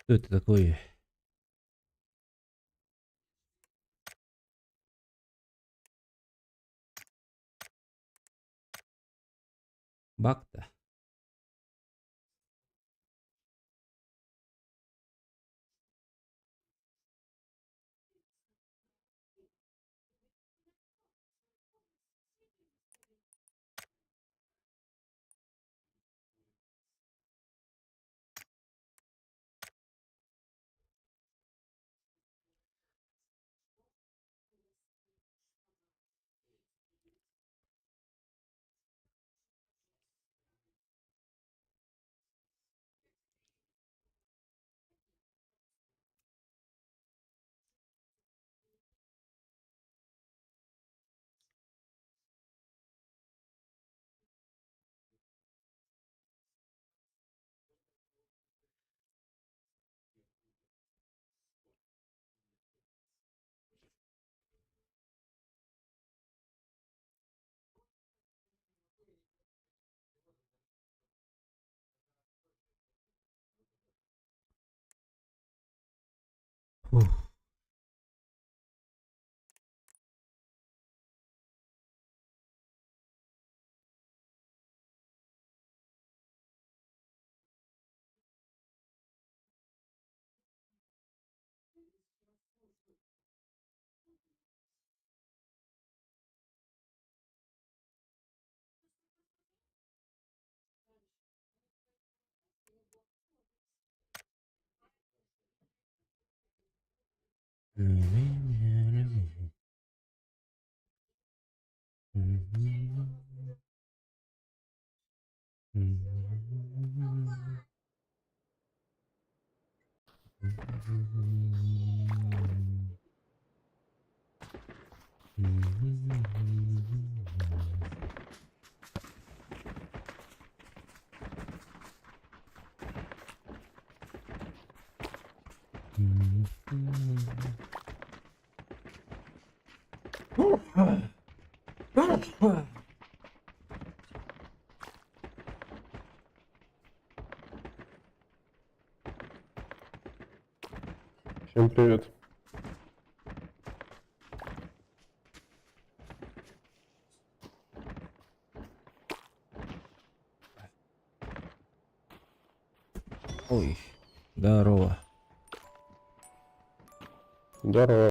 Кто это такой? Бакта. Фух. Всем привет. Ой, здорово. Здорово.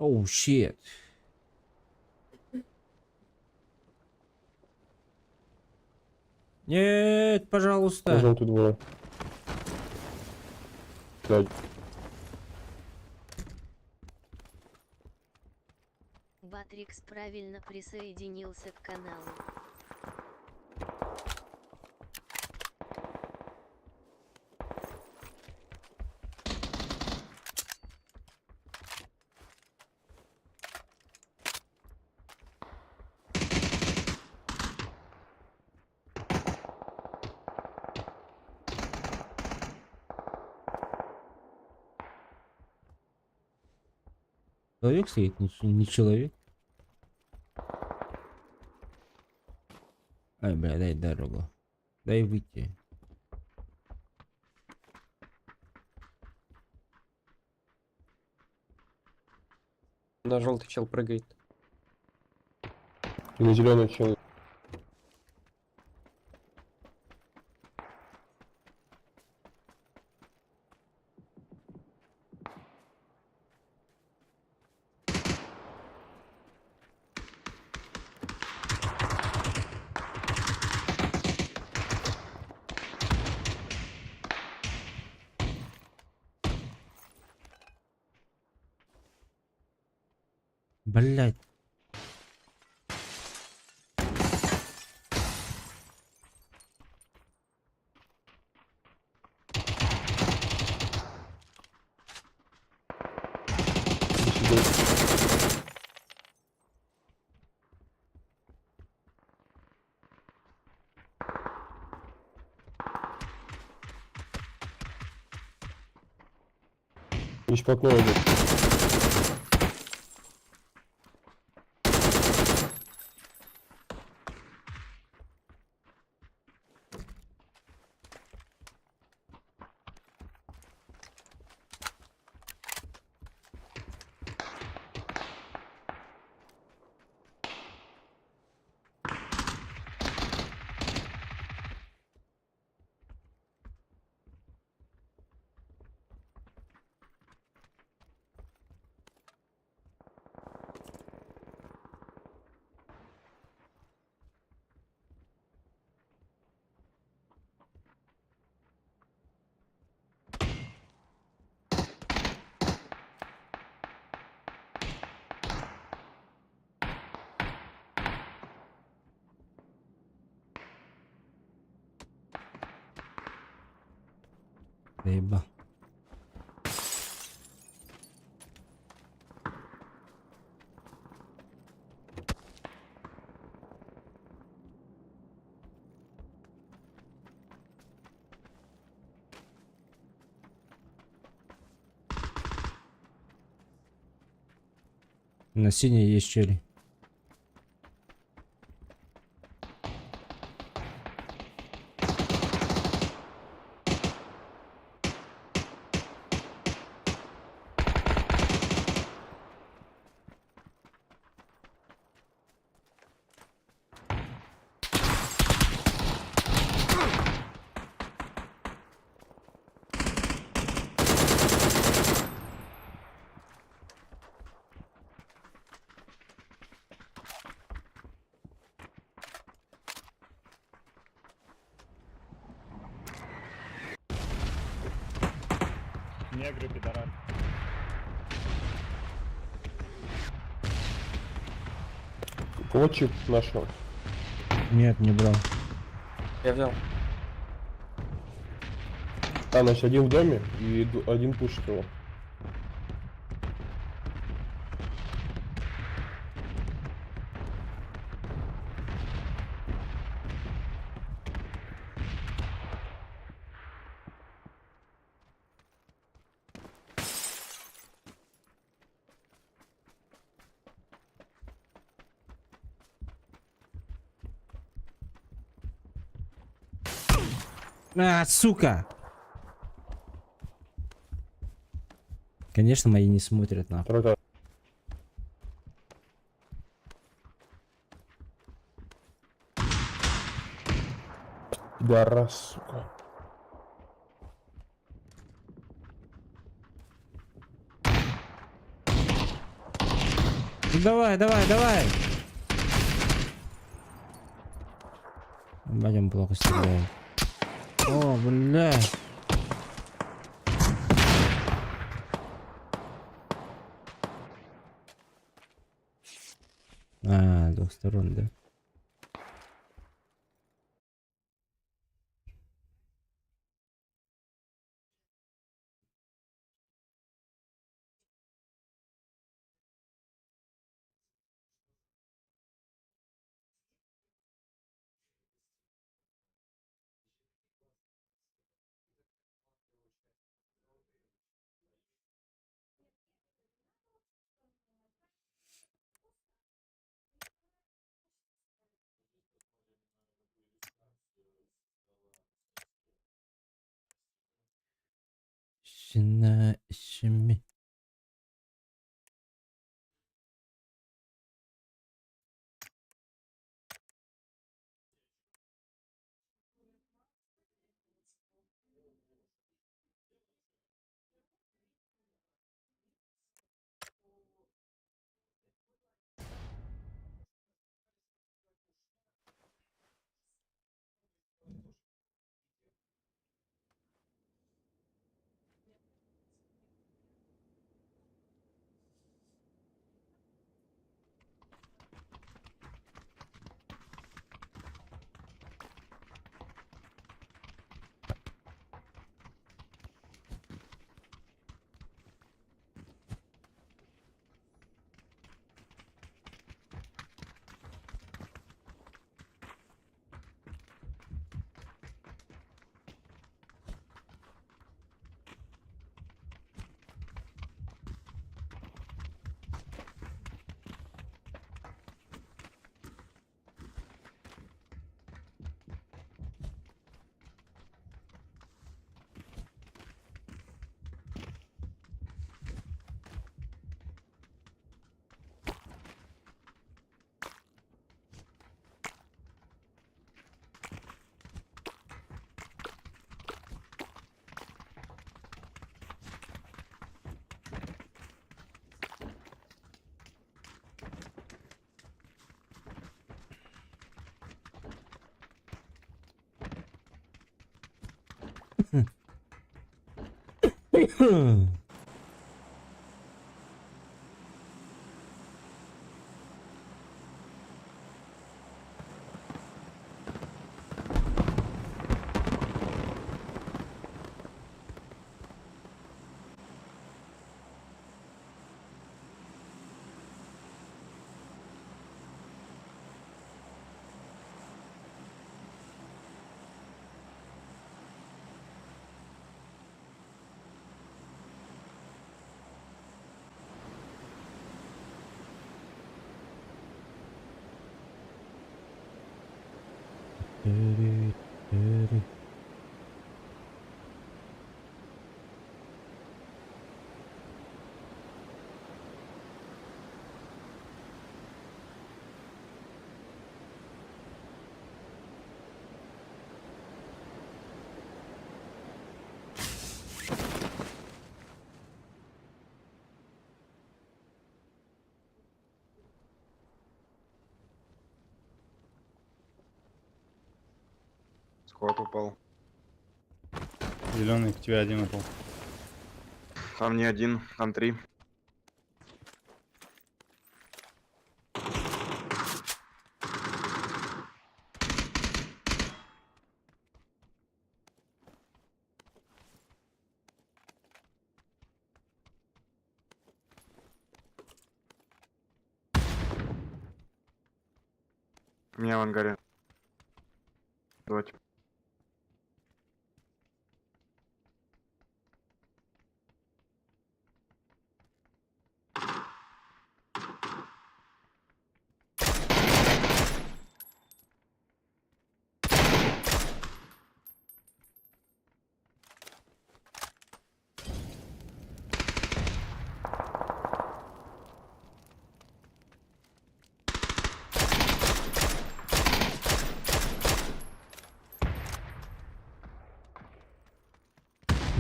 Oh shit. Нет, пожалуйста. На желтый двое. Да, Батрикс правильно присоединился к каналу. Человек стоит, не человек. Ай, бля, дай дорогу. Дай выйти. На желтый чел прыгает. И на зеленый чел. Блять. Еще плотно идет. Заебал. На синей есть чели. Негры, пидорасы. Кого чип нашел? Нет, не брал. Я взял. А, значит, один в доме и один пушит его. А, сука! Конечно, мои не смотрят нахуй. Второй этаж. Пидорас, сука. Ну давай, давай, давай! Ебать, он плохо стреляет. О, бля. А, с двух сторон, да? Сина, семи. Төрү. Сквад упал. Зеленый, к тебе один упал. Там не один, там три. У меня в ангаре. Давайте.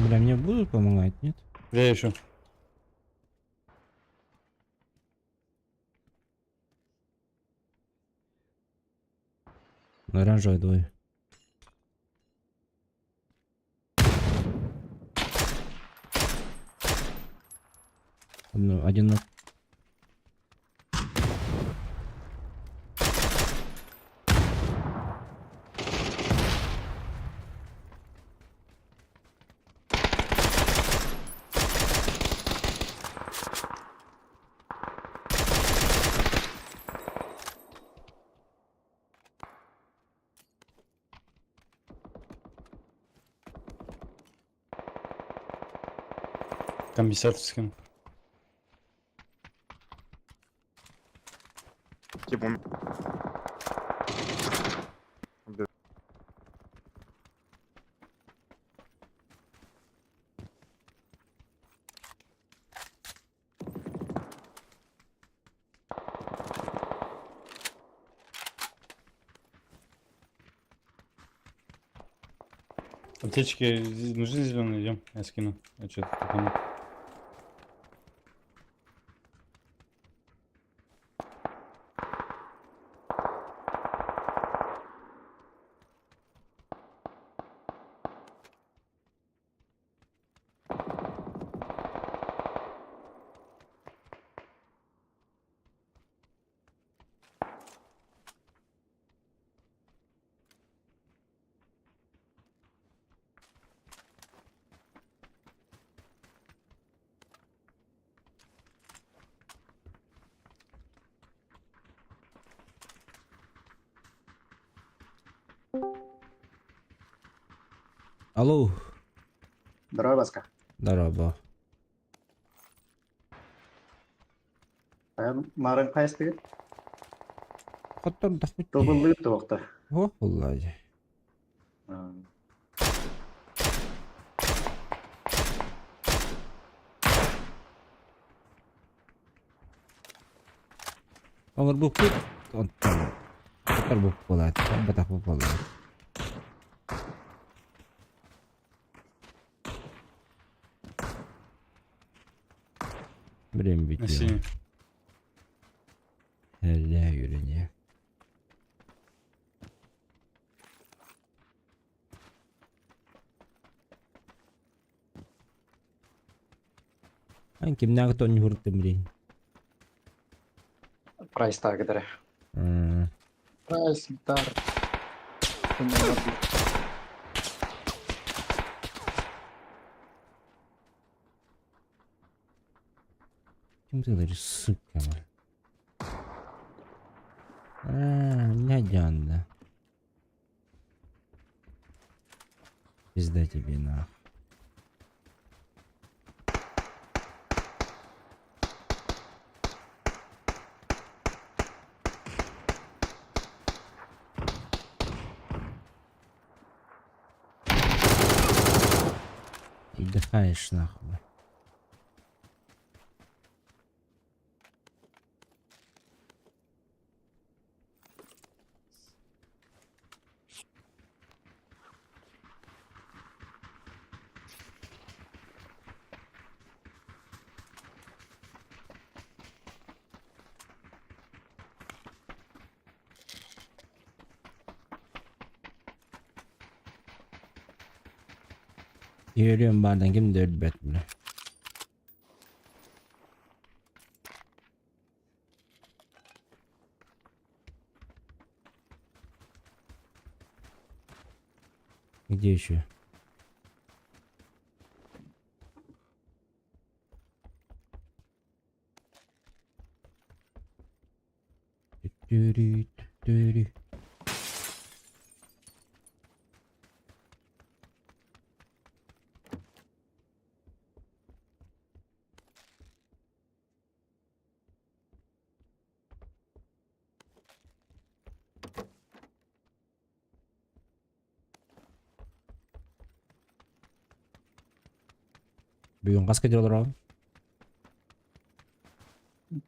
Бля, мне будут помогать, нет? Я еще. Оранжевый двое. Одну, один на... Там десятку скинул. Типа он... Да. Аптечки нужны зеленые, идем. Я скину. Я что-то тупанул. Алло. Здорово, Васка. Здорово. Марын қайсы Хотор да хоть. Тобыллы тоқта. О, лади. Оҥор буппут, оттон хотор буппулаат, батах буппулаат. Время На битье. синий. Әллә үйрене. Ан кимнээҕи тонньуһуруттан билейин. Прайстаах кытары. Прайс, гитар. Ким тылыр, сука. А, не дьаанна. Пизда тебе нах. Отдыхаешь нахуй. Yürüyorum bardan kim de ölbet bile. Где еще? Тү-тү-рү, тү-тү-рү. Бүгүн хаска дьэ олороҕун?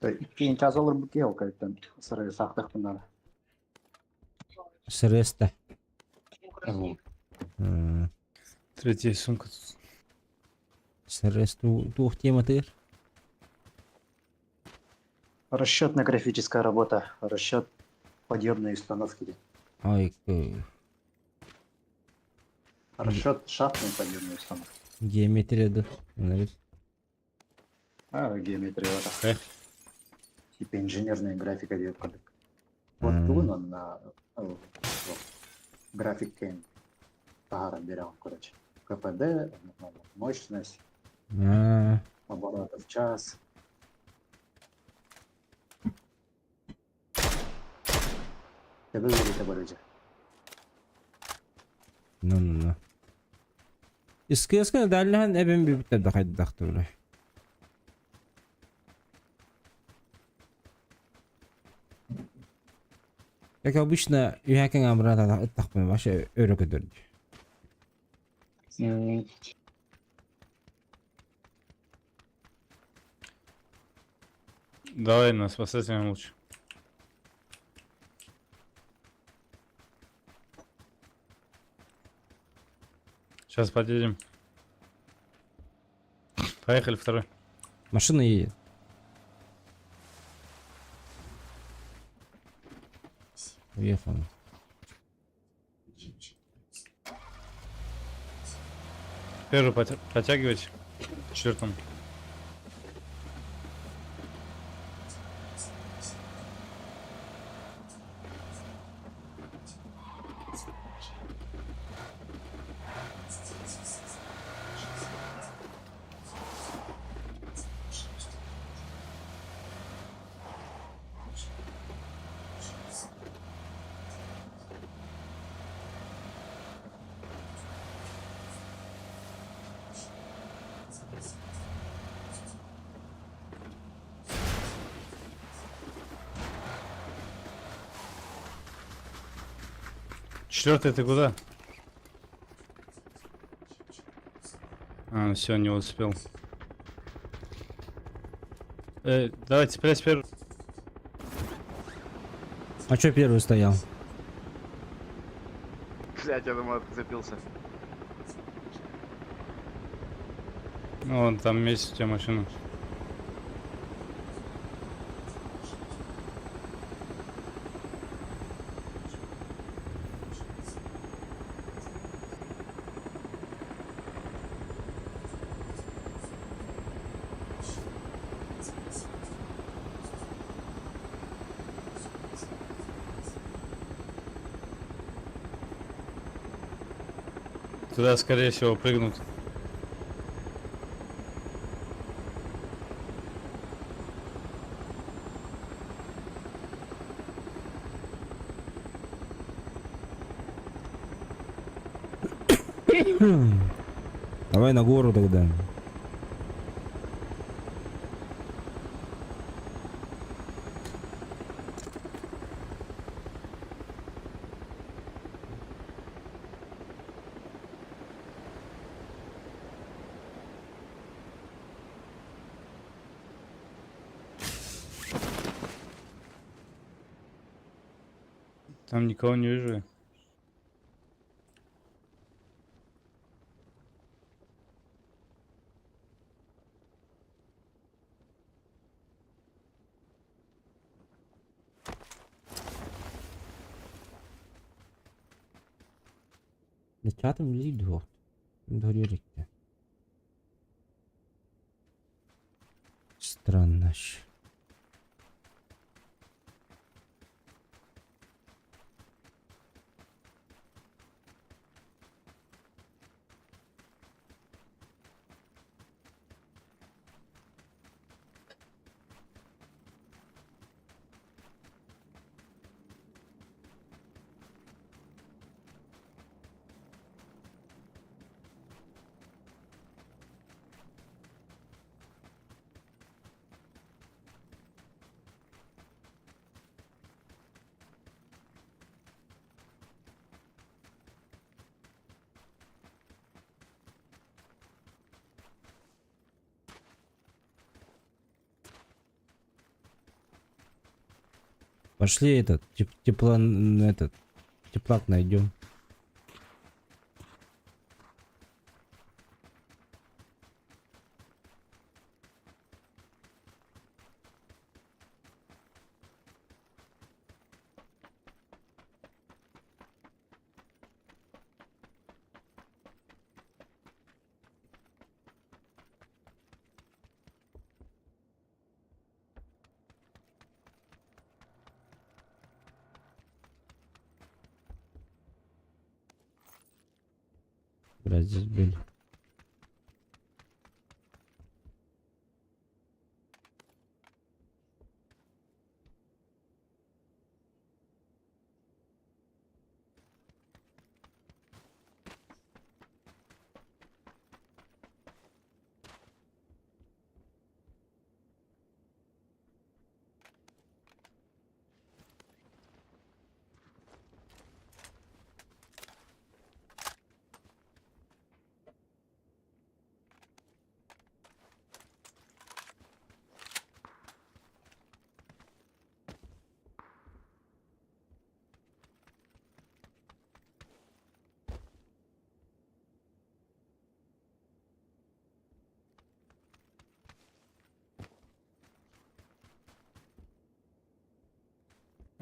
Иккиэн час олорбут киһи ол кэлтэн сыры саахтахпынара. Сырыста. Третья сумка тут. Сырыс туох тематыгар? Расчетно-графическая работа, расчет подъемной установки. Ой, Расчет шахтной подъемной установки. Геометрия да. А, геометрия. Эх. Типа инженерная графика диэт курдук. Вот бүгүн онно график кэм таһааран биэрэҕин, короче. КПД, мощность, оборотов в час. Тебе говорит оборудие. Ну-ну-ну. Искыаскын даллаһан эбин бүбүттэр да хайдахтыбыла. Как обычно, үһәкең амрата ыттахпын вообще өрө көтөрдү. Давай на спасательном лучше. Сейчас подъедем. Поехали второй. Машина едет. Уехал. Первый подтягивать. Четвертым. Четвертый ты куда? А, все, не успел. Давайте, цепляйся первый. А чё первый стоял? Блять, я думал, ты зацепился. Ну, вон там вместе у тебя машина. Туда, скорее всего, прыгнут. Давай на гору тогда. Там никого не вижу. Чатым лидо. Дорерикте. Странно. Пошли этот, тепла, этот, теплак найдем. Бля, здесь были.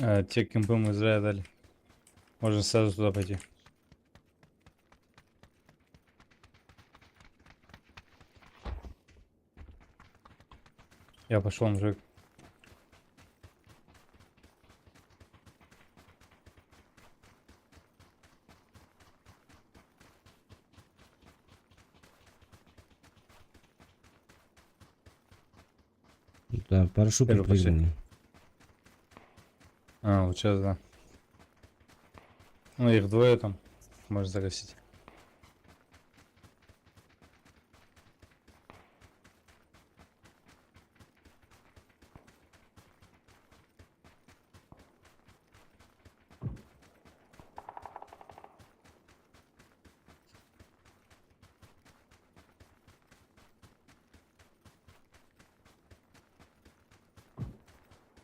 А, те кемпы мы зря дали. Можно сразу туда пойти. Я пошел, мужик. Да, парашют Первый пошли. прыгнули. А, вот сейчас, да. Ну, их двое там. Можно загасить.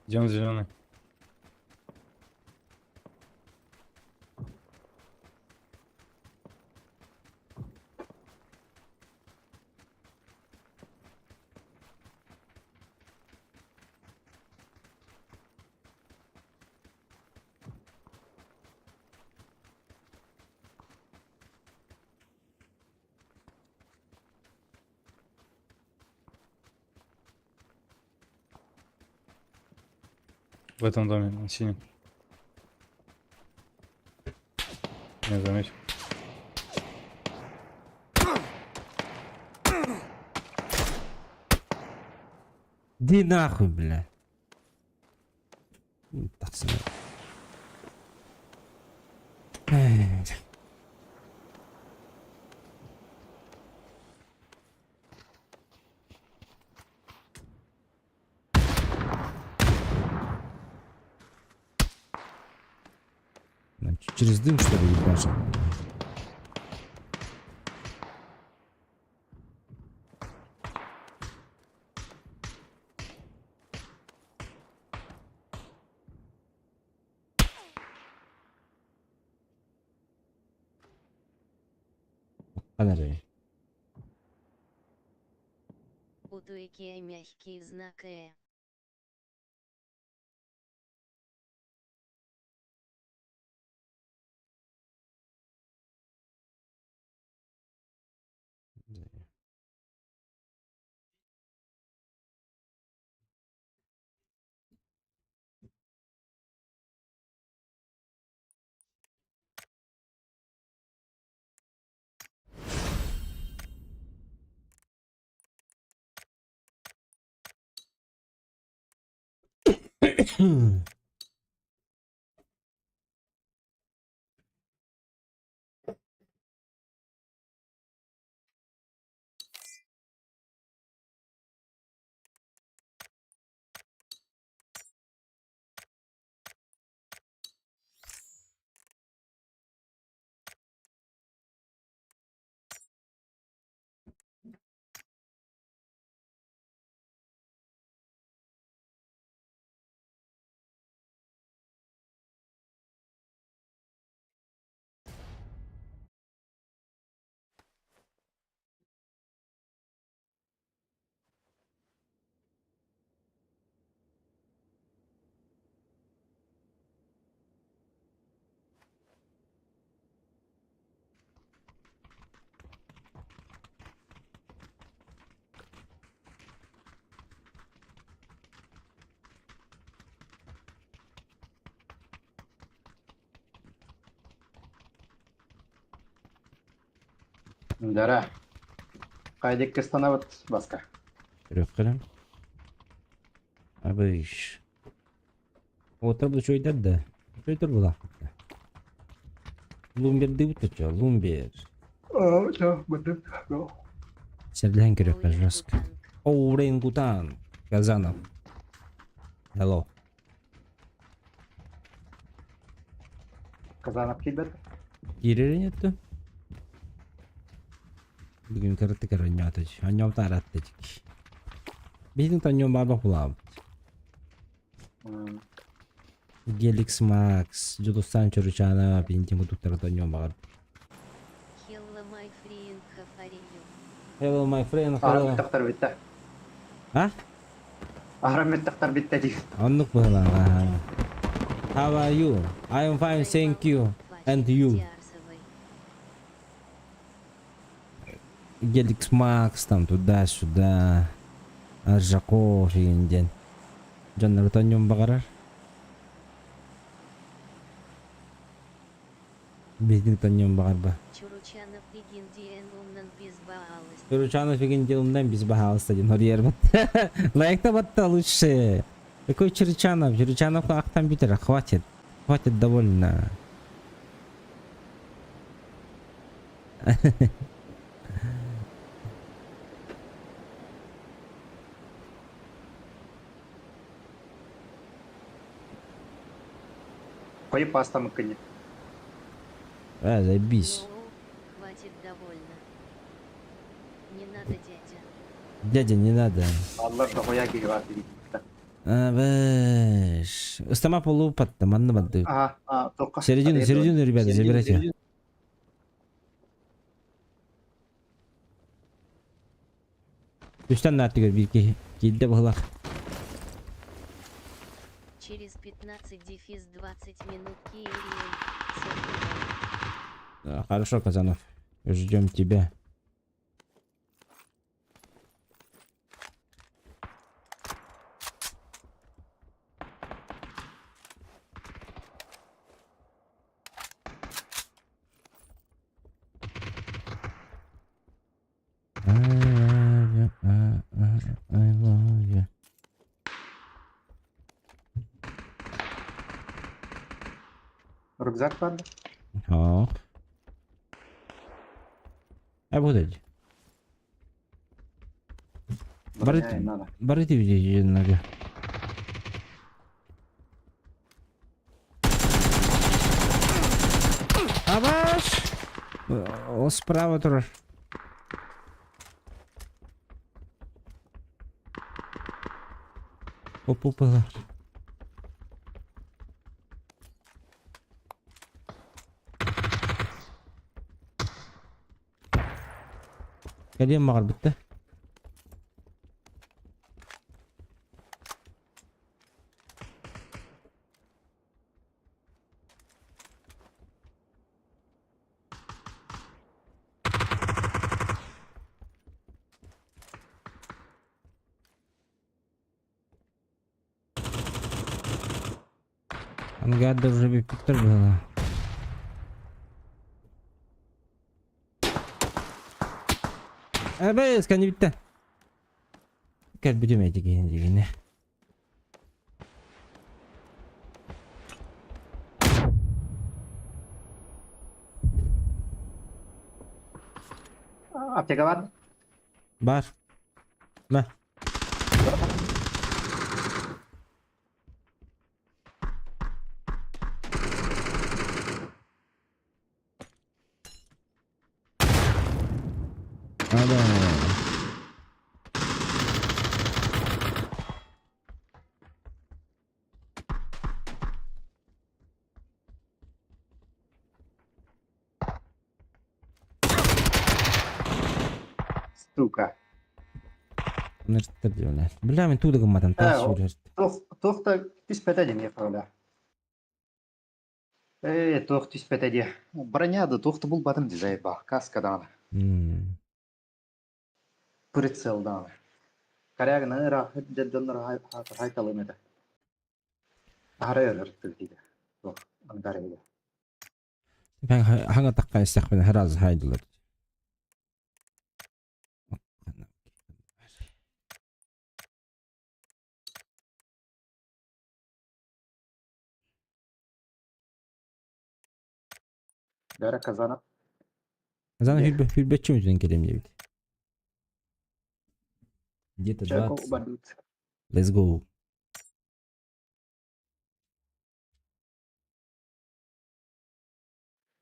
Идем зеленый. В этом доме, на синем. Не заметил. Ди нахуй, бля. Тахсан. Через дым, что ли, ебашит? Подожди. Утуйки мягкий знак Э. Дара. Хайдик кыстанабыт баска. Көрүөххэ Абыш. Отыр бу чөйдер да. Чөйдер була. Лумбер дыбыт чө, лумбер. Серлен көрүөххэ жестко. Орангутан. Казанов. Hello. Казанов килбэт. Киирэрин этті. Бүгүн кырытты көрөннөөтөч. Анньом таратты. Биһин таньом баабах булаабыт. Геликс Макс, Жудустан Чуручана, пинтин кутуктара таньом багар. Hello my friend, how are you? Hello my friend, Аһарам hello. тахтар битте. А? Аһарам тахтар битте дии. Оннук быһылаах. How are you? I am fine, thank you. And you? Геликс Макс там туда-сюда. Аржаков ден. Дьоннору тонньон баҕарар. Биһигини тонньон баҕарба. Чуручанов игин диэн умнан без баалыс. Чуручанов игин диэн умнан без баалыста диэн хоруйарбат. Лайкта батта лучше. Какой Чуручанов? Чуручанов ахтан бүтэр, хватит. Хватит довольно. Хойу пастамы кынь. А, заебись. Ну, хватит довольно. Не надо, дядя. Дядя, не надо. Аллар да хоя киһи баар дии. А, бэш. Ыстама полупатта, манна барды. А, а, тоққа. Середину, середину, ребята, забирайте. Үстэн нааттыгар биир киһи киирдэ быһылах. Через 15 дефис 20 минут Кириен. Хорошо, Казанов. Ждем тебя. I love you, I, I, I love you. Рюкзак баар да? Һоох. Э бу деді. Броня им надо. Бары тибидиэннэгэ. Абаш! Ол справа турар. Оп-оп-оп. Кэлиэн баҕарбыт да. Ангар уже бүппүттэр быһыылаах. Эбээс, кэнни бүттэ. Кэлбитим эти киһини дигини. Аптека бар? Бар. Мэ. Ада. Сука. Ныртыр диэн. Бля, мин туу да гымматан таас Э, сүүрэр. Туох туох да түспэтэ диэн миэхэ Ээ, туох түспэтэ диэ. Броня да туох да булбатым дии заебал. Каска даҕаны. Прицел даҕаны. Корягына ыраах дьоннор хайталым этэ. Аһара өр ырыттык Туох ангарыга. Хаҥа тахха истэхпинэ сразу хайдылар. Бэрэ Казанов. Казанов хүрбэччи мүтүн кэлим диэбит. Где-то 20. Let's go.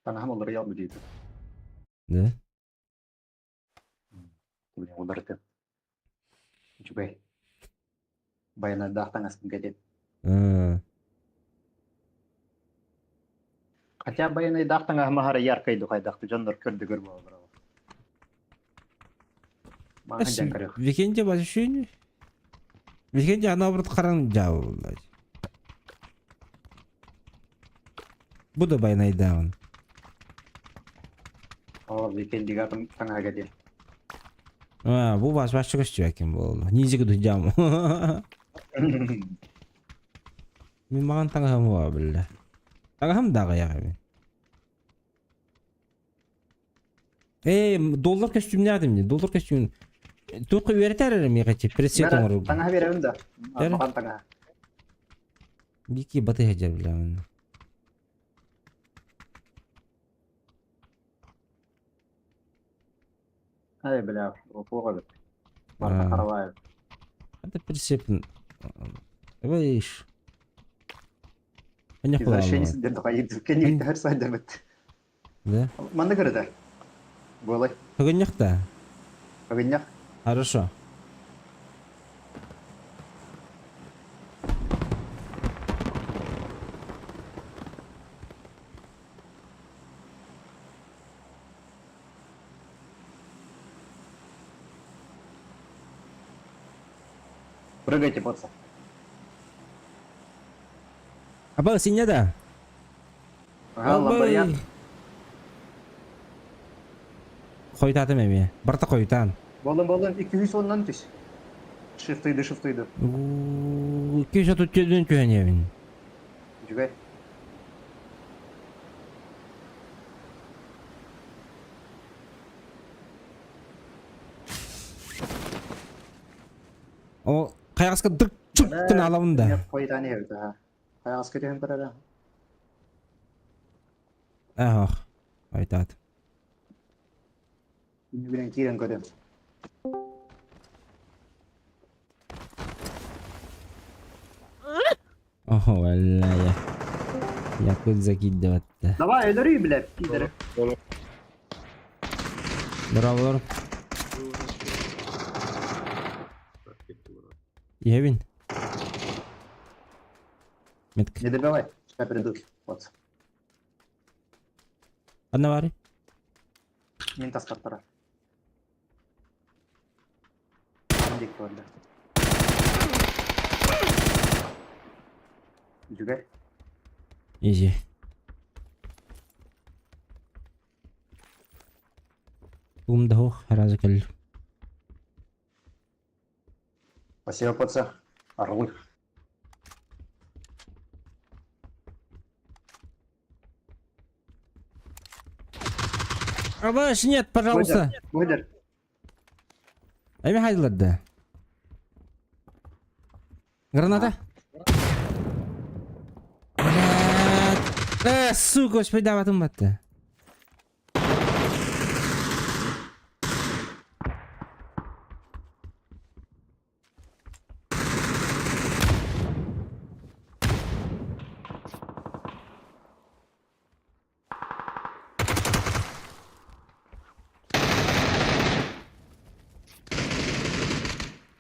Таҥаһым уларыйа диэтэ. Да? Уларытым. Үчүгэй. Байанайдаах таҥаспын кэтин. Хотя байанайдаах таҥаһым аһара яркай духайдахты дьоннор көрдөгөр буолалар. Мааһын дьаҥ көрүөх. Викенде ощущение? Викенде ана наоборот харан дьаабыллар. Бу да байанайдааҕын. Оо, викендигэ атын таҥаһа кэтин. А, бу бас башчы көстүбэккин буолла. Низиги дujам. Мин маҕан таҥаһым уа биллэ. Таҥаһым да аҕыйах эбит. Ээ, доллар көстүүмнээх дии. Доллар көстүүмүн туохха үөрэтэр эрэ миэхэ чи пресет оҥорорго. Таҥаһа биэрэбин да. Маҕан таҥаһа. Бики баты сылдьар билэҕин. Ай, бля, плохо эбит. Барыта Хараваев. Это прицеп. Видишь. Извращенец диэн кэнниттэр сайдабыт. Да? Манна көрөтө. Буолай. Хыгынньах да? Хыгынньах. Хорошо. Прыгайте, паца. Аба, синя да? Ага, ламбарьян. Хойутаатым эмиэ. Барыта хойутаан. Буоллун, буоллун, 210-нан түс. Шифтыйды, шифтыйды. 234 түһэн иһэбин. Үчүгэй. О, хайаҕаска дык чук гына алабын да. Хойутаан иһэбит, аха. Хайаҕаска түһэн көрөрө. Ах, айтат. Билэн киирэн көрөм. Охо, валля. Якудза киирдибэтте. Давай, өлөрүй, блядь, пидоры. Браво. Евин. Метка. Не добивай, сейчас придут. Вот. Одна вари. Мин таскаттара. Дик барда. Үчүгэй. Изи. Ум да разы кэл. Спасибо, паца. Орлы. Абаш, нет, пожалуйста. Выдер. Эми хайдыларды. Граната. Блядь. Сука, господи, даватым батты.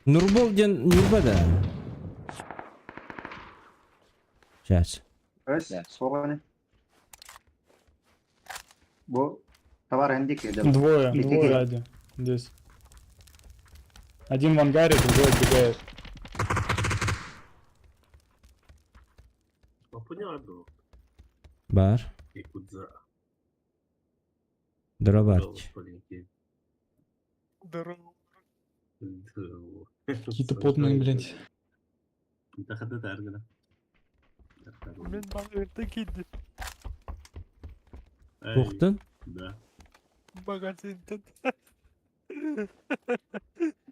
Нурбол ден Нурба да. Сейчас. Өс, соғаны. Бу товар индик еді. Двое, Или двое тебе. сзади. Здесь. Один в ангаре, другой отбегает. Бар. Дробарч. Здорово. Какие-то потные, блядь. Мин магазинтан киирдим. Туохтан? Магазинтан.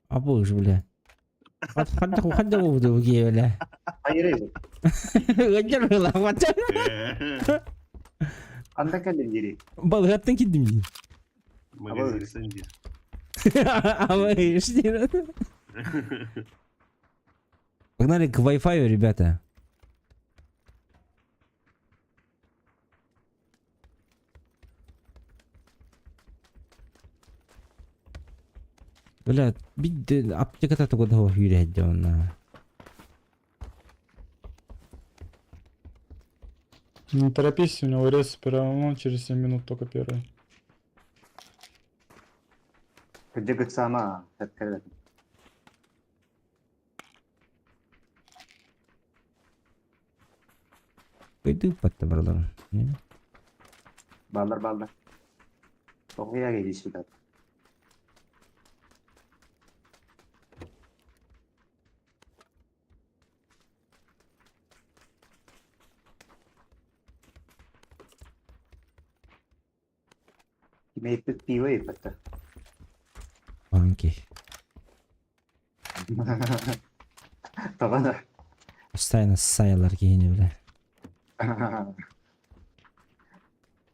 Абыш, бля. Хадда хадда буду бля. Айыры. Гаджар была, хватит. Анда кәлін дери. Балгаттан кидим. Магазин Абыш, Погнали к Wi-Fi, ребята. Бля, бид аптеката тугу хүрээдде онна. Не торопись, у него рез все через 7 минут только первый. Где сама. Әткәлі. Пойду подтобралар. Балдар, балдар. Тоғыя келі сюда. Имеет пиво и это. Банки. Табана. Постоянно саялар кейini бля.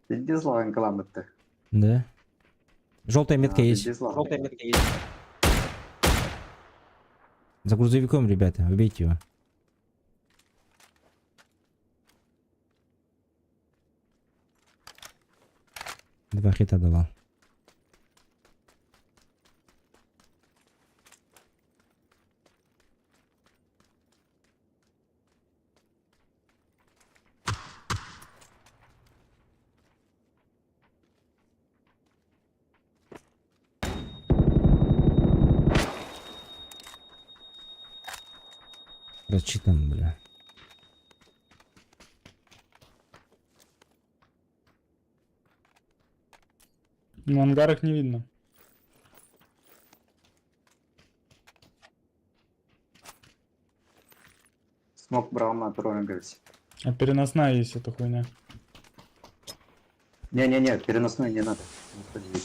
Везде славан каламытты. Да? Желтая метка есть. Желтая метка есть. За грузовиком, ребята, убейте его. Два хита давал. Прочитан, бля. Ну, ангарах не видно. Смог брал на говорить. А переносная есть эта хуйня. Не-не-не, переносной не надо. Господи.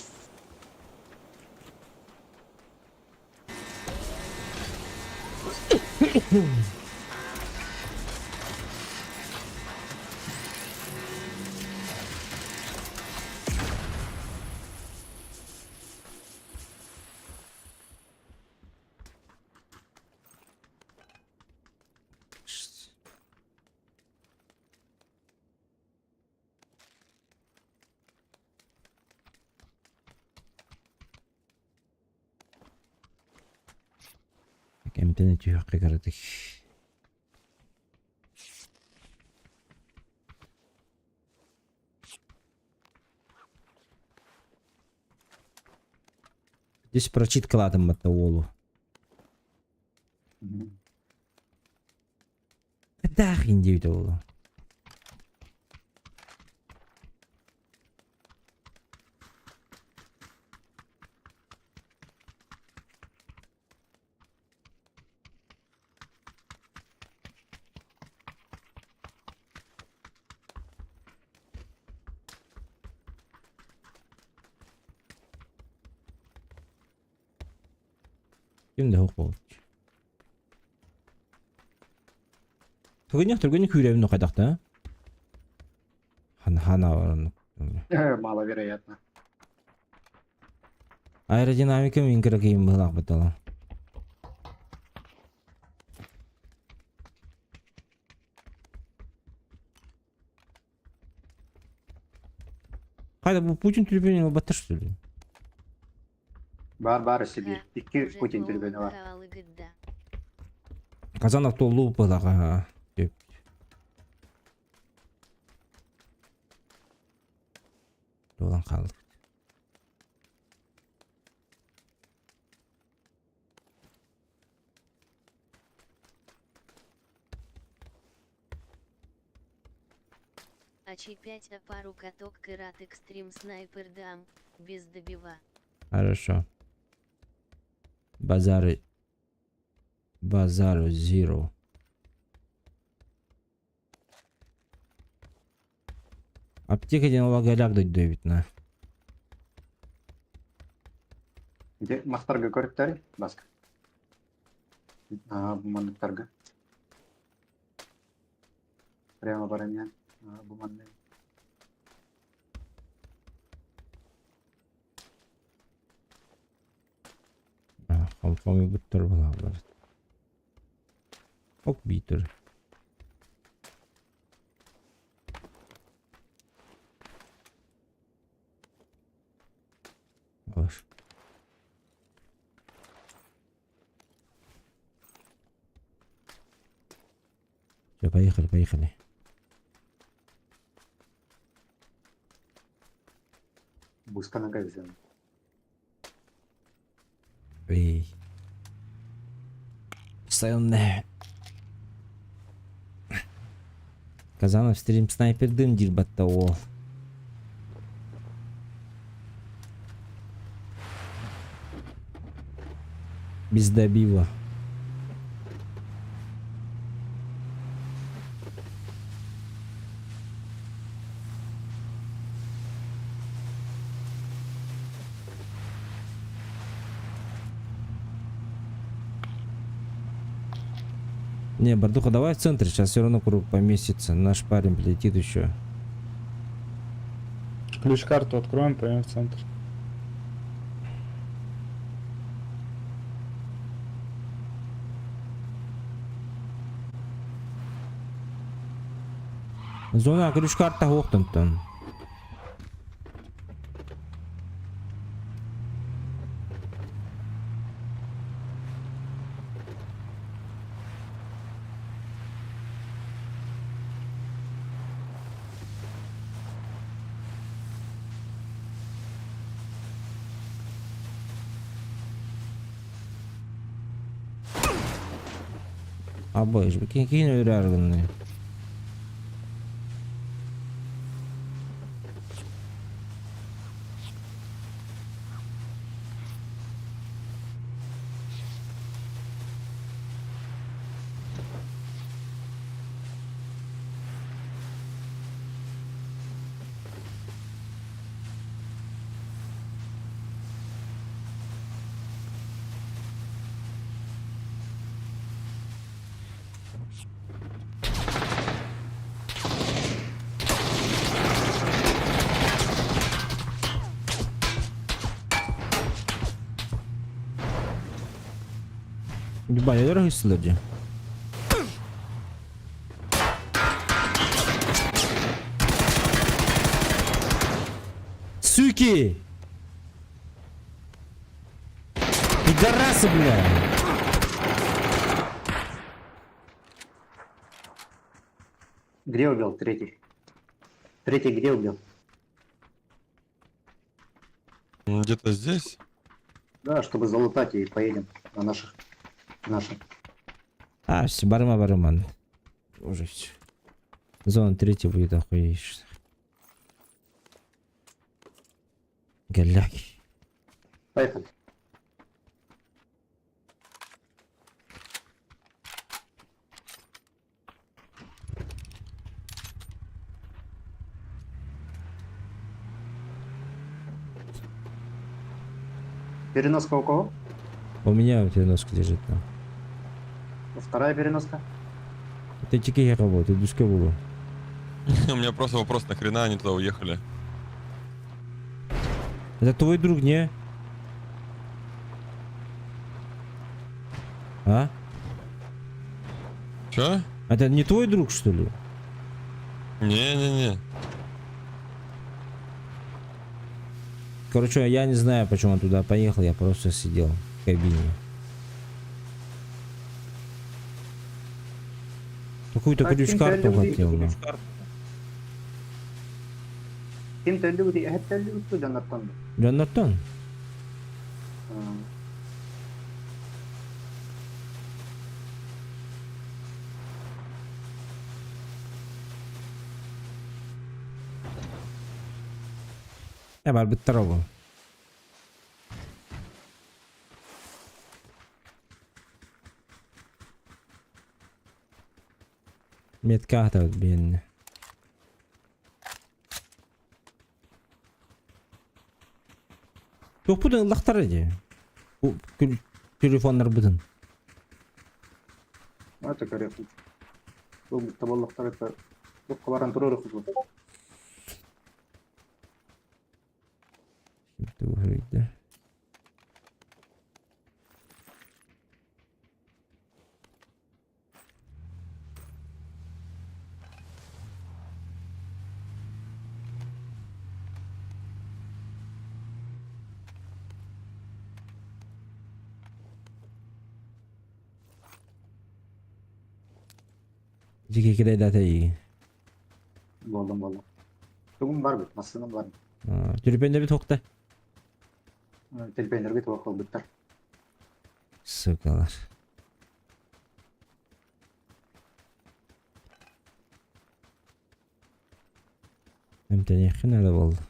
Эмтэнэ түһүөххэ кыратык. Здесь прочиткалаатым батта уолу. Даах диэбитэ буолуо. Ким да суох буолбут. Түргэнник түргэнник күүрэбин хайдахта? Хан хана баран. Маловероятно. Аэродинамика мин кыракыйым быһылаах бытала. Хайда бу Путин түрбүнүн ылбаттар что ли? Бар бар өссө биир. Икки Путин түрбүнэ бар. Казанов толлуу быһылаах. Туолан хаалбыт. АЧ-5 пару каток Кырат Экстрим Снайпер дам, без добива. Хорошо. Базары. Базару Zero. Аптека диэн лагерях дойду эбит на. Де мастарга көрүктәри баска. А, бу манныктарга. Прямо баран бу манны. Хомуйбуттар булаллар. Ок биитер. Алаш. Все, поехали, поехали. Бускана кайзен. Эй. Постоянно. Казанов стрим снайпер дым диир батта уол. Без добива. Не, Бардуха, давай в центр, сейчас все равно круг поместится. Наш парень прилетит еще. Ключ-карту откроем, пойдем в центр. Зона ключ-карта суох тон. Абыш, киин өлөр гынны. Ебать, дорого сылдьар. Суки! Пидорасы, бля! Где убил третий? Третий где убил? Где-то здесь? Да, чтобы залутать и поедем на наших. Наши. А, все, барыма барыма. Уже все. Зона третья будет охуеешь. Голяки. Поехали. Переноска у кого? У меня переноска лежит там. Вторая переноска. Это чеки работает, душка было. У меня просто вопрос, нахрена они туда уехали? Это твой друг, не? А? Чё? Это не твой друг, что ли? Не-не-не. Короче, я не знаю, почему он туда поехал, я просто сидел в кабине. Какую-то Так, ключ-карту кем-то люди- хотел. ну. Ким-то люди, это люди, Донатон. Джонатан? Я барбыттар ол. Метка атабыт биэннэ. Туохпутун ыллахтар дии. Телефоннарбытын. Ну, это корректно. Бұл табаллықтар это бұл турар хuzlu. Тугуйда. Дики кидай дата и. Болдым, болдым. Бүгін бар бит, машина бар. Түрпенде бит хокта. Телпенерге туақыл биттер. Сукалар. Эмтенехин әлі болды.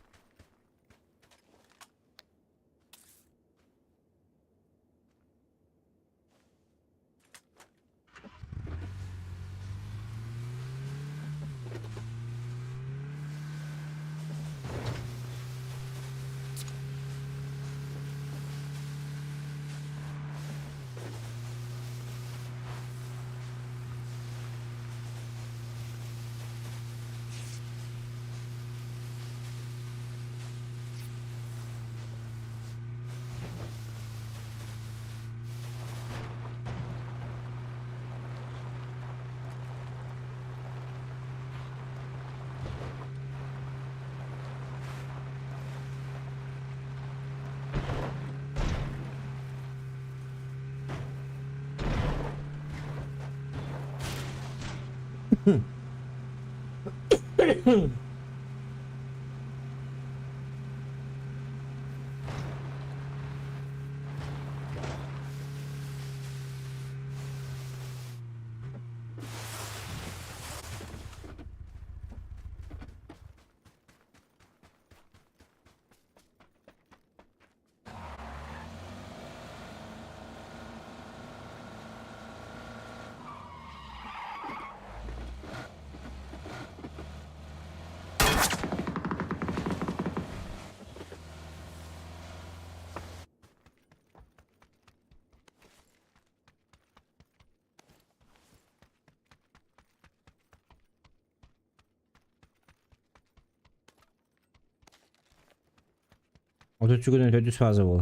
Отучу күнүн төдүс фаза бол.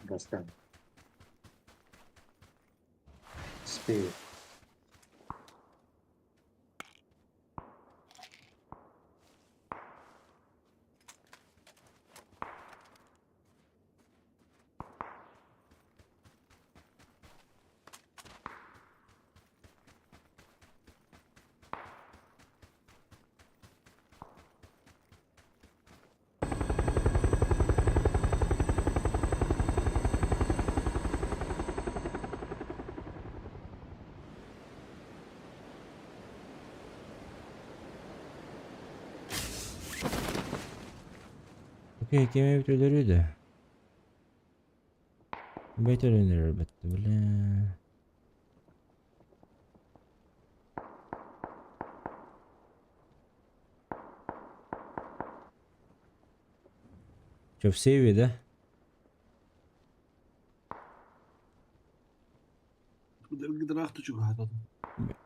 Гастан. Спею. Окей, кем эбит өлөрүү да? Бэйт өлөнөрөр бэтте, бля. Че, в сейве, да?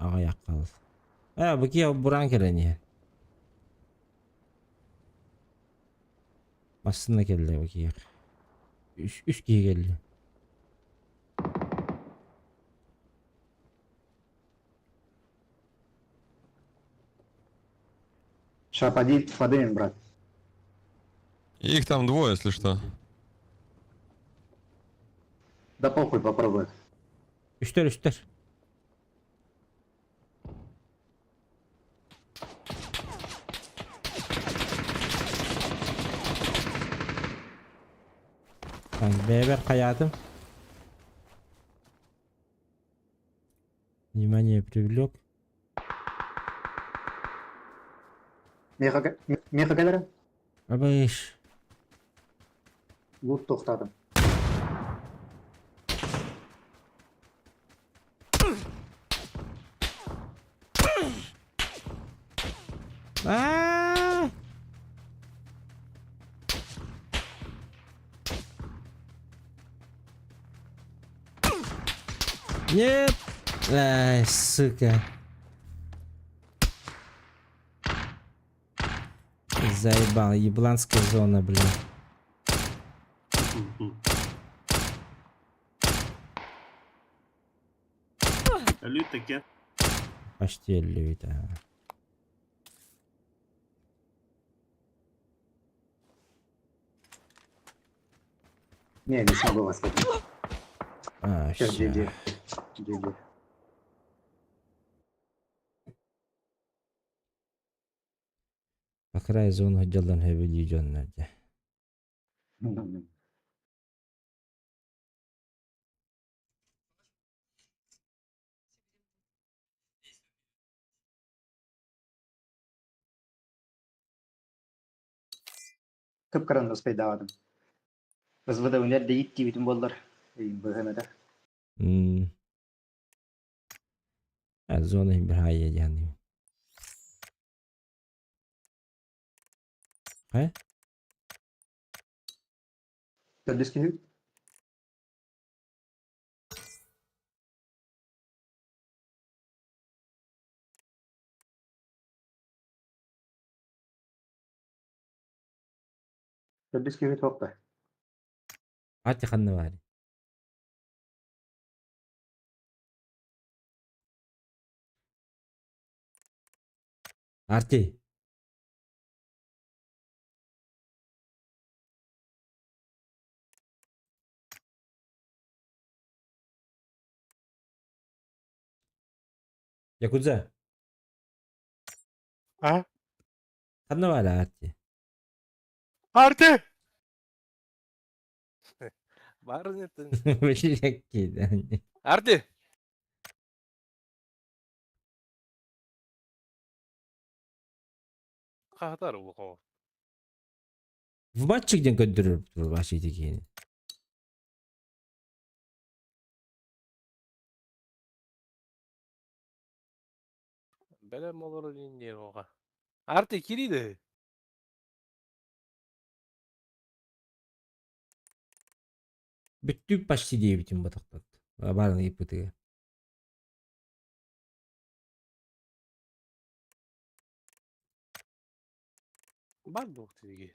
Аҕыйах хаалыс. Ээ, бу киһи бураан кэлэн иһэр. Массыына кэллэ бу киһиэхэ. Үс, үс киһи кэллэ. Ща поди, подымем, брат. Их там двое, если что. Да похуй, попробуй. Үстэр, үстэр. Бэйэбэр хайаатым. Внимание привлек. Меха, меха кэлэрэ? Абыш. Лут тохтатым. А! Нет! Ай, сука. Заебал, ебланская зона, блин. Өлүү Почти өллүбүт, ага. Не, не смогу вас поднять. А, Сейчас, всё. GG. GG. По краю зоны дьаллан хэбили дьоннор дьэ. Кып-кыран успейдаабатым. СВД үнэр да иттиибитин буоллар быһан этэ. М. А зона иһин бір хайа диэн. Хайа? Төрдүс киһи Төрдүс киһи туох да. Ати ханна баар. Арти. Якудза. А? Ханна баар Арти. Арти! Барын еттин. Блядь. Арти! Хаһатар улахан. В матчик диэн көрдөрөр вообще киһини. Бэлэм олорор индиэр оҕа. Арти кириди. Бүттүү почти диэбитим батахтат. Барын ыйыппытыгар. Бар дуох тиги.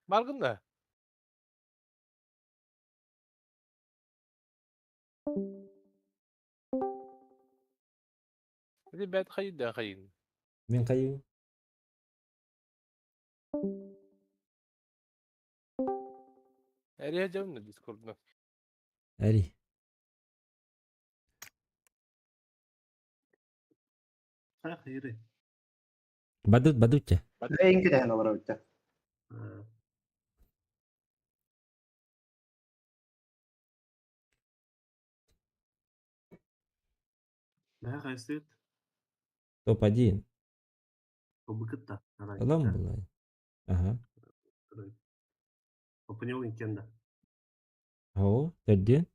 Баргын да. Ити бэт хайын да хайын. Мин хайыы. Эрия дьон дискордна. Эри. Хайы Бадут, бадутча. Эйин кэтэһэн олорор эбиттэр. Бэһэ хайсыт? Топ-1. Обыкытта. Ылан булай. Ага. Опынел Nintendo. О, төрдүн.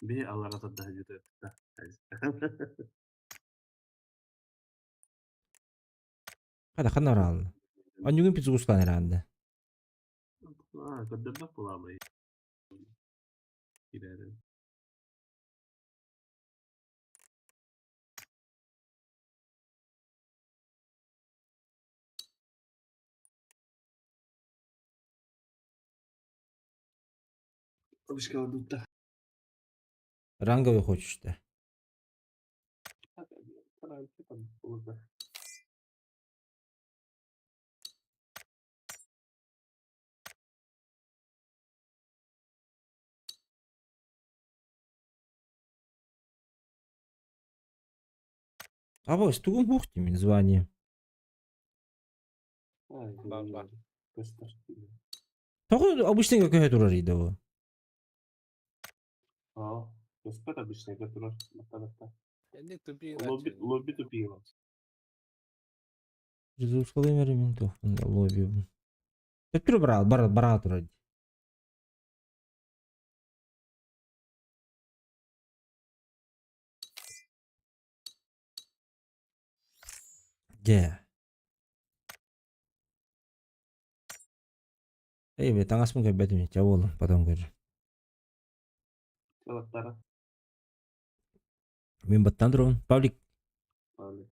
Биһи аллара тардаһа дьүтэ. Хата ханна бараалла. Онньугун пиццугустаан эрээнде. Аа, көрдөрбөх буолаабай. Киирээрин. Обышка дутта. Ранговый хочешь да? Абось, тугун бухти мин звание. Бар, бар. Тоҕо обычный көһө турар иде бу. Аа, көспөт обычный турар. Батта-батта. Энник тупик Лобби, лобби тупига. Резускалый мин тохтун лобби. Төттүрү бара бар бара турар. Дьэ. Эй, бе, таҥаспын көрбөтүм, чэ буоллун, потом көрөр. Чалаттара. Мин баттан турабын. Павлик, Павлик.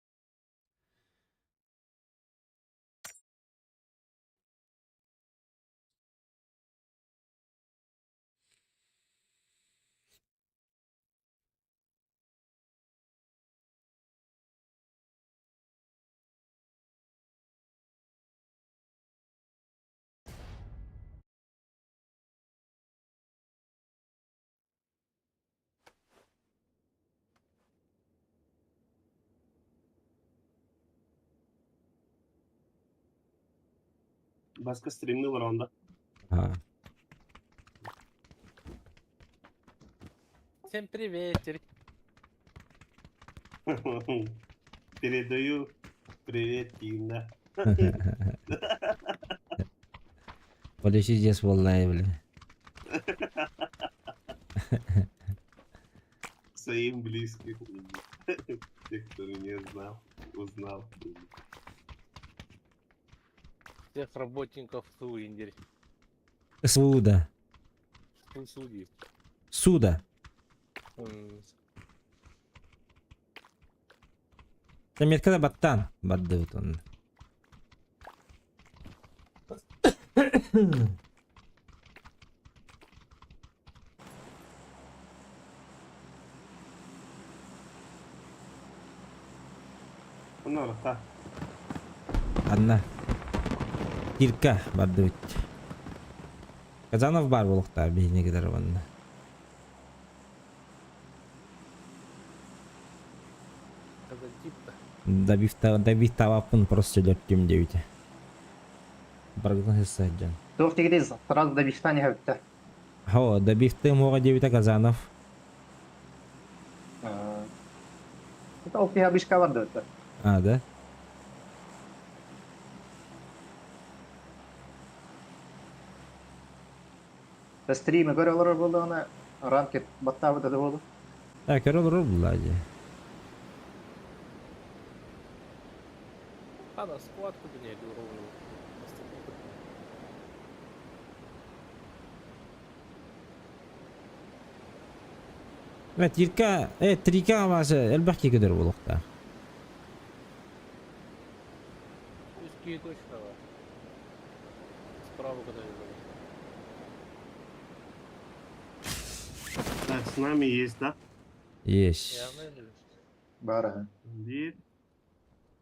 Баска стримни бар онда. А. Всем привет. Передаю привет Тина. Подожди, здесь волна, бля. Своим близким. Те, кто не знал, узнал. Всех работников Суиндер. Суда. Судьи. Суда. Заметка баттан. Барды он. Ну, та. Анна. Кирка барды. Казанов бар болуқта бейне кедер онна. Казантип-то. Добив тавапын просто лөптүм дебите. Баргытын сәджан. Туох тигири сразу добивтани хөптө. Хо, добив мога дебите Казанов. Это ол киһи бишка бар да. А, да? Стримы көрө олорор буоллаҕына ранкет баттаабыт да буолу. Так, көрө олорор булла же. Ладно, схватку бы не ровно. Evet, Yirka, evet, Trika avası elbette ki ködür bulukta. Узкие точно. Справа куда я Так, с нами есть, да? Есть. Я наверное. Бара. Bir.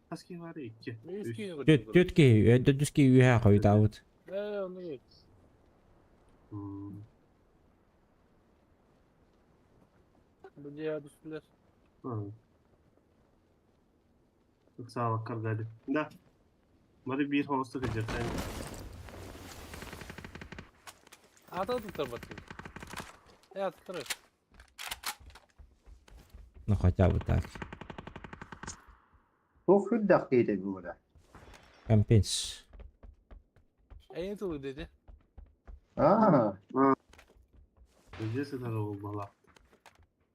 Хаски var iki. Üç. Төт төтке, өдөдүске үйә қойдауыт. Да, он есть. Hmm. Где düştüler? Hı. Çok sağ ol kardeşim. Да. Бары bir hosta kaçırsan. Ата туттарбатын. Э, аттары. Ну хотя бы так. Туох үрдэх киһитэ буола. Компенс. Эйин тылы dedi. Аа, Здесь это была.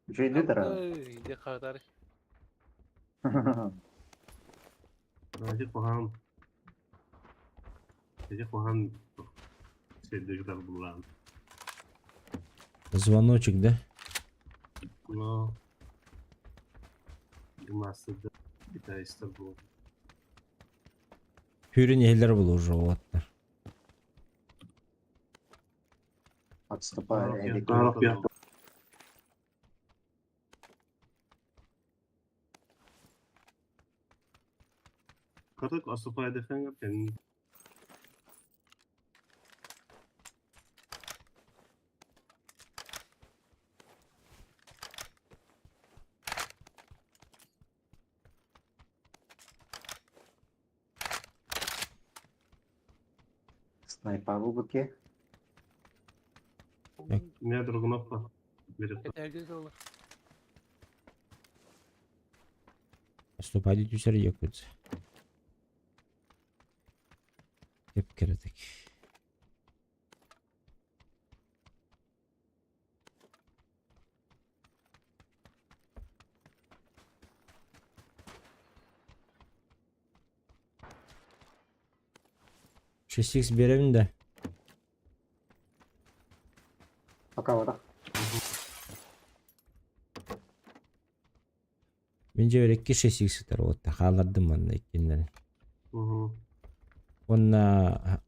үчүгэйдик тара. Иди хатар. Ити куһаҕан. Ити куһаҕан сирдигитэр буллаан. Звоночек, да? Но мастер китайстар буол. Хүрүн иһиллэр булу уже уолаттар. Отступай. Катык отступай дефенгер кэннин Снайпа булбут Не другуноппа. Берет. Этэргэ тылы. Отступай түсер якутс. Кеп кирдик. Шесть икс беремин да. Пока вот. Мин дьиэбэр икки шесть икс сытар уотта хааллардым манна иккиннэрин. Угу. Уонна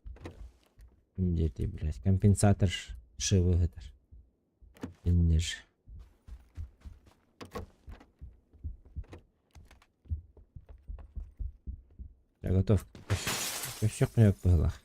ким диэтий блядь, компенсатор шивы сытар. Иннер. Я готов. Көрсөх быһылах.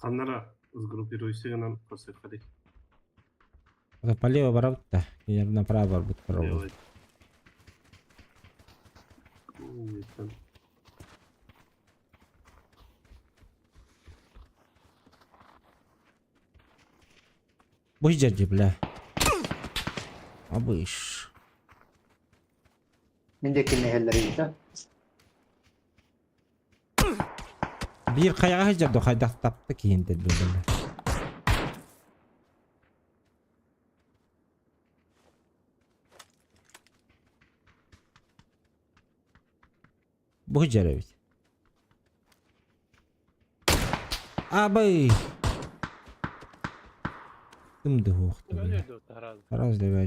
Ханнара сгруппируйся гынан көрсөххэ Полево барабыт да, кинилэр направо барбыт барабыт. Бу дьэрдьи бля. Абыш. Мин диэки нэһэллэрийдэ. Биир хайаҕа сылдьар дуо хайдах тапта киһинтэн буолла. Бу сылдьар эбит. Абый! Ким дыһуохта бля. Раз дөбө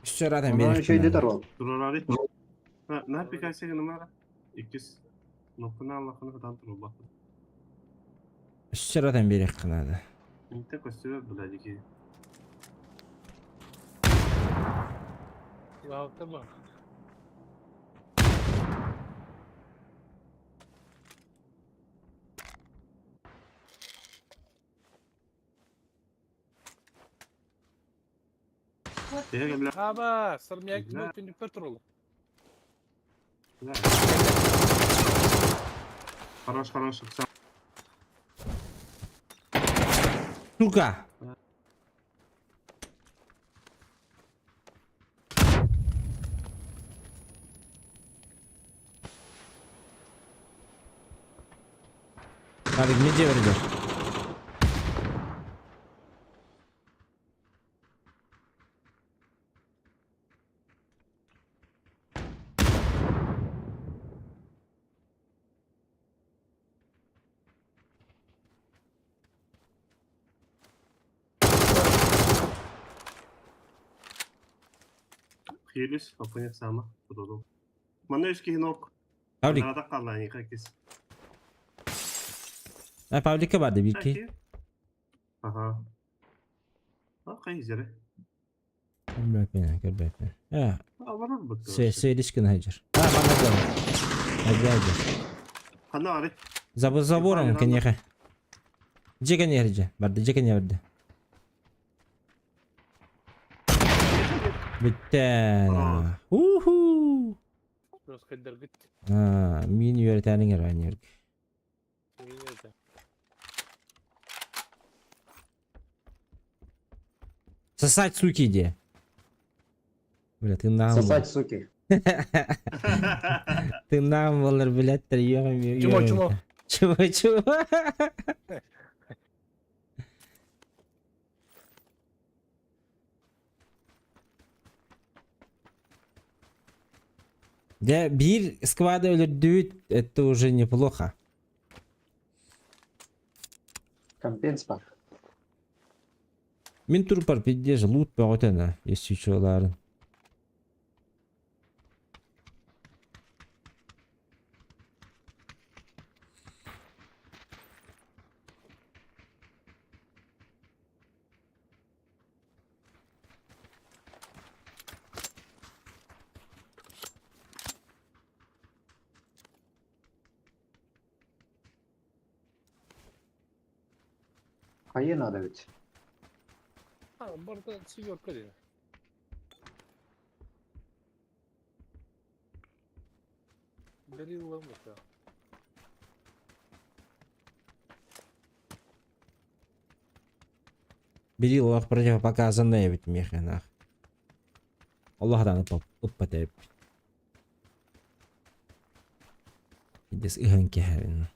Үс ратан Онон үчүгэйдик биэриэхтэрэ. тарвал. Турарari. Ha, ne yapıyorsun numara? Иккис. Ноккуна аллахына хатан турулла. Үс ратан биэриэххэ наада. Инте көстүбэ блядь. Теге бля. Аба, сырмяк түнүппер турул. Хорош, хорош. Все. Сука! Парик, не дьиэбэр Хилис, опыня сама. Турулу. Мана үс киһи нок. Павлик, Надо қаллани какис. А пабликка барды биир киһи. Ага. А хайзеры. Көрбөппүн, көрбөппүн. Э, Аларар бытты. Сведиш гына сылдьар. А, манна дьон. Әдэ, Ханна бары? За забором кэньэхэ. Дьэ кэньэхэ дьэ. Барды, дьэ кэньэ барды. Бүттэ. Уху! Көддөргүт. А, мин үөрэтээниҥ эрэ аньырг. Мин үөрэтэ. Сосать, суки, де. Бля, ты нам. Сосать, суки. Ты нам болар, блядь, Чмо, чмо. Чего, чего? Дьэ, биир сквада өлөрдүбүт, это уже неплохо. Компенс бар. Мин турпар пиздец лут бөҕөтө на, если чуолаарын. Хайа надо ведь. А, барда семерка диэн. Бериллам это. Били олох противопоказанная эбит миэхэ нах. Олох даҕаны ыппат эбиппит. Пиздец ыһан кэһэбин.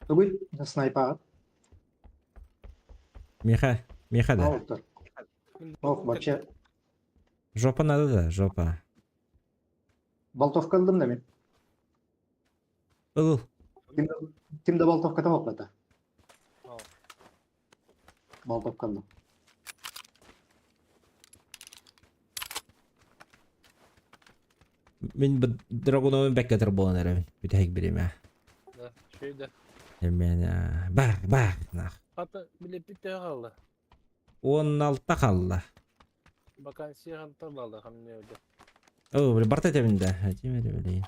Тугуй снайпаҕыт? Миэхэ, миэхэ да. Оттор. Ох, вообще Жопа надо да, жопа. Болтовка ыллым да мин. Ыл. Ким, ким да болтовката хоппата. Болтовка ыллым. Мин Драгуновын бэккэ буолан эрэбин. Бүтэһик биримэ. Да, шөйдө. Мен бар, бар, нах. Хата билеппит төһө хаалла? 16 хаалла. Вакансия хантан баалла хамне өдө. О, били барта этэбин да. Этим эрэ билейин.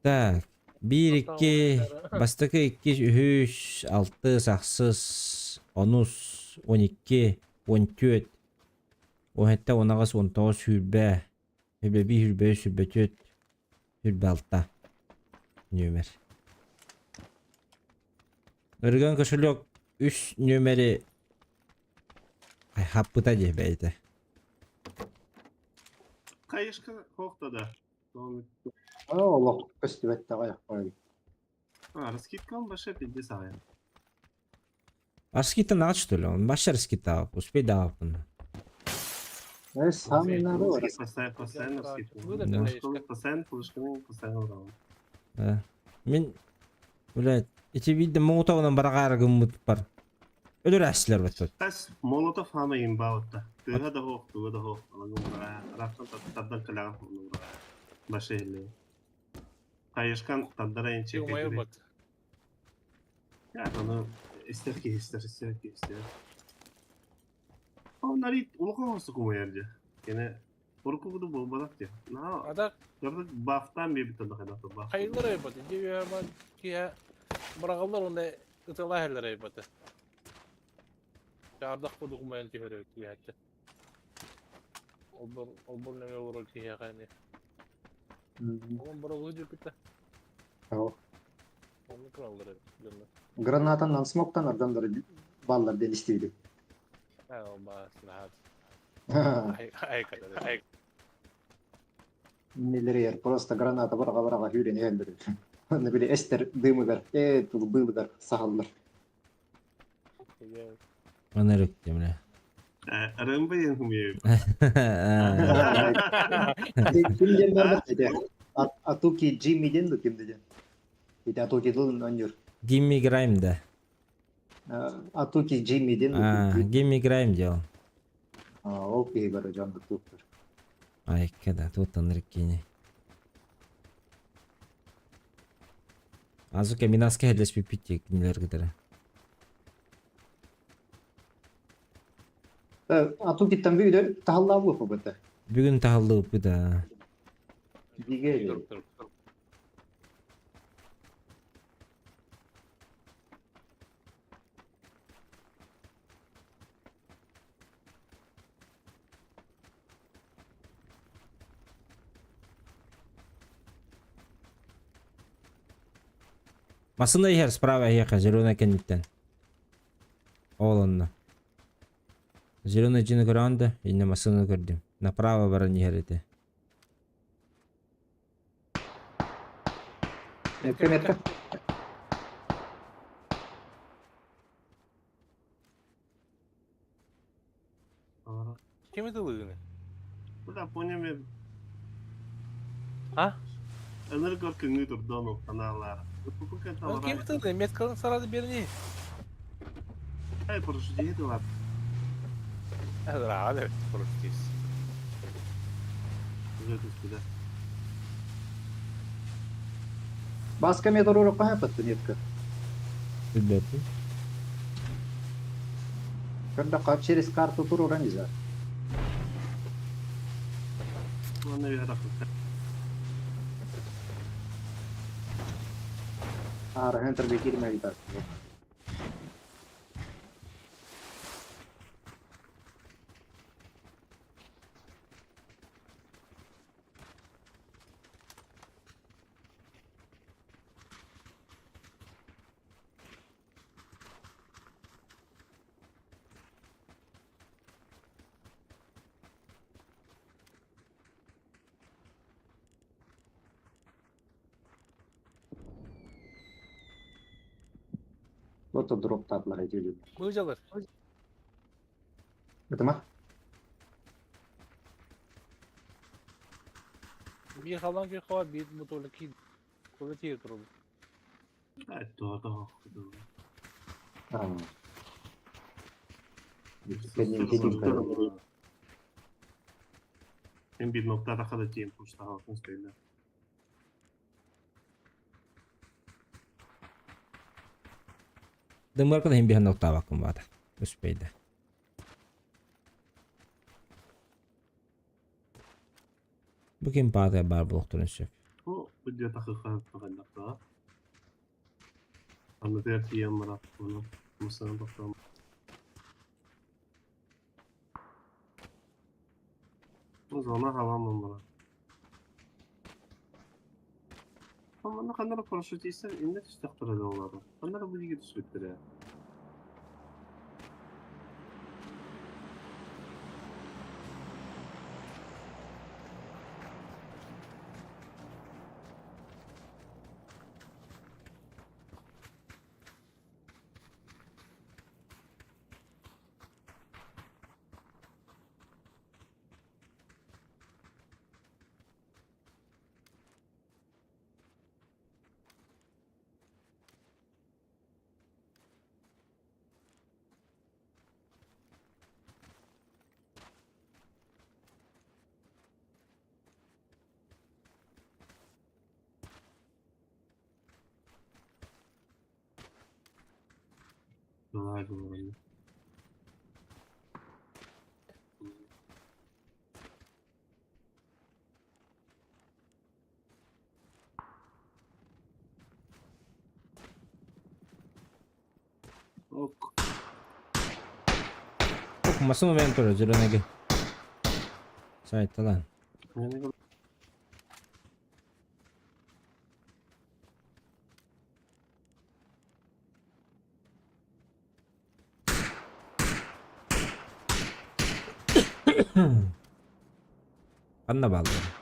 Так, биир, икки, бастакы икки, үһүс, алтыс, ахсыс, онус, 12, 14, 17, 18, 19, 20, 21, 23, 24, 26 нүөмэр. Өргөн кошелек үс нүөмэри хаппыта дии бэйэтэ. Хайышка хохта да. Олох көстүбэт даҕай. А, раскидка баша 50 ая. Раскидка надо что ли? Он вообще раскидал. Успей давапын. Э, самый надо. Постоянно, постоянно скидка. Да. Постоянно флешками, постоянно раунд. Да. Мин, блядь, эти видно Молотовынан барагаары гыммыт бар. Өлөр әсилер баттат. Тас Молотов хама имбаутта. Тыга да хох, туга да хох. Алагым тардан калаган Баша или. Хайышкан тардара инче. бат. Я, аны истер ки истер, истер ки истер. Оннар улахан хосу кумайар Кене Орку буду болбадак де. На, Ада көрдүк бафтан бебит анда хайда баф. хайылар айбат. Дебе кия барагалар оны ыталахелер айбат. Чардак буду кумайын түһөрө киһәтте. Олбор олбор неме олор киһә кайны. Олон барагы жүрүп Оны краллар билем. Гранатанан смоктан ардандар баллар ден истейди. А, ба, сынат. Ай, ай, ай. Нелер просто граната барга барга хүрен элдер. Аны биле эстер дымыгар, э тул быылыгар сахаллар. Оны өрүктем, бля. Рымбы хуме. Ким ден бар бит Атуки Джимми ден ким ден. Ити Атуки дыл онюр. Гимми Грайм да. Атуки Джимми ден. А, Гимми Грайм делал. Ол киһи бар жонду туктур. Айка да, тут аныркини. Азука минаска хеллеспиппит кинилэр кытары. Атукиттан бүгүн таһаллаабы быта. Бүгүн таһаллыбыппыт аа. Биге. Массыына иһэр справа эһиэхэ зеленый кэнниттэн. Ол онно. Зеленый дьиэни көрөҕүн да, иннэ массыынаны көрдүм. Направо баран иһэр этэ. Метка, метка. Ким ытылыыны? Бля, понял мен. А? Энерго кыңы турдону каналлар. Ол ким ытылыы? Меткалын сарады берни. Ай, парашютист лап. Рада, парашютист. Уже да. Баска метр урукка хаппат метка. Билбэппин. Когда через карту турура нельзя. Аны яра. Аар хантер бекир мэлитас. Вот дроп татлар эти. Мыжалар. Это ма? Биир халан күйхоа, биир моторлы ки. Көбө тиер туру. Ай, то то. А. Hem bir noktada kadar diyeyim posta halkın söyle. Дымарка да хим биһэн октаабаккын баата. Успейда. Бу ким паата бар булуктурун сөп. Bu video takı kaldı Anlatıyor ki mara bunu. Musanın bakalım. O zaman havam bana. Ama ne kadar paraşütistler inne tüstektir onları. Onları bu lige düşüktür ya. Kolay doğru. Ok. Массыына мен турар зеленыйга. Сайталан. Yani Ханна бааллар.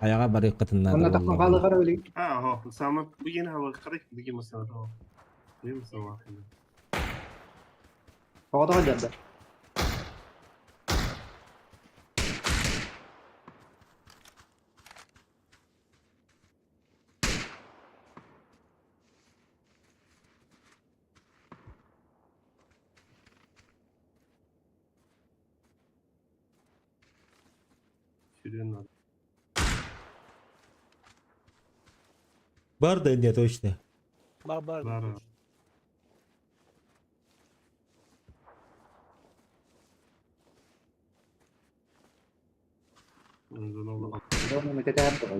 Аяға барык Онна кытыннады тахман калыгар өлі. Ha, ho, Sama bu yeni hava kırık bir mesela. Дым салахын. Тоҕо дьарда. Сүрүн надо. Бар да не точно. Бар бар. Бар. Дьон кэтэһэр тоҕо.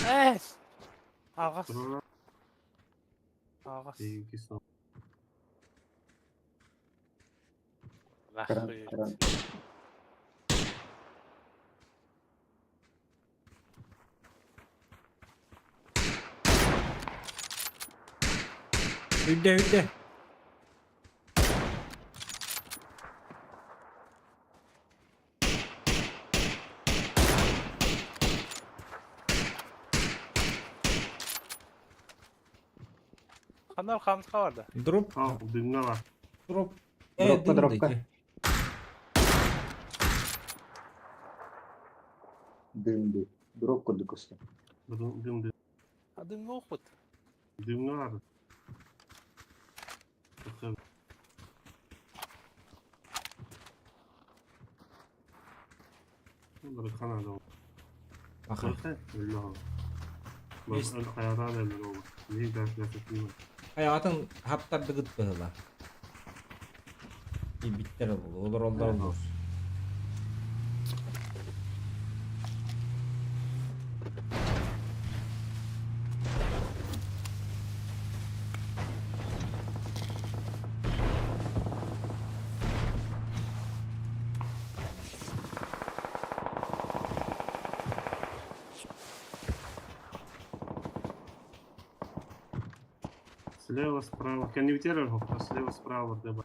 Эс! Аҕас. Аҕас. Каран, каран. Үрдэ үрдэ. Ханар хамска барда. Дроп. Дымҥа бар. Дроп. Дропка, дропка. Дым дым. Дроп курдук көстө. Дым дым. Дымҥа охпут. Дымҥа бар. Канада. Аха. Хайаатын хаптардыгыт быһыла. Биттер ол. Олор олдар олор. Слева, справа. Конвертировал, слева, справа, ДБ.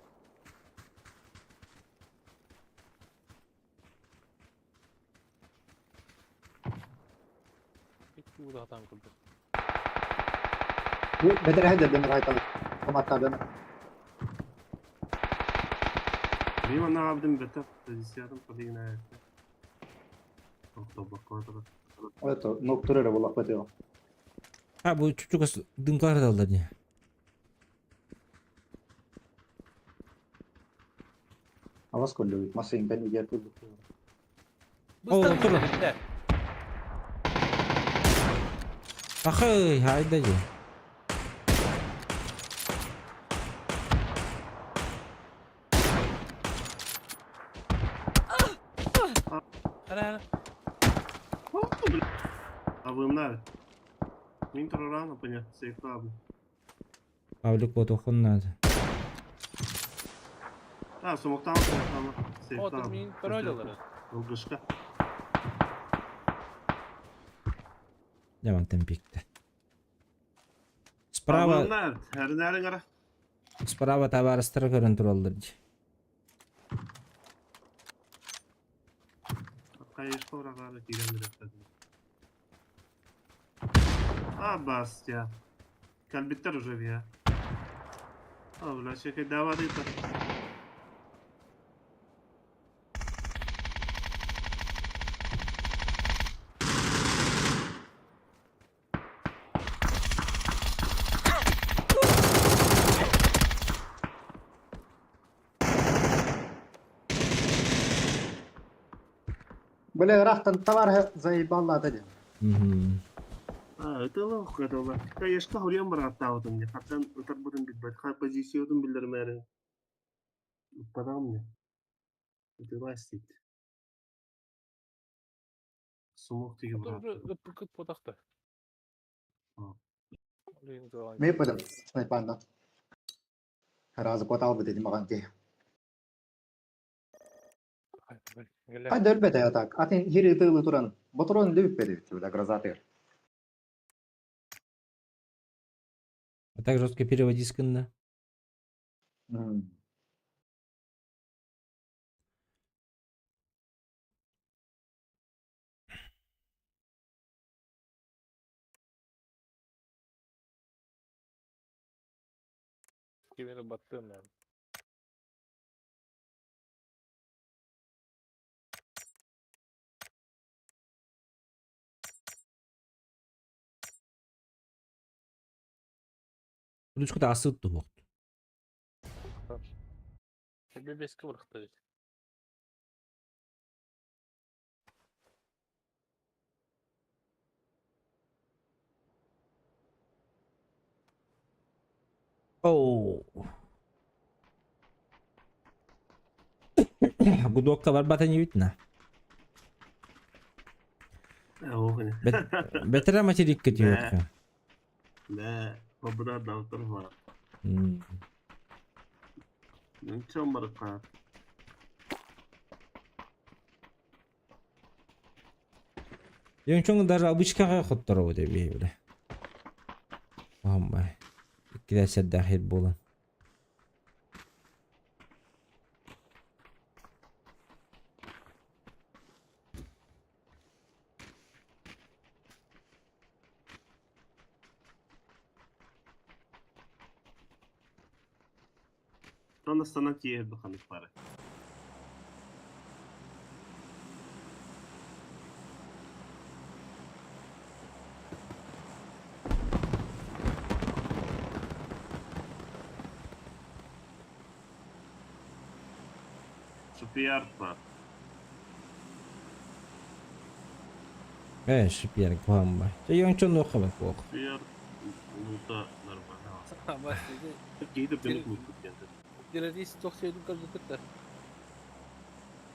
Бэдэрэ дэн райтал. Коматтадан. Мимо на абдым бета. Десятым подигна. Это, ноктурера була хватило. Ha bu çocuk дымкар далдар не. Авас коллюит. Масса интен идет. О, тур. Ахы, хайда же. Ана, А вы мнали? Минтро рано, понятно, сейф Павлик вот ухон надо. А, сумоктан сейф О, мин паролялары. Долгышка. Яман темпикте. Справа, справа товарыстар көрөн тураллар. А, бастя. Кальбиттер уже я. А, бля, чекай, давай это. Бля, рахтан товар заебала дадим. Угу. А, это лох, это лох. Конечно, хурьям брат, мне. Хатан, это будем бить, хай позицию билдермәре. Потом мне. Это ластит. Сумок тиги брат. Кыт потахта. Мен подам, снайпанда. Разы котал бит маган ки. Хайда өлбөтө так. Атын хири тылы туран. Ботурон лүп берет, бля, грозатыр. А так жестко переводи скында. Кимини баттыам мен. Ручката асыт туһук. Тебе беске бырахта ведь. Оу. Гудокка барбата не видно. Бэтэрэ материкка тиийиэххэ. Да, побыда доктор бар. Ничего барыкка. Йончоҥ даже обычкаҕа хотторобут эбии бile. Оһомбай. Иккилэр сэрдээх хир буолан. Тон астана тиийэр ханнык бары. Супиарт бар. Ээ, шипиэр куһааммай. Чэ, йончон нуохха бак буох. Супиарт лута нормально. Киһи Кейде бен лут диэн. Террорист туох сиэдин көрбүккүт да.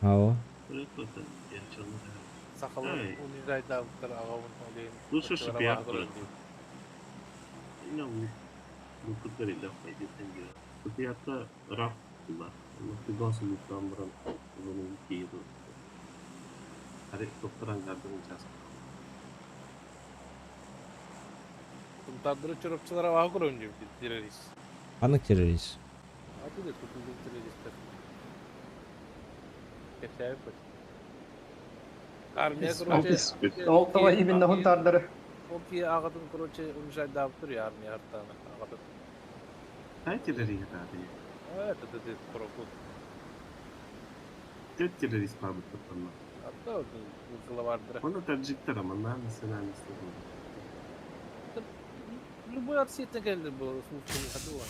Ау. Сахалар унижайдаабыттар аҕабын олейин. Лучше шипиарт Шипиарта раф була. Тыгас луттан баран uzun кейді. Хари доктор ангардын час. Тумтардыры чоропчулара аға көрөм деп террорист. Ханнык террорист? Аты да тутулдун террористтер. Кэпсээбит Армия, короче... Ол того именно хунтардары. Ол ки ағатын, короче, унижайдаабыттыр я армия артаны ағатын. Тай террорист аты. Это ты прокут. Тет террорист бабыт топтанна. Атта главардыра. Оны таджиктер ама национальность. Любой Россия келди бу случай хадуа.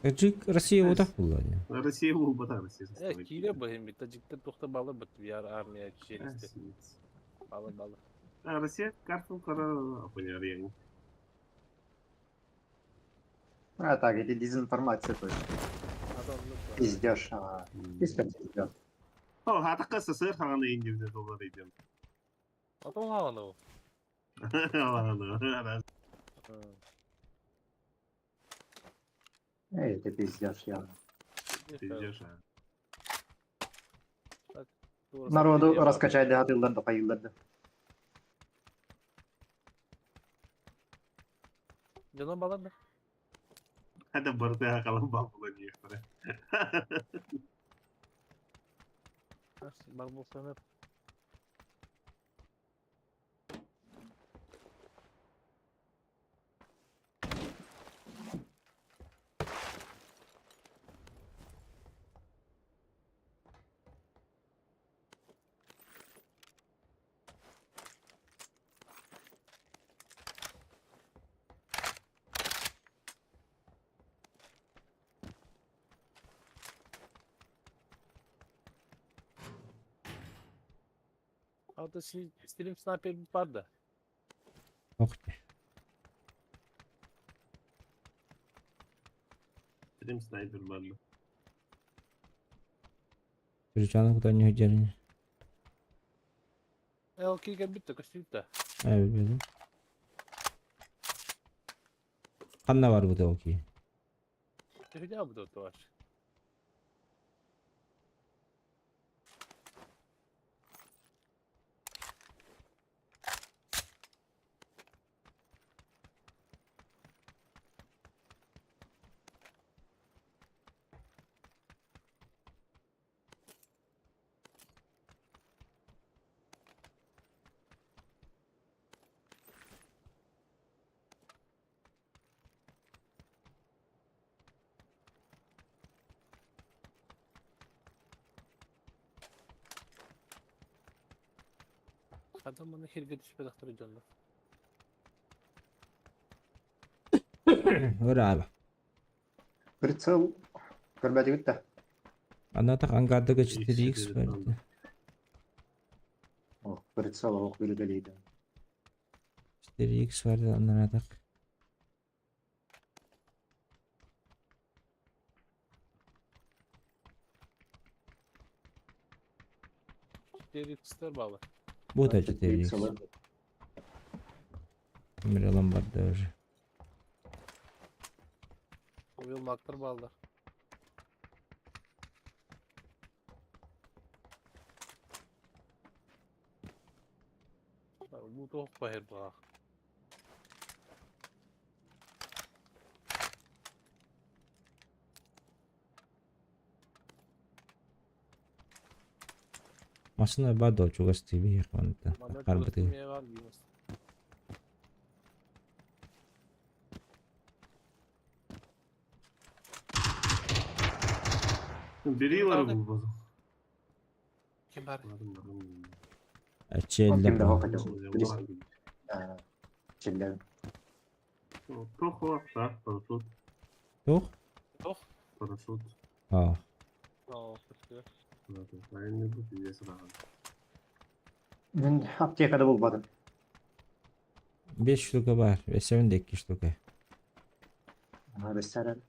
Таджик Россия вот так была. Россия болбата Россия. Э, кире бу эми таджиктер тохта балы бит яр армия челисте. Балы балы. Россия картын кара апыняр яң. А так, это дезинформация точно. Пиздеж. Пиздеж, пиздеж. О, хатаққа СССР хағаны индивде доллар идем. Атон хағаны ол. Хағаны. Эй, это пиздеж, явно. Пиздеж, а. Народу раскачать дагатыллар да хайыллар Жана балар да. Хада барты хақалан бабыла некторы. Бар болса Altta Slim Sniper var da. Ох Стрим снайпер бар да. Чурчаны куда не удержали. Э, кийген битте көстүп да. Э, билбедим. Ханна бар бу оки. Төһүдэ бу да var. Хата маны хиргэ түспэтэхтэр дьоннор. Ура. Прицел көрбөтүгүт да. Она так ангардага 4х verdi. Ох, прицел ох бүрүдэлийdi. 4x verdi onlara tak. 4x'ler bağlı. Bu da 4x. Emir alan vardı уже. Уйыл мактар bağlı. Bu da bahir bağ. Машина бадо чугас TV хванта. Манна Карбаты. чугас var дейміз. Бери бар бұл база. Ким бар? Ачелла. Кимде хокка Чиллер. Тохо, да, парашют, Тух? Тох? парашют. А. О, күтті. Правильно будет, здесь рано. Мен аптекада болбадым. 5 штука бар. 7 de 2 штука. Ресторан.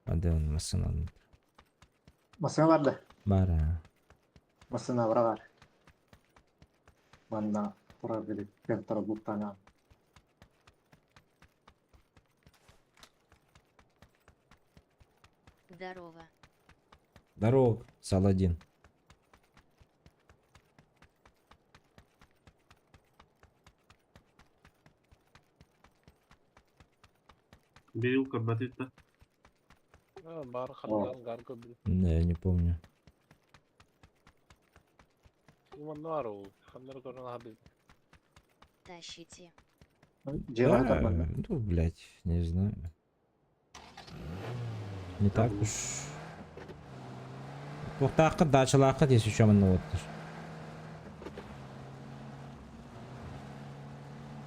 Hadi onu masın alın. Масына барды. Бар ha. Масына бар. Манна турар билип, кентара буттана. Здорово. Здорово, Саладин. Бери көрбөтүт да. Бар қардан гар көп. Да, я не помню. Манна бар ол. Қандар көрін хабib. Тащите. Жера Да, манна. ну, блядь, не знаю. Не так уж. Туохтаахха даачалаахха если еще манна оттыр.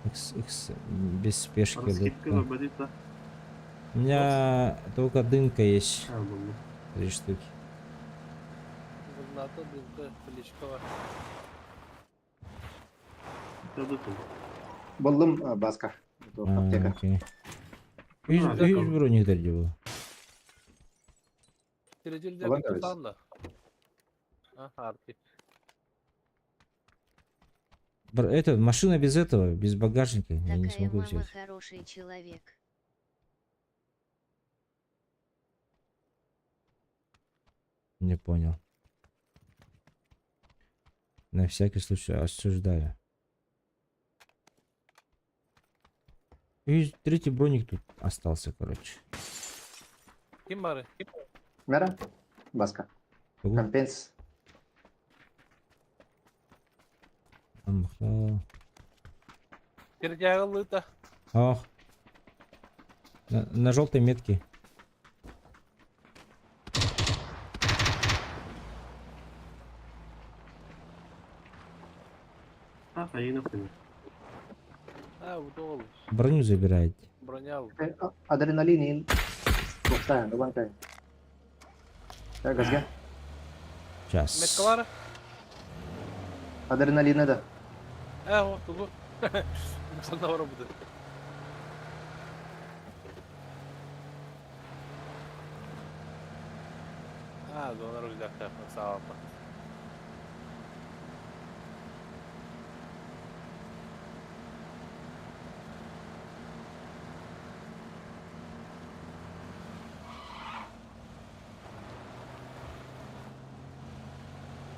X, X, без спешки. Скидка лутка. көрбөтүт да. У меня только дымка есть. А, бұл. Три штуки. Граната, дымка, плечка бар. Дадытым. Болдум баска. А, Аптека. окей. Үз, А, үз броник было. Тережелде Алан да тұтан да. А, арки. Это, машина без этого, без багажника. Я не Такая смогу мама взять. хороший человек. Не понял. На всякий случай осуждаю. И третий броник тут остался, короче. Ким бар? Мера? Баска. Ого. Компенс. Амха. Тережелі да. Ох. На желтой метке. А, хайына қойма. А, bu da ол. Броню забираете. Броня ал. Адреналин. Туктаан, дубанкай. Так, газга. Сейчас. Метка бар? Адреналин да. А, о, тугу. Сонда бар бұды. А, зона рюкзак сау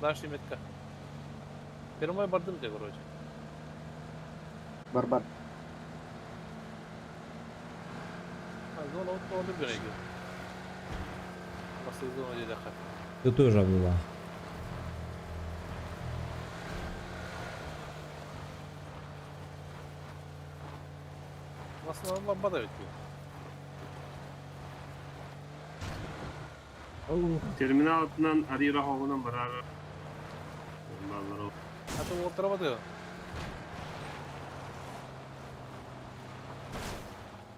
Дальше метка. Первый бардым тебе, короче. Бар бар. А, зона вот он береги. Басты зона деді қа. Ты тоже была. Басына баба да өтпей. Терминал атынан Арира хоғынан барар. Балар. А то отыра бады.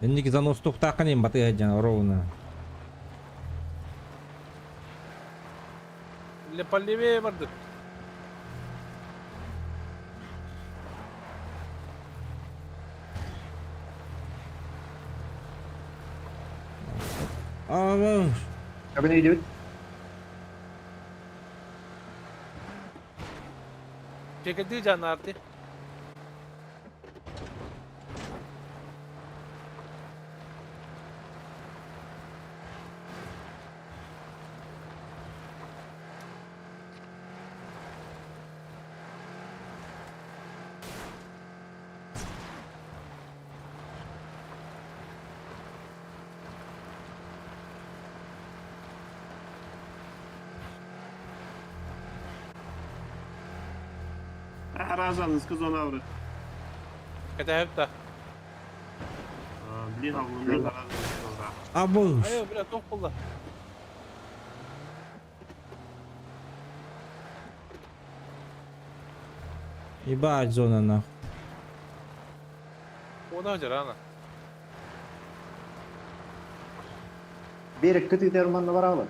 Инники заностуохтааххын иһин батыһа дьон ровно. Ле полевее бардык. Aa, Abi ne gidiyor? Чекеди жанарти. Разан из Казанавры. Кэтэһэбит да. Блин, а Абыш. Айы, бля, туох буолла? Ебать, зона нахуй. Уона дьарана. Берег кытыытыгар манна бараҕын.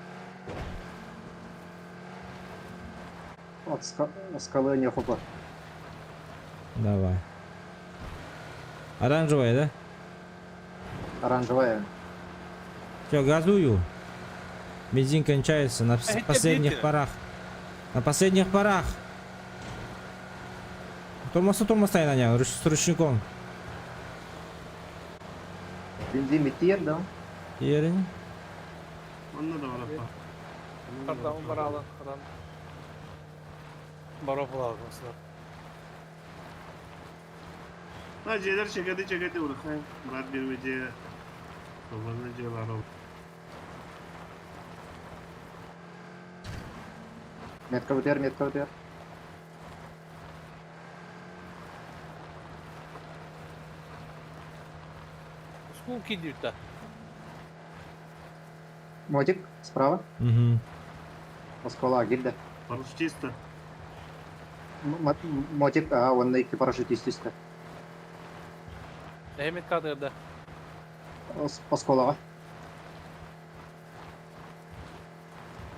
От скалы не хопа. Давай. Оранжевая, да? Оранжевая. Все, газую. Бензин кончается на Это последних битвы. порах. На последних порах. Тормоза, тормоза на нем, с ручником. Бензин битиер, да? Ерин. Онно да бараппа. Картамын баралын, адам. Баро булалын На жээлер чекеди чекеди урахай. Бар бир же. Собаны же бар ол. Метка битиер, метка битиер. Скул кидют да. Мотик, справа. Угу. Оскола, гильда. Парашютиста. Мотик, а, он на икки парашютист. Эхмет кадырда. Осколаға.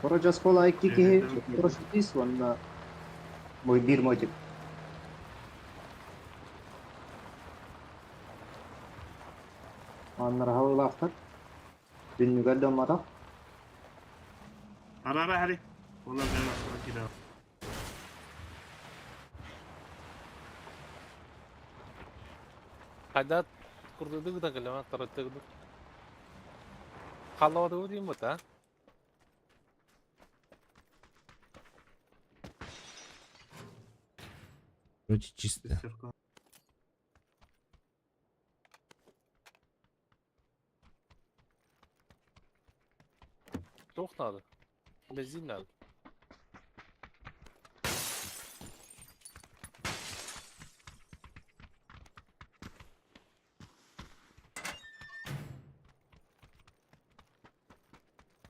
Короче, оскола икки киһи парашютист, онна мой бир мотик. Аннар халылаахтар. Дүннүгэр домматах. Арара хари. Онна бэйэ асыра киирэ. Хайда курдудук да кэлэмэ тараттыгдык. Халлавады дейм бут, а? Вроде чисто. Туох надо. Бензин надо.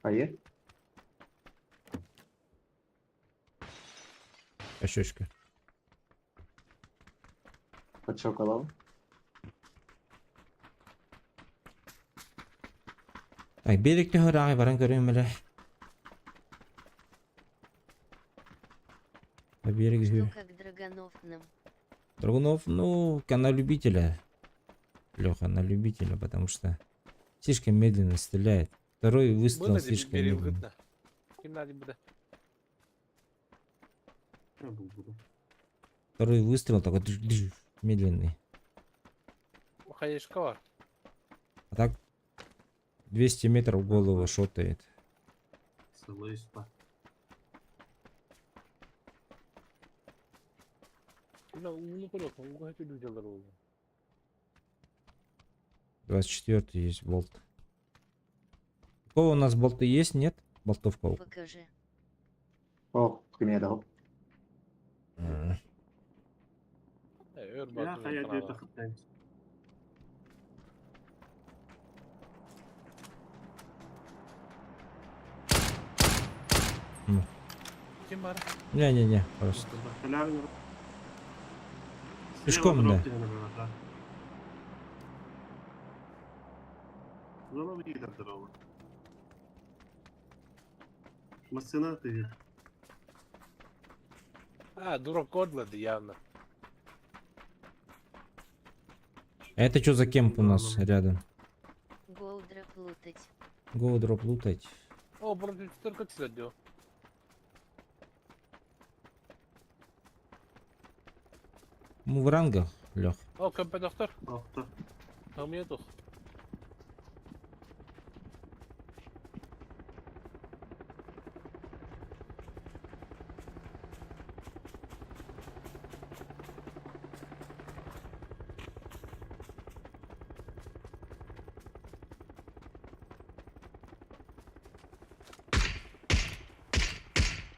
Айы. Ощечка. Подшоколал. Так, берег төһөр баран көрөм эле. А берег Что как Драгонов нам? Драгунов, ну, на любителя. Леха, на любителя, потому что слишком медленно стреляет. Второй выстрел Было слишком берег медленно. гытна. Ким надо буде? Второй выстрел такой дж-дж, медленный. Хаешка бар. А так 200 метров в голову шотает. Сылыспа. Бля, ууну көрөк, ууга хөтүлүү жалар болду. 24 есть болт. У кого у нас болты есть? Нет? Болтов кого? Покажи. О, кимиэ да. Өр Я бардым. хайа диэт ахтайм. Ким бар? Не-не-не, просто. Пешком, да. Зона выиграла. Машина ты. А, дурак кодлады явно. А это что за кемп у нас рядом? Голдроп лутать. Голдроп лутать. О, вроде только кстати. Мы в рангах, Лех. О, компе доктор. Доктор. Там нету.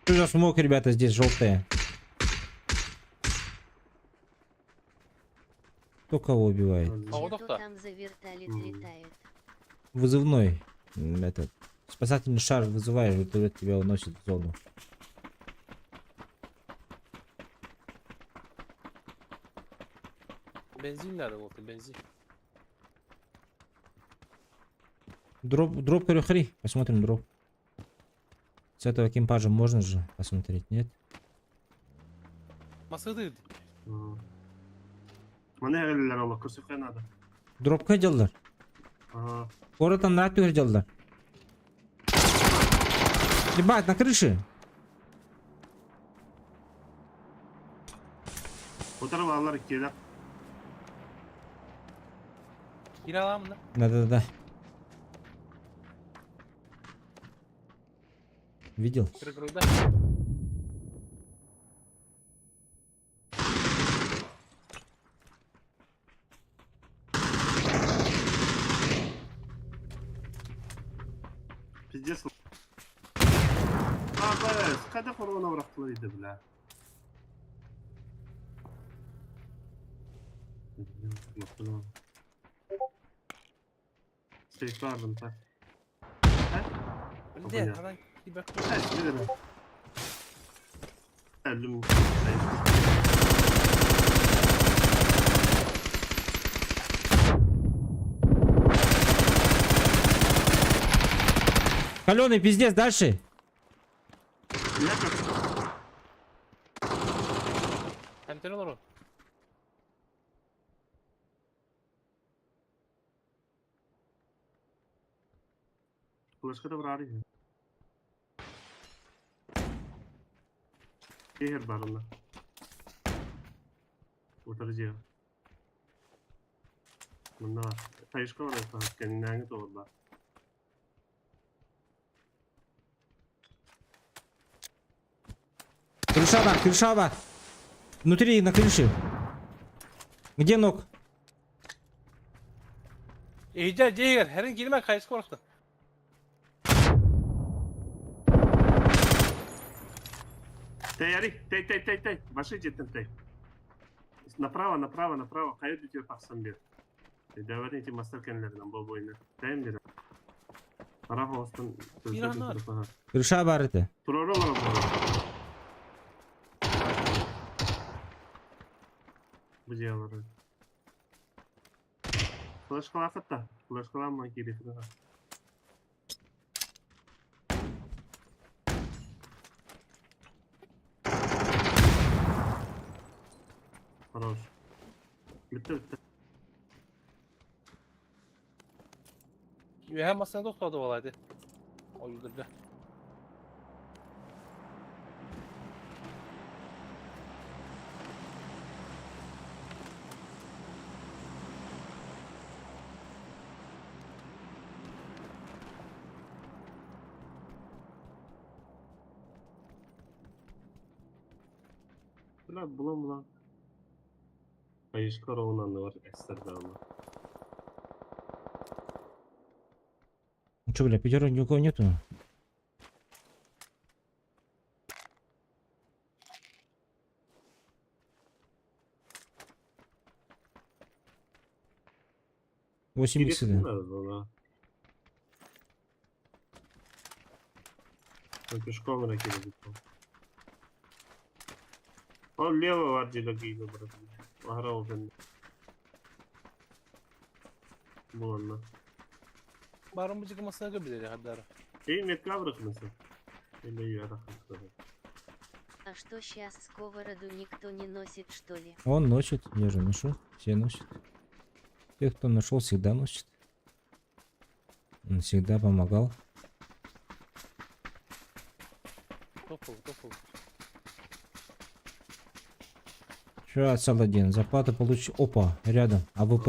Что за смог, ребята, здесь желтые? Кто кого убивает? А Что вот доктор. там за вертолет Мгм. летает? Вызывной. Этот. Спасательный шар вызываешь, вертолет тебя уносит в зону. Бензин надо, вот, бензин. Дроп, дроп хри. Посмотрим дроп. С этого кемпажа можно же посмотреть, нет? Масыды. Мана эллер ола, көсөккә надо. Дропка делалар. Ага. Город там на делалар. Ебать, на крыше. Утар балалар килә. Кираламын да. Да-да-да. Видел? Кыргырда. Пиздец. А, бәс, кайда корона бырактылар иде, бля. Сейф так. Блин, она тебя. Әлім. Каленый пиздец, дальше. Хәмтер olur. Флешка да бар иде. Кехер барында. Утар жер. Мында бар. Тайышка бар, кәннәңе тоғыр бар. Крыша бар, крыша бар. Внутри, на крыше. Где ног? Ейде, дейгер, хәрін келме, қайсы қорықты. Тэй, ари, тэй, тэй, тэй, тэй. Башы жеттім тэй. Направо, направо, направо. Қайыр бүтер тақсам бер. Дәвәрін мастер кәнлерінен бұл бойына. Тәйім бер. Арақ оғыстан Иранар. Крыша бар это. Турары бар бұл. Бұл жер Флешка лақытта. Флешка ламан керек. Хорош. Bitti bitti. Hem masana toxtadı olaydı. O yüzdü. Бля, булан булан. Айышка роунанны бар эстердәме. Ну что, бля, пятерок ни у кого нету? Восемь икс, да. Пешком ракета. Он лево варди логи брат. Ага, он. Буланна. Баарым бу массыына билэр хаддара. Эй, метка врахнется. Или я рахнется. А что сейчас сковороду никто не носит, что ли? Он носит, я же ношу, все носят. Те, кто нашел, всегда носит. Он всегда помогал. Тофу, тофу. Че, Саладин, зарплату получи. Опа, рядом, АВП.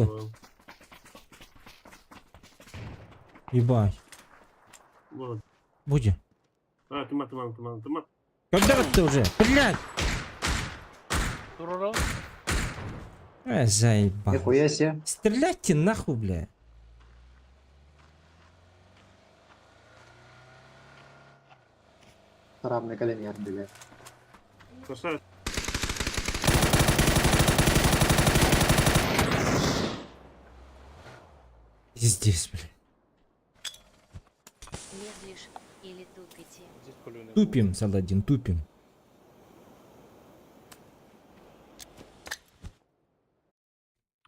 Ебать. Вот. Буди. А, тыма, тыма, тыма, тыма. Когда ты уже? Блядь! Турора. Заебал. Нихуя себе. Стреляйте нахуй, бля. Равный колени отбили. Саша, Пиздец, бля. Медлишь или тупите? Здесь пулюны. Тупим, Саладин, тупим.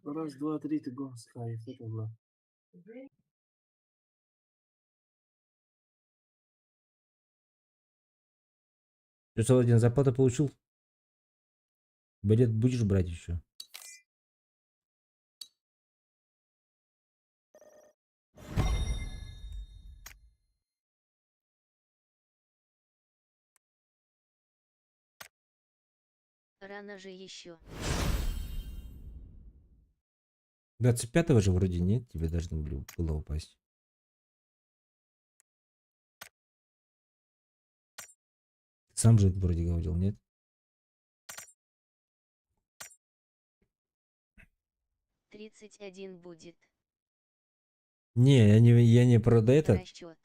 Раз, два, три, ты голос. Это было. Че, Саладин, зарплату получил? Билет будешь брать еще? Рано же еще. 25-го же вроде нет, тебе должно было упасть. Ты сам же вроде говорил, нет? 31 будет. Не, я не про этот, Расчет.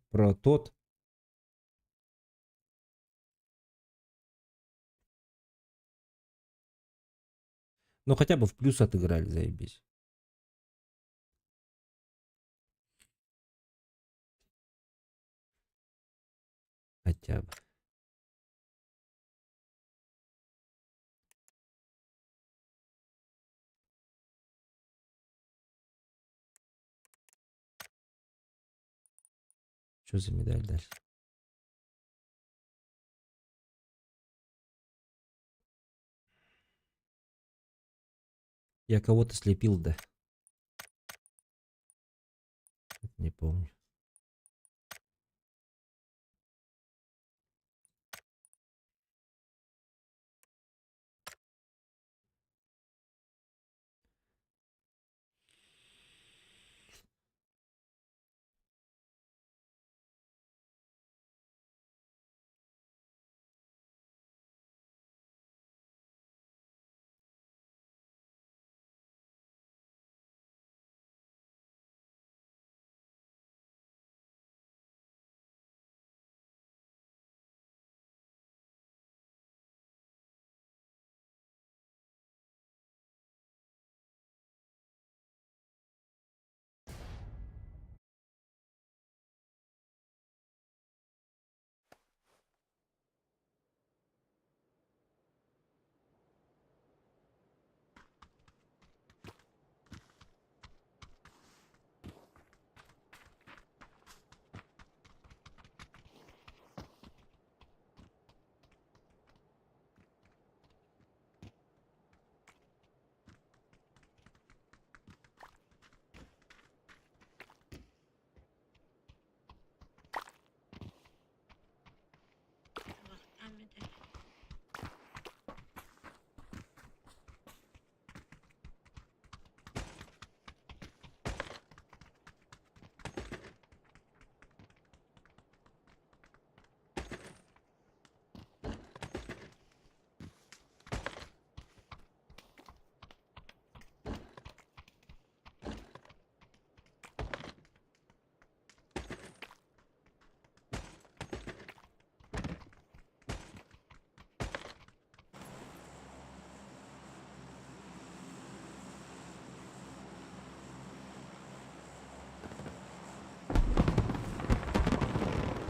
про тот. Ну хотя бы в плюс отыграли, заебись. Хотя бы. Что за медаль дальше? Я кого-то слепил, да. Это не помню.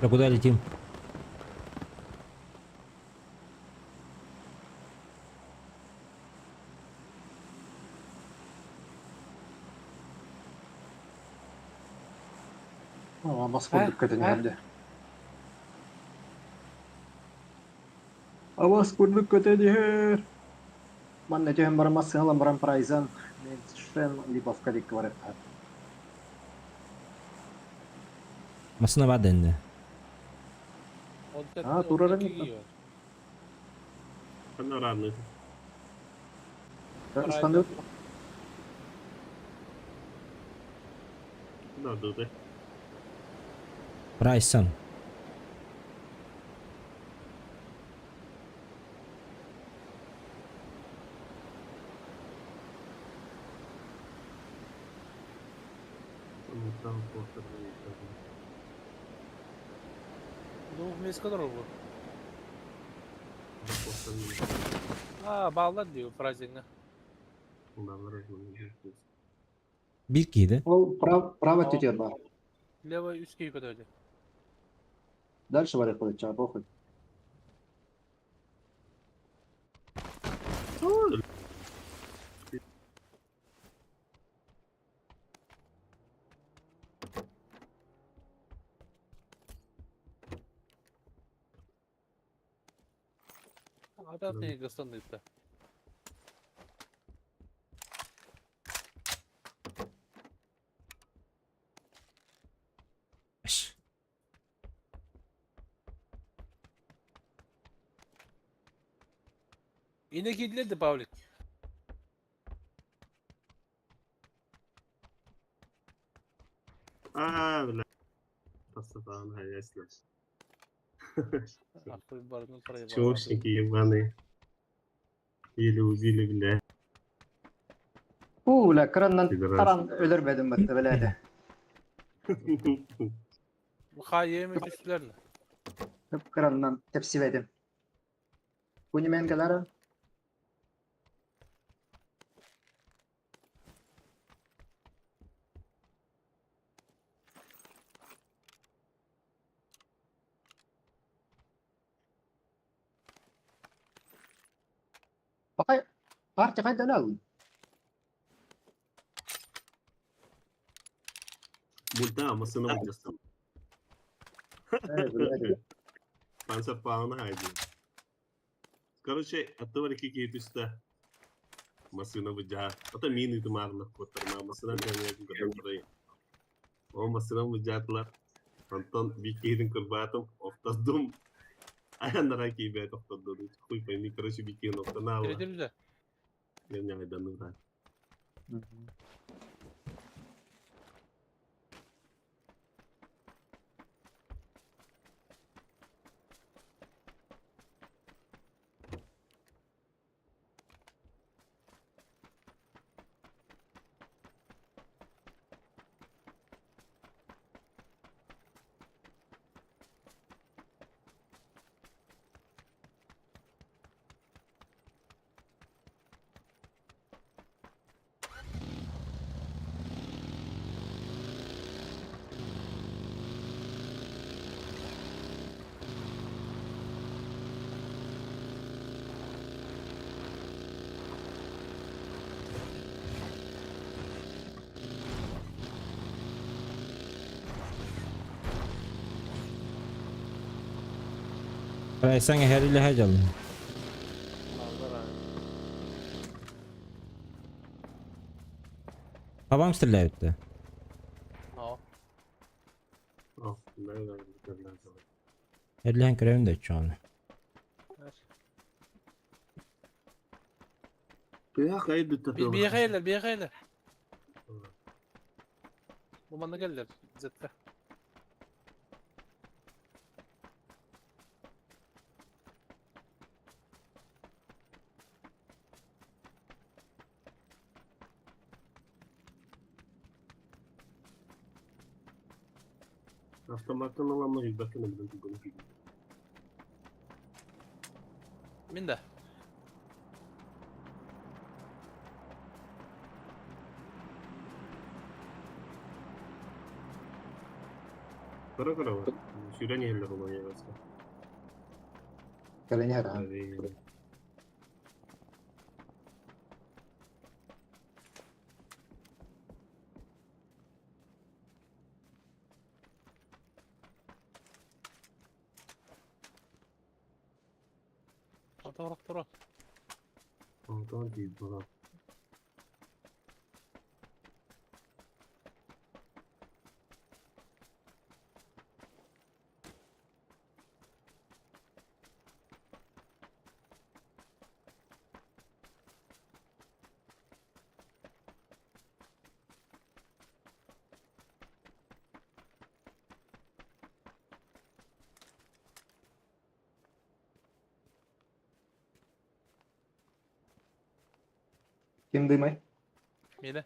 А куда летим? Бас курдук көтөн иһэрдэ. Абас курдук көтөн иһэр. Манна түһэн баран массыына ылан баран прайзан Меншен Липовка диэки барыахха. Массыына баар дэннэ. А, турар эбит. Панорамный. Ыстаныы. Да, Прайсан. Двух месяц которого. А, баллар диyor фразеңе. Биир киһи Ол право түтер бар. Левый үс киһи көтөдү. Дальше барыах буолачча, похуй. Адам не гастан ыытта. Ш. Yine киирдилэр Павлик. А, бля. Пасапан, ясно. Ахуй барыны проебал. Чмошники ебаные. Еле убили, бля. Уу, бля, кыраннан Пидорас. таран өлөрбөдүм бытты, бля. Хайеми түстүлэр. Кыраннан тэпсибэтим. Бу немен кэлэр? Бакай, партия кайдан алдың? Мульта, масына выдастым. Э, бля. Панцерпауна хайди. Короче, оттовар кики түстэ. Масына выдя. Ата мины тумарна коттарма. Масына жаня кутармай. О масына выдятлар. Антон бикейдин курбатым, офтаздум. Ая нараки бет офтаздум. Хуй пойми, короче, бикейн офтанала. Киирдилэр. Я не айдану да. Прайсан эһэрилэһэ дьалын. Баллар. Табам стреляют-то. О. О, да, да, да, да, да. Эрлэһэн көрөбүн да чоны. Бля, хайды Биэхейлер, биэхейлер. Бу манна келлер. Зетка. Автоматтан аламай, бакына білін бүгін. Мин да. Кара кара бар. Сүйрен еллер olan yarası. Кэлэн иһэр, а. Торох. Онтон тиийбит буолан. Ким дымай? Миэнэ.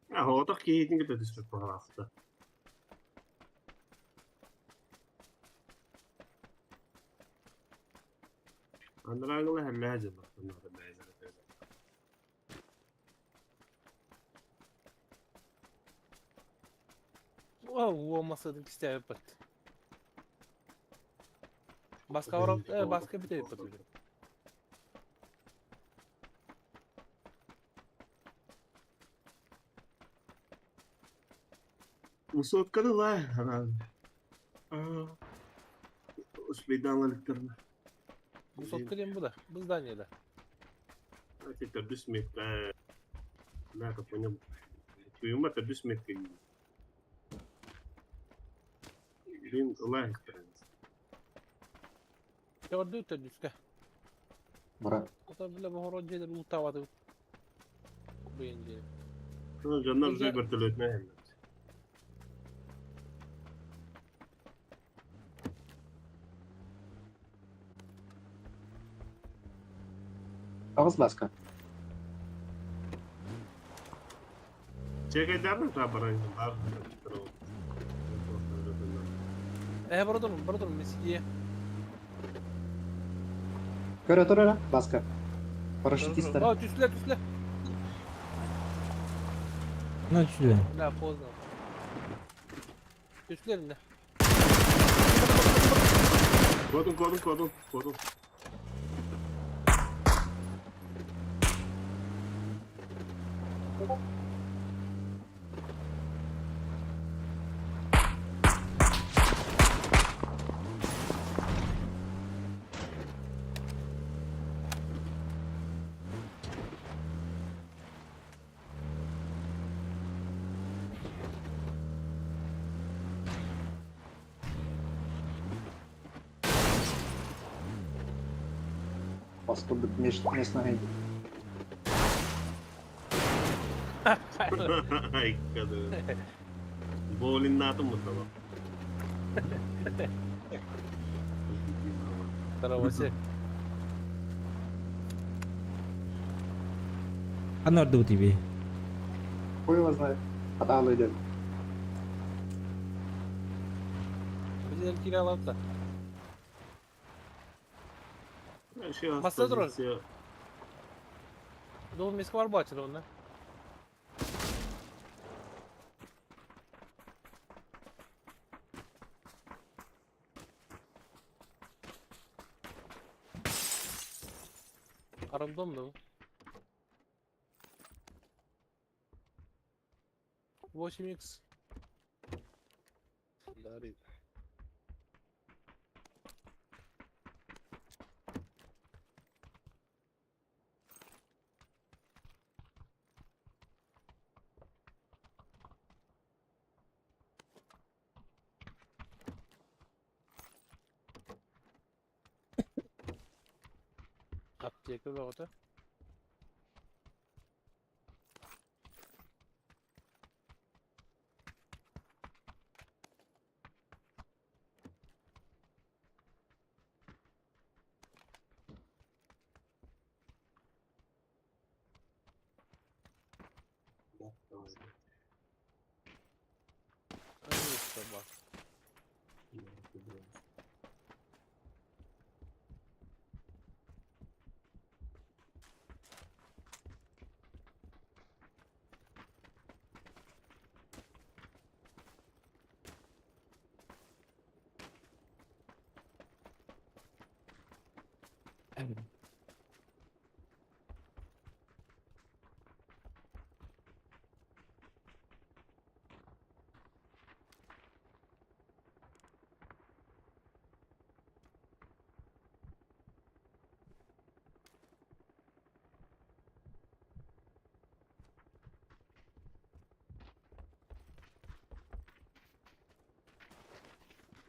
Оҕотох киһитин кытта түспүт баҕалаахта. Анарааҥҥыла хэллэһэ дьыллахтан Уомасыдын кистээбиппит. Баска барап, баска бүтээбиппит уже. Высотканы лай, Успейдан электронно. Высотка диэн бу да, бу здание да. Это төрдүс метка. Да, как понял. Туюма төрдүс метка. Блин, лай. Төрдү төрдүскэ. Бара. Ото биле бу хоро дьиэлэр уутаабаты. Быйын дьиэ. Дьоннор уже вертолетная. Аҕыс баска. Чекайдарны табаран бар. Бара турун, месидие. Көрө тур эрэ, баска. Парашютистар. О, түстүлэр, түстүлэр. Ну, түстүлэр. Да, поздно. Түстүлэр инде. Кодун, кодун, кодун, кодун. Баска бүт местный. Ай, кадыр. Боулин натым мутала. Здорово, Анорду тебе. Хуй его знает. Атаалы идет. Біздер кире алады да. Маса турар. Дол меске бар бачыр онда. Рандомно bu. 8x. Дарит. Аптека бөҕөтө. Ай,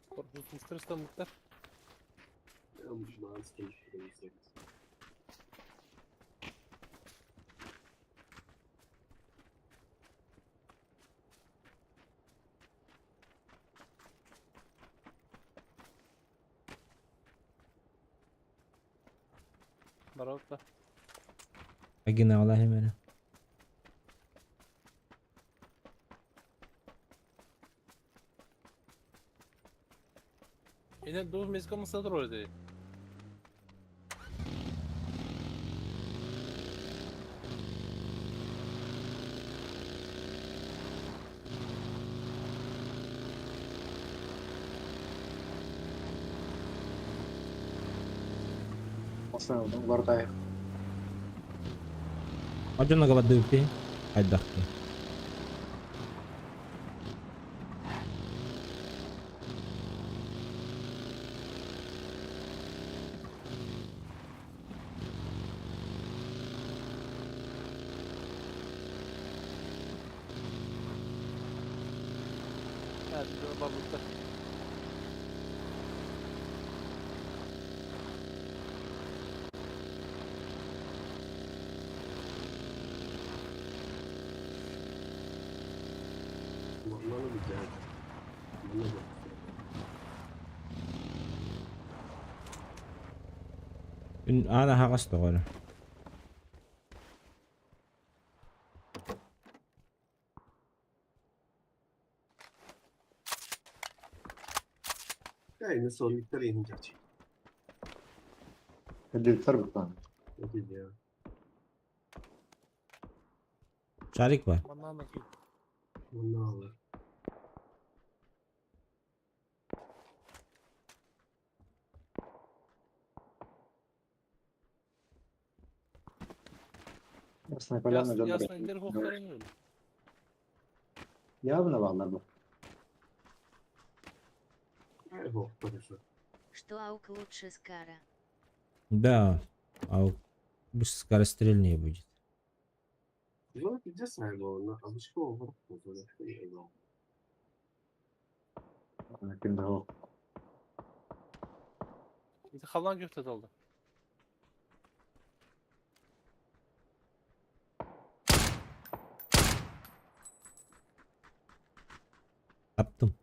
Корпусунстар станыктар. Баралта. Агина Аллахи мене. Yine doğu mezga mı orada? Основном вартай. Одинного воды пи. Айдахки. Evet, babutta. Надо быть делать. Много. Ана хагас тоҕор. Yani sonluklar yeni gerçek. Hadi buttan. Ne diyeyim ya. Шарик бар. Bana anlatayım. Bunu alır. Ясная поляна Ясна жондар. ясна хохтарын öyle. Явно баллар бу. Его, хорошо. Что аук лучше Скара? Да. А скорострельнее будет. Ну, пиздец, наверное, а почему он Ким да İşte halan köfte oldu. Таптым.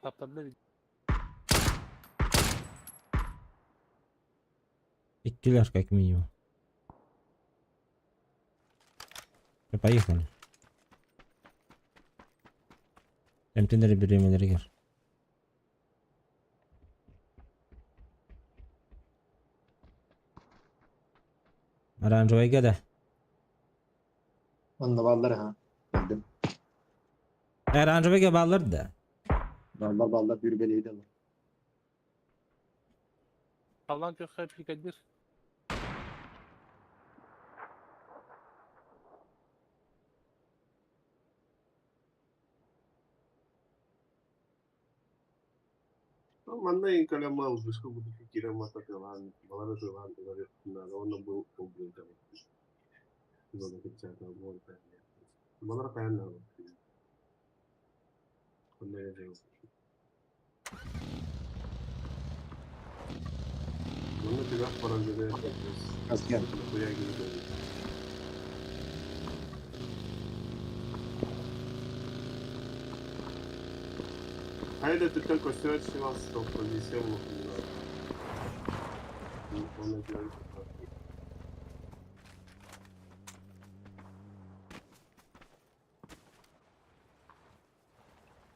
Taptabile Иккилер как минимум. Всё, Поехали. Эмтенер беремелергер. Оранжевый да. Онно баллар ha. Bildim. Оранжевый баллар да. Ballar ballar bir beleydi alır. Halan köfte pikadir. Манна инкалямал, бышку буду кирама татылан, балара тылан, он был убил там. Зона печата, вот Балара каяна. Он не жил. Манна тебя поражает. Asker. Нахуя гиде. А это ты только все отсевал, что повисел, нахуй. Он это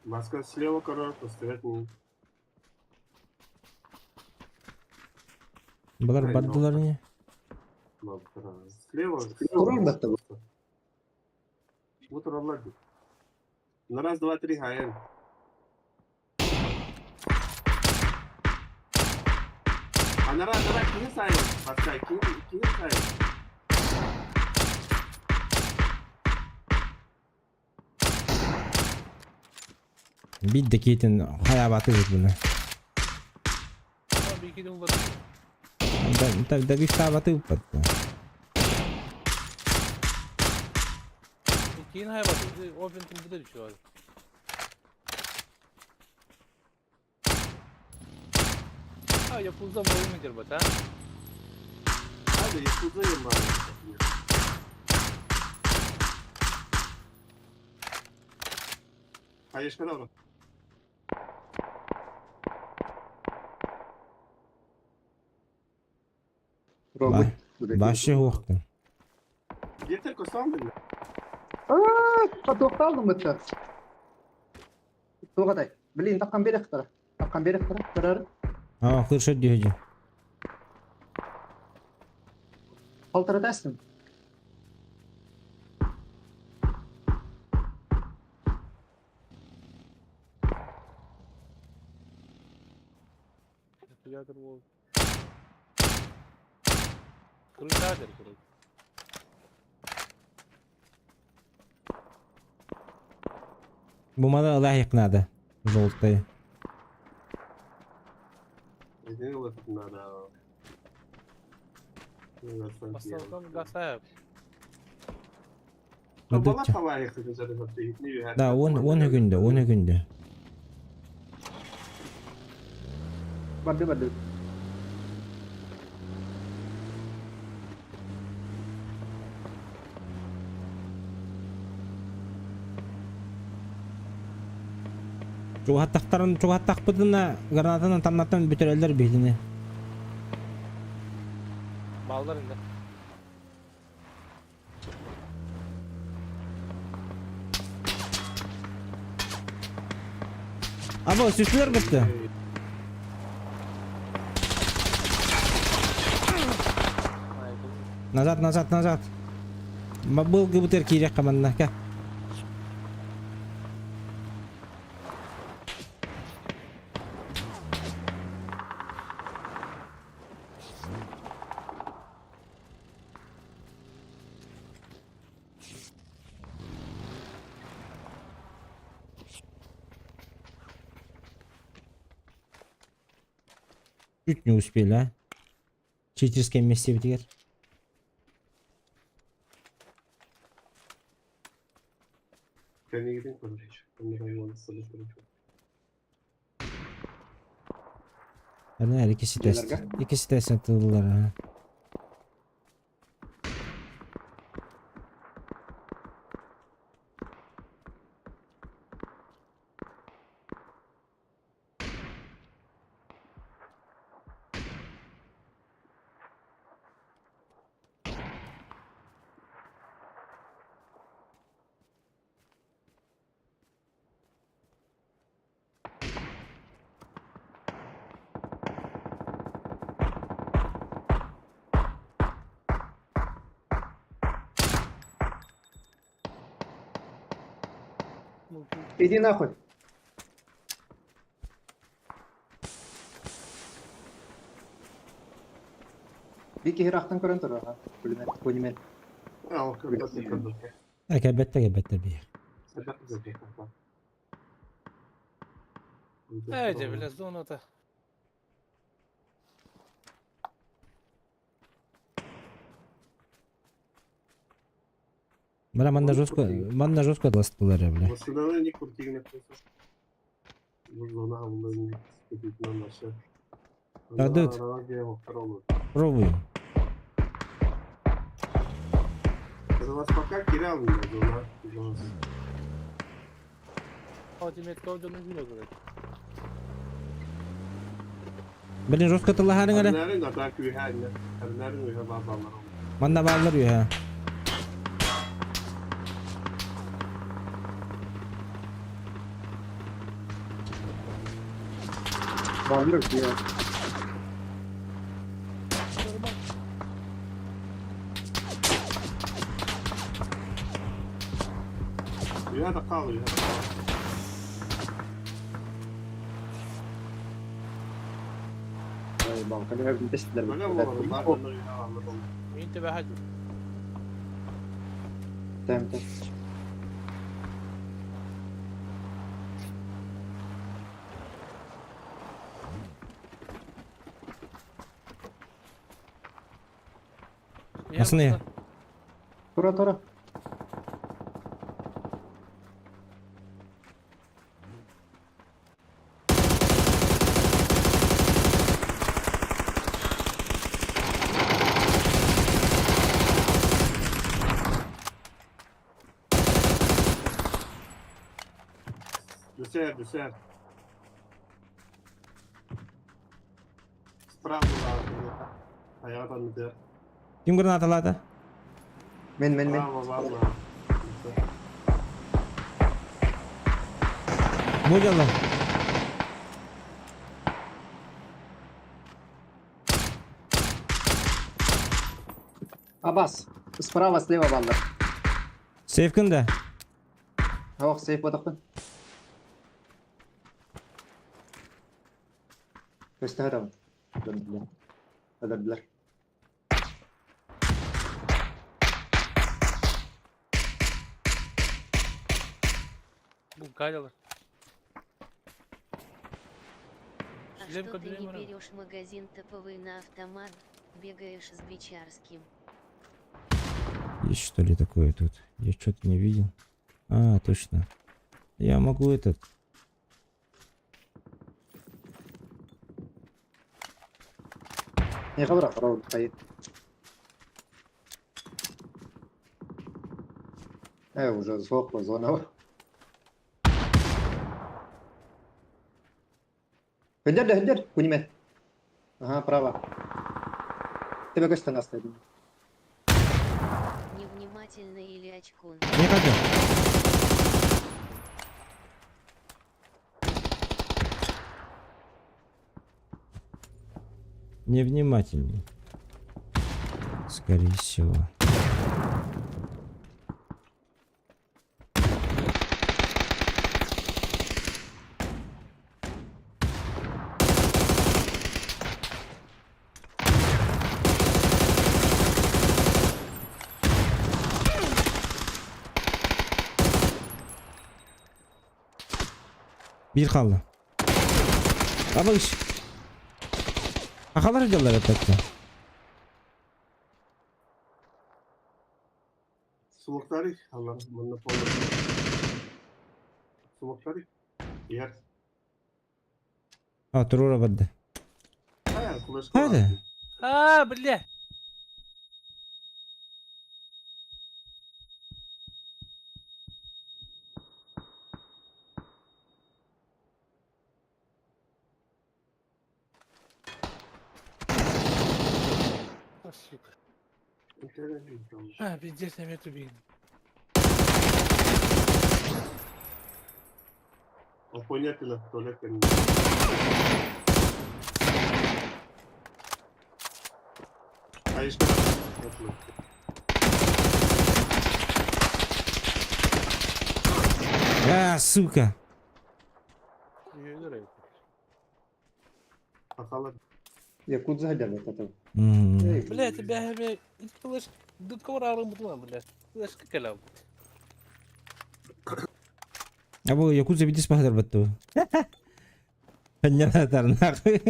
Маска слева, король, поставить не. Балар Ай, бардылар не? Слева. Турар да bu. Бу тураллар дии. На раз, два, три, хаен. Анара, анара, киһи сайын. Баскай, киһи, киһи сайын. Биир да киһитин хайаабатыбыт буна. Да бифтаабатыыппат. Киин хайабаты, опен тылбыта düşüyor. А, yapılza boyu mudur bak ha? Hadi yapılza yıllar. Hayır, var. Робот. Башы уохтун. Yeter kosan beni. Аа, тоқталдым бітті. Тоғатай. Блин, таққан берек тұра. Таққан берек тұра. Тұрар. Аа, кырша дүйөжү. Қалтыратасың. Театр бол. Kırık kırık. Бумада ылайык надо. Желтый. Надо. Да, он он күндө, он күндө. Барды барды. Чугаттактарын чугаттакпытына гранатынан тамнаттан бүтүрөллөр билини. Балдар инде. Або сүстүлөр бітті. Назад, назад, назад. Был гыбытыр кирек каманна. Ка. Чуть не успели, а? Читерское месте битигер. Nerede ikisi test. İkisi test atıldılar ha. Иди нахуй. Бики хирахтан көрөн тур. Пулемет, пулемет. Кәбәттә кәбәттә бир. Эйде, бля, зоната. Бара манда жестко, манда жестко дластылар, бля. Дадут. Пробуем. За вас пока кирял зона. Блин, жестко тыллахарың әле. Манда баллар юха. Баллар я. Үөһэ таххаал, үөһэ таххаал. Ой, балканы өлбүттэр. Бөлө буоларын баар дьоннор үөһэ хааллар ол. Мин төбөһө дуу. Тэм тэм. Пацаны. Тура тура. Десерт, десерт. Справа баар. Айаҕа анныгар. Ким гранаталаата? Мен мен мен. Справа баар. Бу дьоло. Абас. Справа, слева бааллар. Сейфкин да? Ох, сейф бодохпун. Көстөр Өлөрдүлэр. Өлөрдүлэр. Бу гадилар. А Шлем что ты не кабинет. берешь магазин топовый на автомат, бегаешь с бичарским? Есть что ли такое тут? Я что-то не видел. А, точно. Я могу этот. Не хабара, хабара, хайы. Уже суох зона. Хөндөр да хөндөр, күнүмэ. Ага, право. Тебе көстөн астайдым. Невнимательно или очкун? Не хочу. Невнимательный. Скорее всего. Биир хаалла. Абыш. Сахалар дьаллар эппэттэ. Смоктарик, алар манна полный. Смоктарик. Яр. А, туруора барда. Хайа, флешка. Хайда. А, бля. А, сука. А, пиздец, на меня убили. Понятно, туалет. А еще А, сука. Якудза дядя это. Бля, тебя, бля, слышь, бля. Слышь, как она. А бу Якудза бидис баһадыр батту. Ханнянатар нахуй.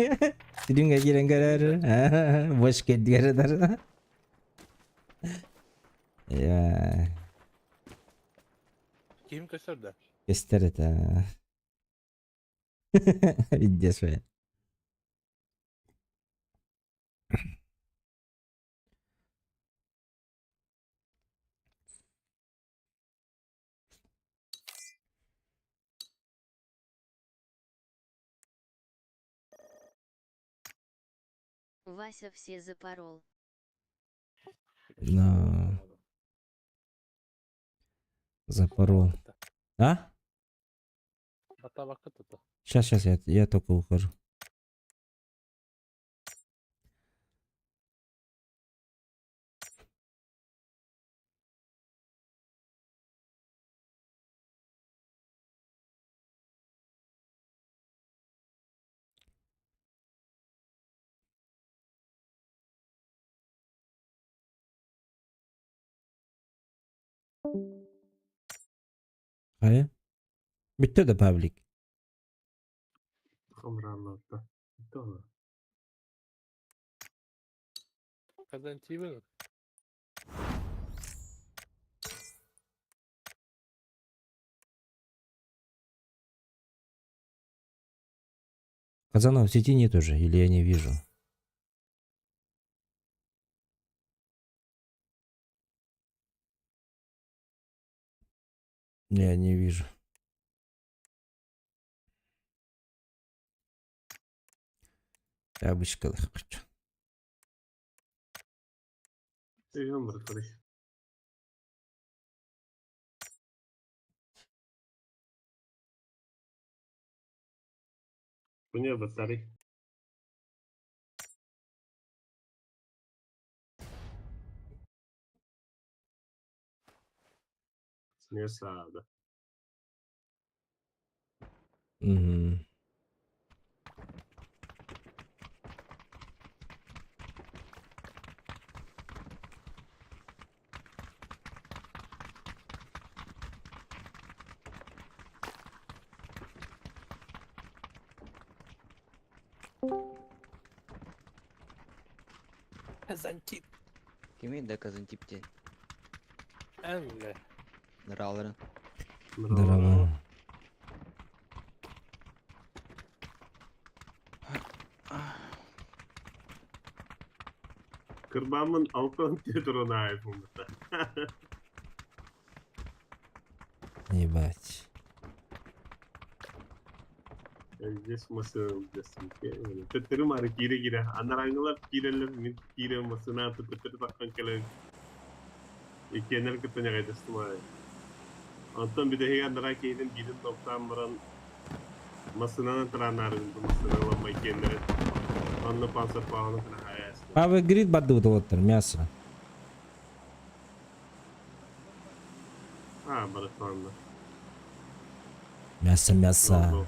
Сиринга кирен көрөр. Бош кедгер. Я. Ким көстөр да? Көстөр это. Видишь, бля. Вася все запорол. Но. Запорол. А? Сейчас, сейчас, я только ухожу. Хайа? Бүттэ да паблик. Хамрааллаата. Тоҕо? Казантип. Казанова в сети нет уже, или я не вижу? Я не вижу. Табычка хочу. Өйөм барытары. Punya batari. Не саада. Угу. Казантип. Кими да Казантип диэн? Эмле. Ныраларын. Здорово. Кырбамын алтан тетрона айфонда. Ебать. Здесь машина Төттөрү мары кире кире. Анараңылар кирелер, мен кире машина төттөрү таккан келе. Икенер кытыня кайдастым. Антон биде анара кейден бирин токтан баран машинаны транарын машиналар майкенлер. Анны пансар пағаны транаяс. Павел Грид бадут вот мясо. А, баратанна. Мясо, мясо.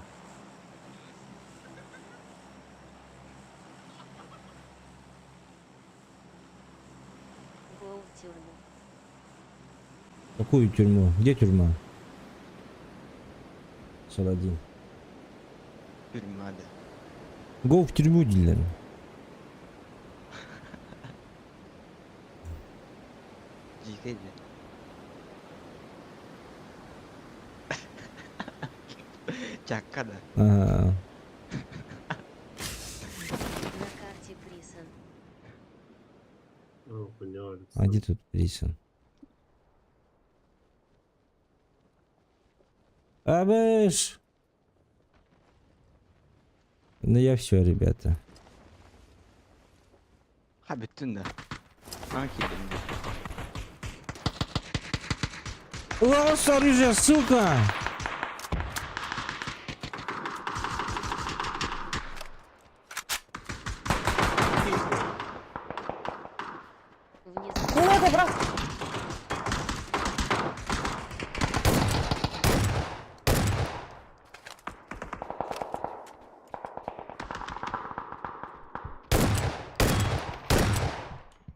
Гоу в тюрьму. Какую тюрьму? Где тюрьма? Саладин. Тюрьма да. Го в тюрьму, Дилен. Дьиикэй да. Чакка да. Ага. На карте Присон. А где тут Присон? Абыш! Ну я все, ребята. Ха бүттүн да. Аҥа киирдим да. Лос оружие, сука! Внизу.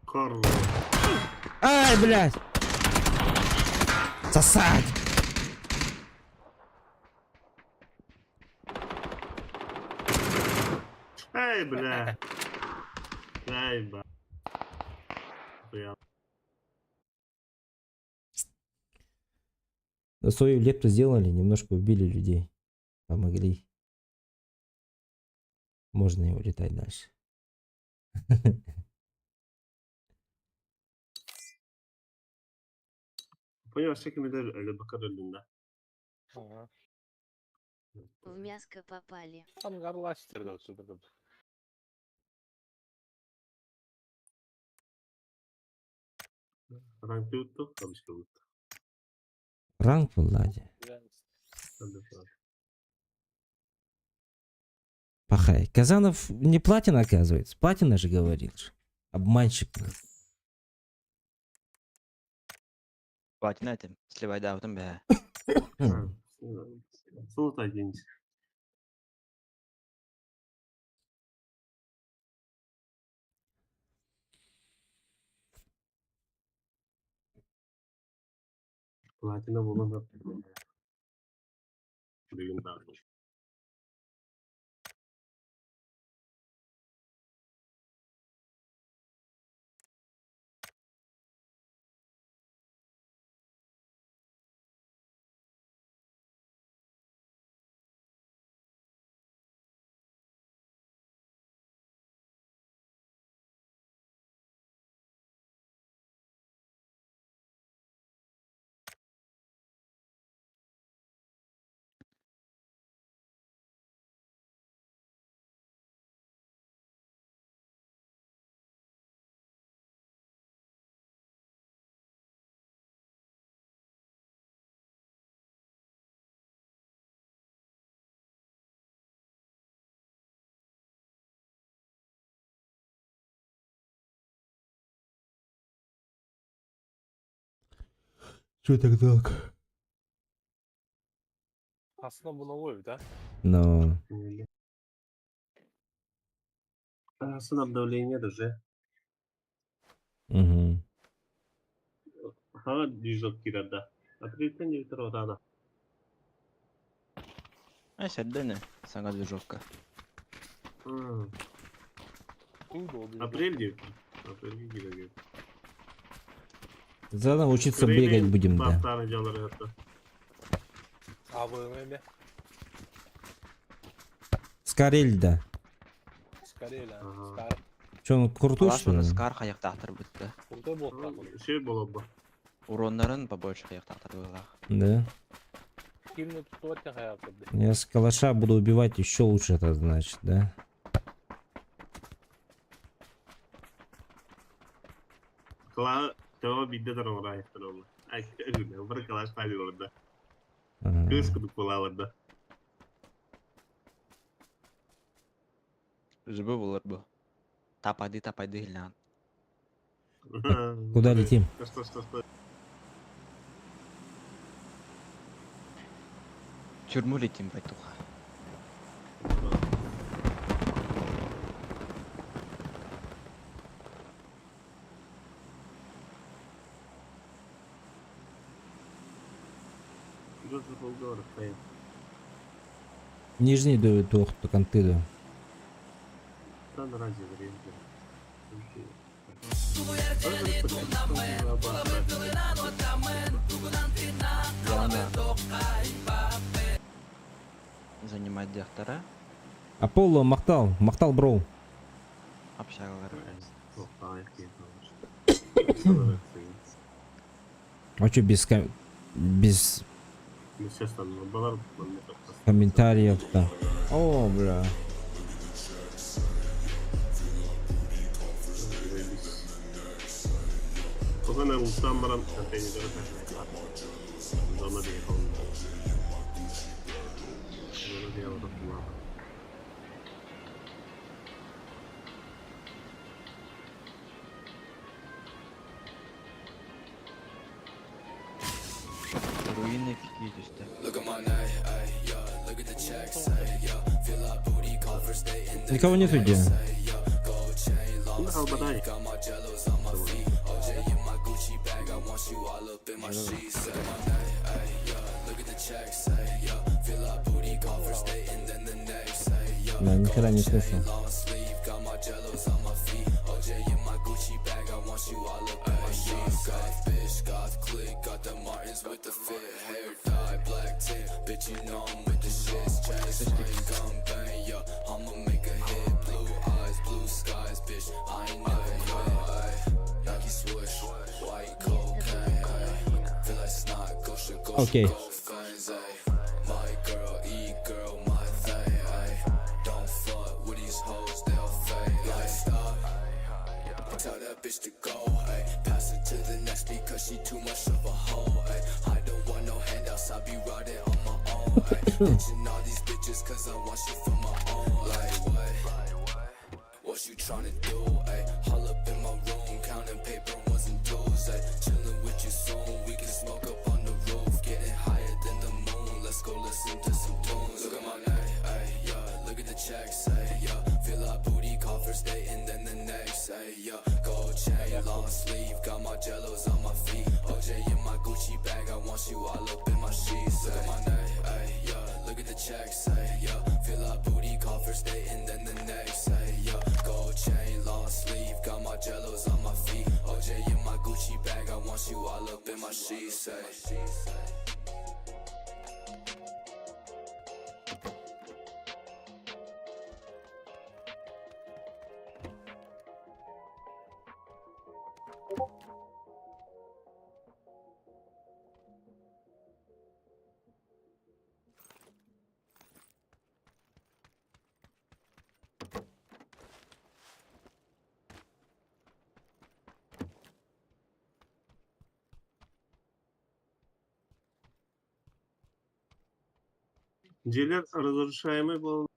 Карло. Ай, блядь! Сосать! Эй, бля. Эй, ба. Хуя. Да свою лепту сделали, немножко убили людей. Помогли. Можно и улетать дальше. Понял, всякими даже бакарылында. Ага. В мяско попали. Ангарластер да отсюда. Ранг tuttu, табышка бутты. Ранг был, Ладя. Пахай. Казанов не платин, оказывается. Платина же говорил. же. Обманщик. Платина этим. Сливай да, потом бля. Золото один. Платина була. Бүгүн баар. Че так долго? Aslında bu ne да? Ну, Сын обновление даже. угу. Ага, движок кирада. Апрельтен 9 рада. Ай, сәрдені, саңа движовка. Апрель 9. Апрель 9. Заодно учиться бегать будем, да. Баптаны жалар это. АВМ Скорель, да. Скорее, да. Ага. Скар. Че, он крутой, Алаш что ли? оны скар қаяқтақтыр бітті. Крутой был так. Şey было бы. Уроннарын побольше қаяқтақтыр бұлақ. Да. Кимни tuttu hayatı. Я с калаша буду убивать еще лучше, это значит, да? Кла того бидде дар орайықтыр ол. Ай, бір калаш тали орда. Ага. Кыз кудук болалар да. Жібі болар бұл. Тапайды, тапайды хилнан. Куда летим? Что, что, что? Тюрьму летим, братуха. Нижний дует туох контыду. Там разве время? Главное занимать директора, Аполло, Махтал, Махтал, бро. общагалар. А чё без ком- без комментариев-то? О, бля. Оған улуттан баран контейнерлері Зона деген Зона деген Руины какие түсті. Никого нет где? Албадай. Да, ни не слышу. Окей. Дьиэлэр разрушаемый буолан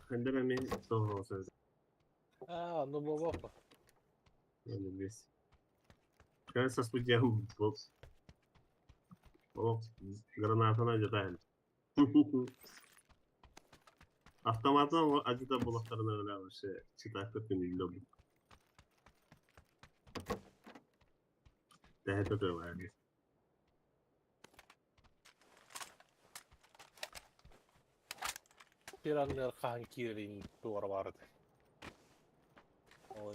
хандар эмиэ тоҕо А, ну буолуох. Весь. Кажется, студия был. О, граната надетает. Автоматом одета была вторая вообще. Читать как не люблю. Да это было. Bir anlar хаһан киирин туора барды. Ол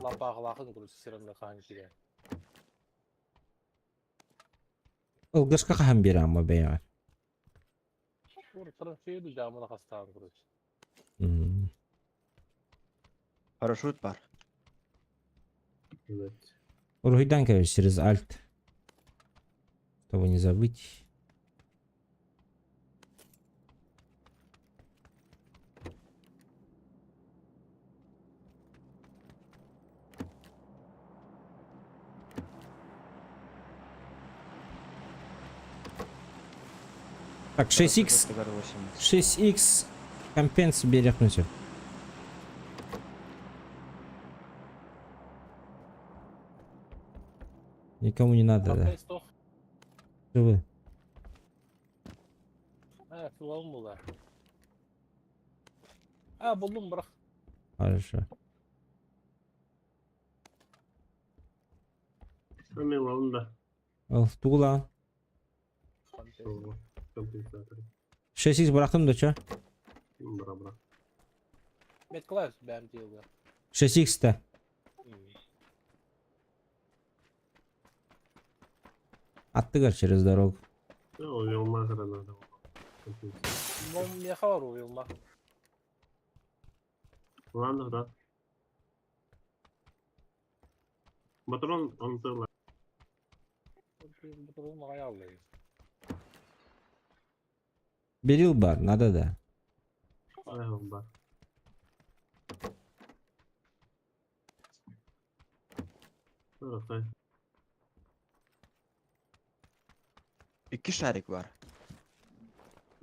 Лапағылақын көрүс сир аннар хаһан киирин. Ылгышка хаһан биэрэ ама бэйэҕэ. Тур транфеду жаамына хастаан көрүс. Парашют бар. Evet. Уруһуйдаан кэбис через Alt. Чтобы не забыть. Так, 6х, 6х компенс берехнуть. Никому не надо, да. Компенс тох. Живы. А, филон була. А, булдум бирок. Хорошо. Мен алым да. Ал, тугула. Компенсатор. 6х бырахтым да, чё? Бра бра. Метклайс бәм дейді. 6х та. Аттыгар через дорогу. Уйулма граната. Меха бар уйулма. Ладно, да. Патрон он целый. Берил бар, надо да. Бар. Икки шарик бар.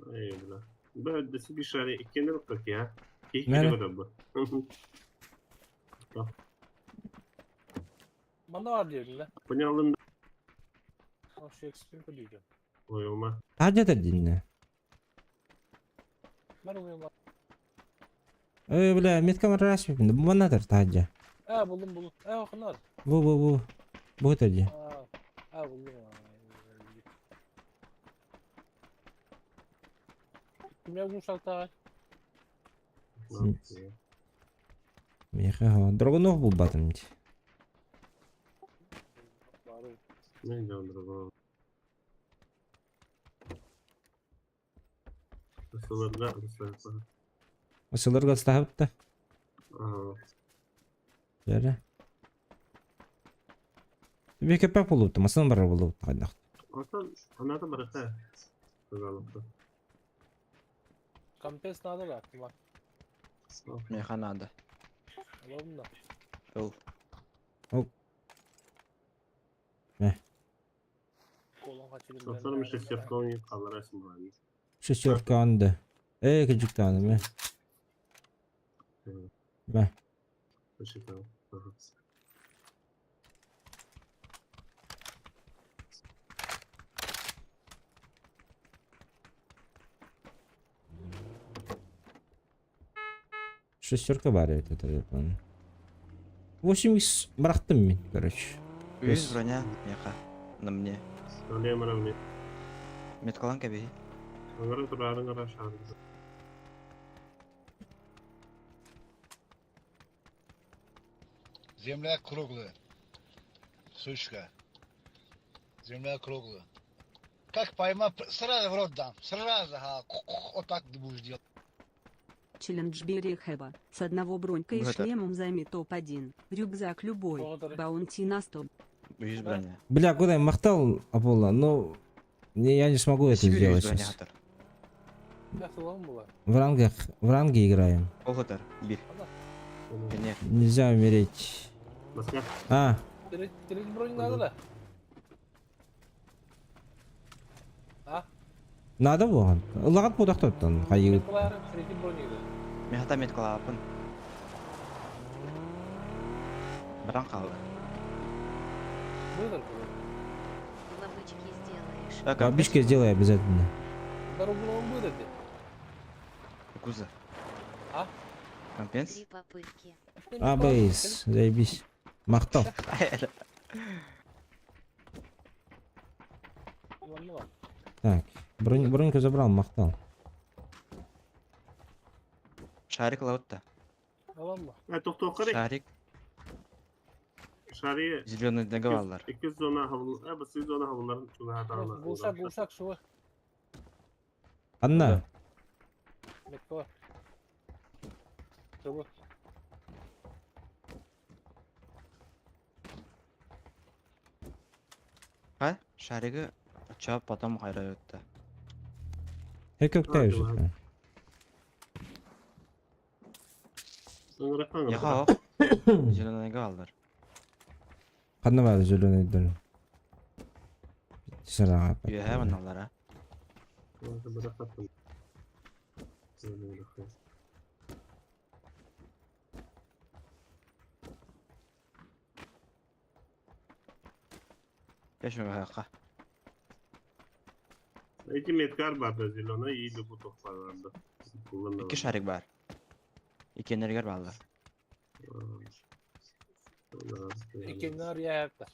Эй, бля. Бля, да себе шарик. Икки как я. Икки Мэре. бы. Мана бар деймін да. Понял, Шекспир дейді. Ой, ума. А где-то динне. Мен уйулма. Эй, бля, метка раз Банатор тадя. А, булдум булдум. А, оқынар. Бу бу бу. Бу тадя. А, булдум. Кимге гушалтагай? Меха, Драгунов был батом. Найдем другого. Асыларга ставып Ага. Жары. Беке пак болупту, масын бар болупту кайдак. Ата, аната барата. Пожалуйста. Компенс надо да, кима. Меха надо. Алам да. Ыл. Колон качырып. Достарым шестерка ойнап қалырасың бұған. Шестерка анды. Эй, кежикти аны ме. Мә. Посчитал. Ага. Шестерка бар это я помню. 8 бырахтым мен, короче. Үз броня меха. На мне. Алем равне. Меткалан кәбей. Аңгара тұрарын қара шағыр. Земля круглая. Сучка. Земля круглая. Как поймал, сразу в рот дам. Сразу, ага, вот так ты будешь делать. Челлендж Берехева. С одного бронька и Ну, это- шлемом займи топ-1. Рюкзак любой. Благодарю. Баунти на 100. Үһүс броня. Бля, куда я махтал, Аполло, но не, я не смогу это Сибирь сделать үһүс броня сейчас. хатар. Ясылан була. В рангах, в ранге играем. Ол хатар. Бир. Кене. Нельзя умереть. Москва. А, Треть треть бронь надо да? А? надо было. Лагат подохтоттан. Хайы. Меткалары третий бронь иде. Мен хата меткалаапын. Баран қалды. Быдыр куда? Бабочки сделаешь. Так, Бабишки сделай обязательно. Дорогу он быдыр де. Куза. А? Компенс? Три попытки. А, бейс, заебись. Махтал. Так, бронь, броньку забрал, махтал. Шарик лаутта. Аламма. Ә, тоқтау керек. Шарик Шария зеленый договалар. 210 хавыл, ә, біз 110 хавыларын чуға атағына. Булсак булсак шуы. Анна, Меткала. Шуы. Ха? Шаригі чап потом қайра өтті. Хекөктэй уже. Яха ох. Зеленый договалар. Ханна бар зеленый дөл. Сара. Юхэ маналара. Кешмі хақа. Эти меткар барды зеленый и любу тоқталарды. Икки шарик бар. Икки энергер баллар. Икеннер япта.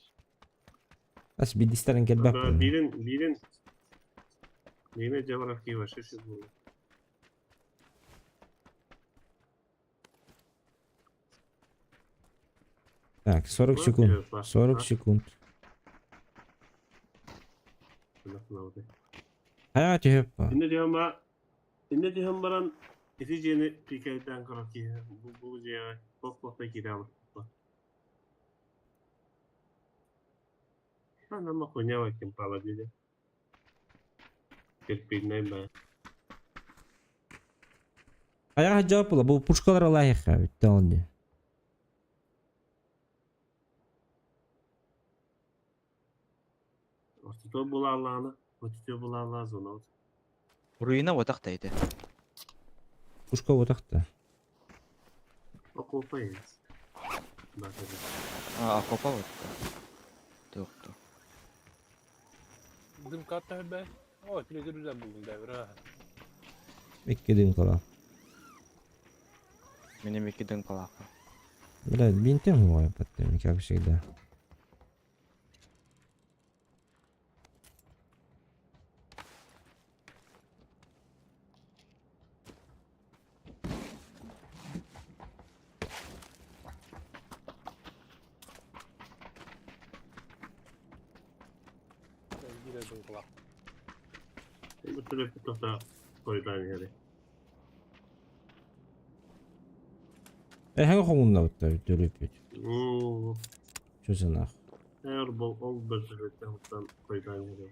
Ас бидистерин келбеп. Бирин, бирин. Нене жабырак кийбаши ши бу. Так, 40 секунд. 40 секунд. Хайа түһөп. Инне диһэн ба, инне диһэн баран ити жени пикайдан караки бу бу же бок бок кирабы. Ана ма хуйня кем пала диде. Терпинай ба. Хайа жауап була, бу пушкалар лайык битте онди. Ортото була аланы, ортото була ала зона. Руина отақ тайды. Пушка отакта. Окопа есть. А, окопа отта. Туқ туқ. Дым катта бе. Ой, телевизордан булдum да бир. Икки дин кала. Менем екі дың қалақы. Бля, бинтем ой потом, как всегда. Бир дым кала. Бу төлөп тохта койдан яри. Э, хага хогунда бутта төлөп бит. Оо, Чё нах. Эр бол ол бир төлөп койдан яри.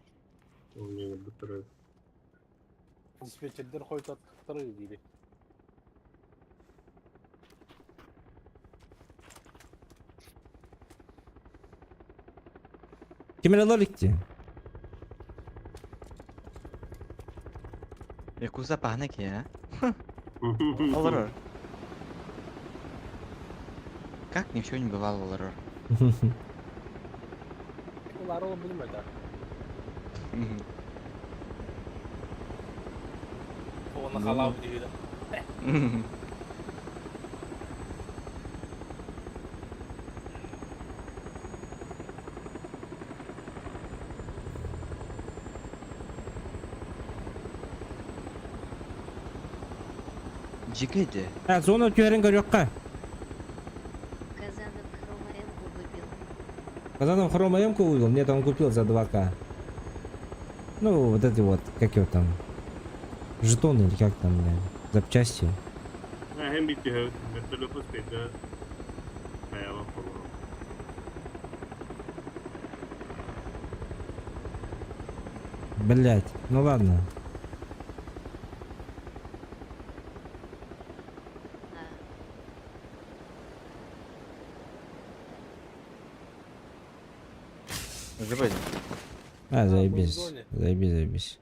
Ол мени бүтүрөт. Диспетчердер койтаттыр диди. Кемералар икти. Якуза пахна ки, а? Олорор. Как ни в чем не бывало, олорор. Улар ол билмеди. Оны халау диди. Жигеди. А, зона түһәрен көрөккә. Казанов Хрома Казанов хрома М-ку вывел? Нет, он купил за 2К. Ну, вот эти вот, как его там, жетоны или как там, блядь, запчасти. Һэн биир вертолет спейда. Хайа болоо. Блять, ну ладно. А. Уже пойдем. А, мы в заебись. зоне. Заебись, заебись.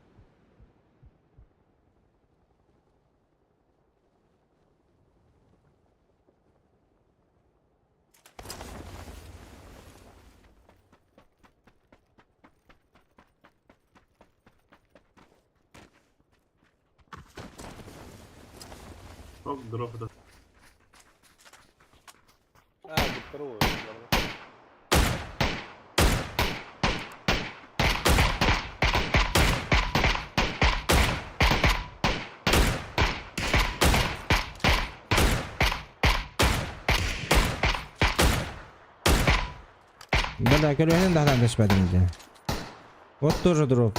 Оп, дроп да. А, второго. Бля, көлөһүн даһдан дэспэтим дии. Вот тоже дроп.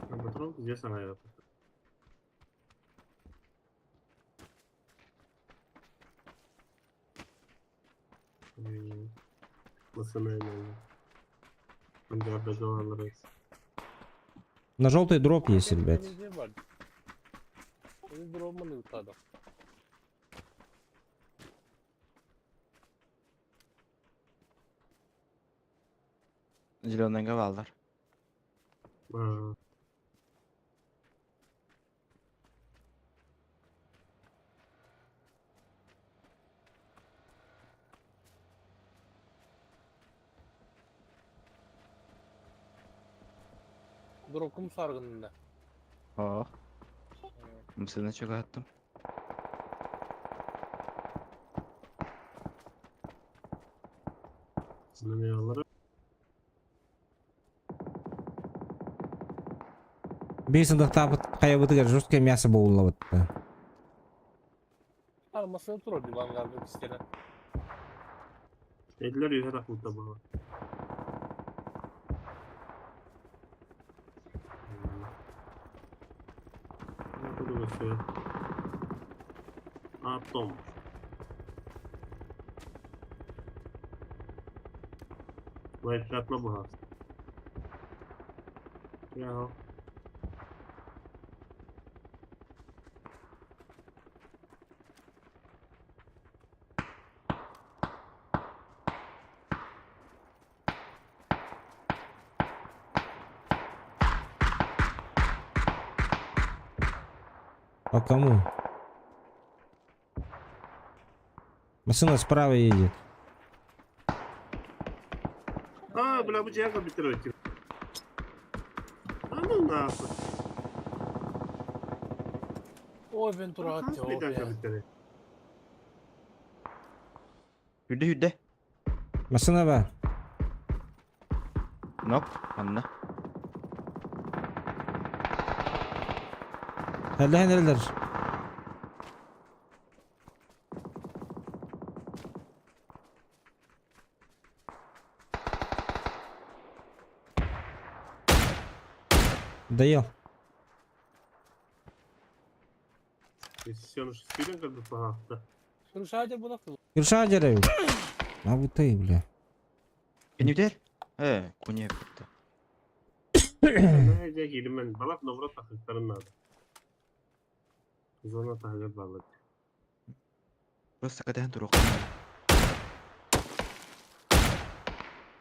Патрон здесь она это. На желтый дроп есть, ребят. Зеленый гавалдар. Дроп саргынында. О. Мсына чыга аттым. Биир сындыктаабыт хайабытыгар жесткое мясо буоллабытта. Армасына турар дивангарда бистена. Dediler yüze takıldı bu. Atom. Лайфхакла буга. Я. По кому? Машина справа едет. А, бля, бу жака битирет. А ну нахуй. Ой, Вентура Bir dakika Hüdde hüdde. Машина бар. Нок. Анна. Әллә нерелер. Доел. Все, шестирен как бы пағақты. Шуршадер буна Кирша дерев. А вот ты, бля. Кенютер? Э, куне битте. Нәҗә килмен балап Новрот тахыктарын надо. Зона тахыгы балып. Просто кадән турук.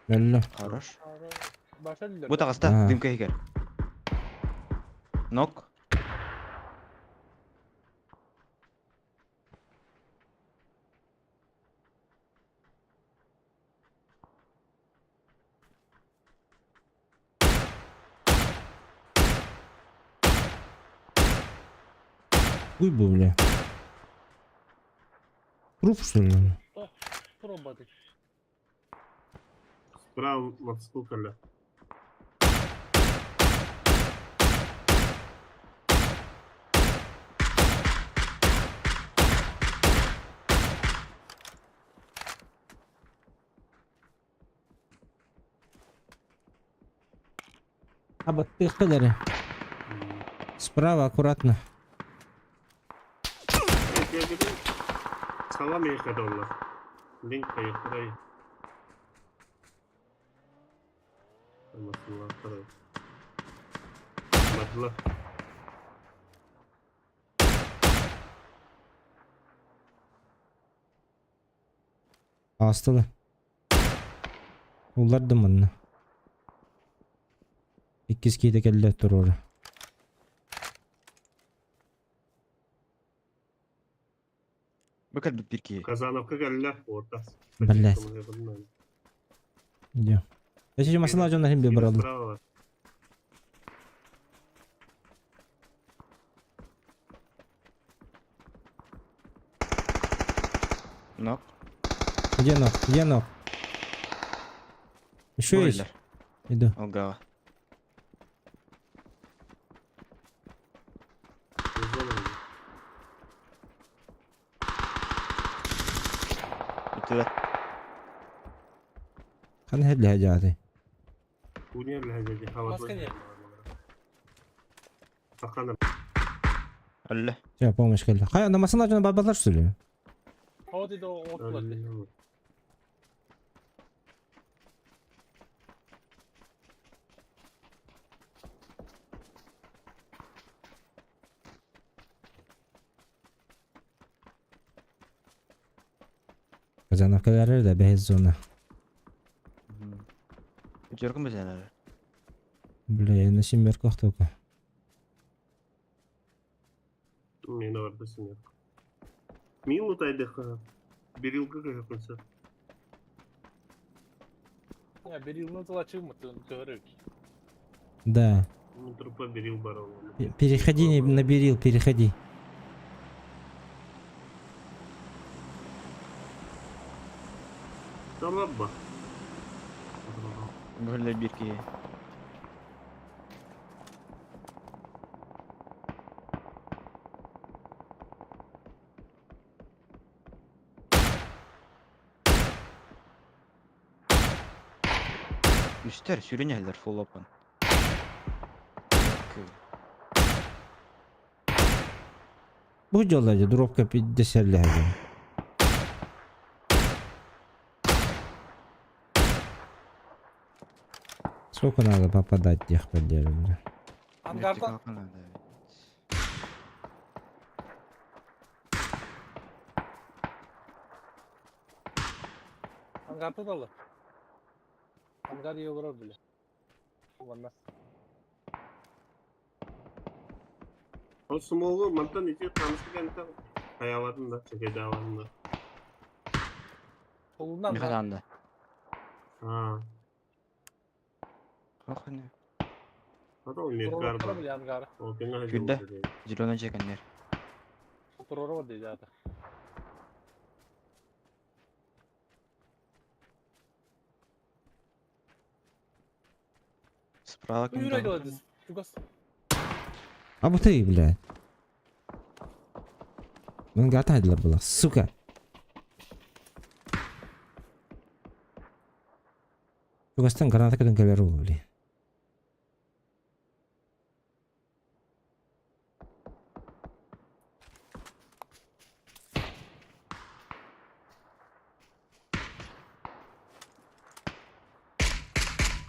Әллә. Хорош. Баша Бу тагаста А. дымка егер. Нок. Уй бу, бля. Труп, что ли? Пробады. Справа мотоцикл. Абаттыахха эрэ. Справа аккуратно. Салам ехать олла. Линк поехали. Бардылар. Аастылар. Уллардым манна. Иккис киһитэ кэллэ туруора. Бу кэлбит биир киһи. Казановка кэллэ. Орта. Блять. Идем. Я сейчас машина дьон иһин бараллар. Нок. Где ног? Где ног? Еще есть? Иду. Олгаҕа. Бүтүлэр. Ханна иһэллэһэ дьааты? Өллө. Все, помощь кэллэ. Хайа, на машина дьоно барбатар что ли? Казановкалары да бэһис зона. Үтүөркүн бэсэнэр. Бля, я на семерках только. Мен барда семерка. Милу тайдыха. Берилга какой-то. Да. Переходи на берил, переходи. Талабба. Бу биир киһи. Үстэр сүрүн иһэллэр full open. Бу дьоллор дробка пиддесерлэһэ. Сколько надо попадать тех поддерживать? Ангарда. Ангарда далы. Ангар олорор бile. Уланна. Ол смолу мантан ити танысы кентен хаялатын да, чекедаватын да. Холунан Миха анда. А. Хохны. Ата ол миргар бар. Ол кеңе Күлдэ. Зеленый жекеннер. Турору дейdi ата. Справа ким А вот ты, блядь. Он готовила была, сука. Чугастан граната кэлэн кэлэр ол, блин.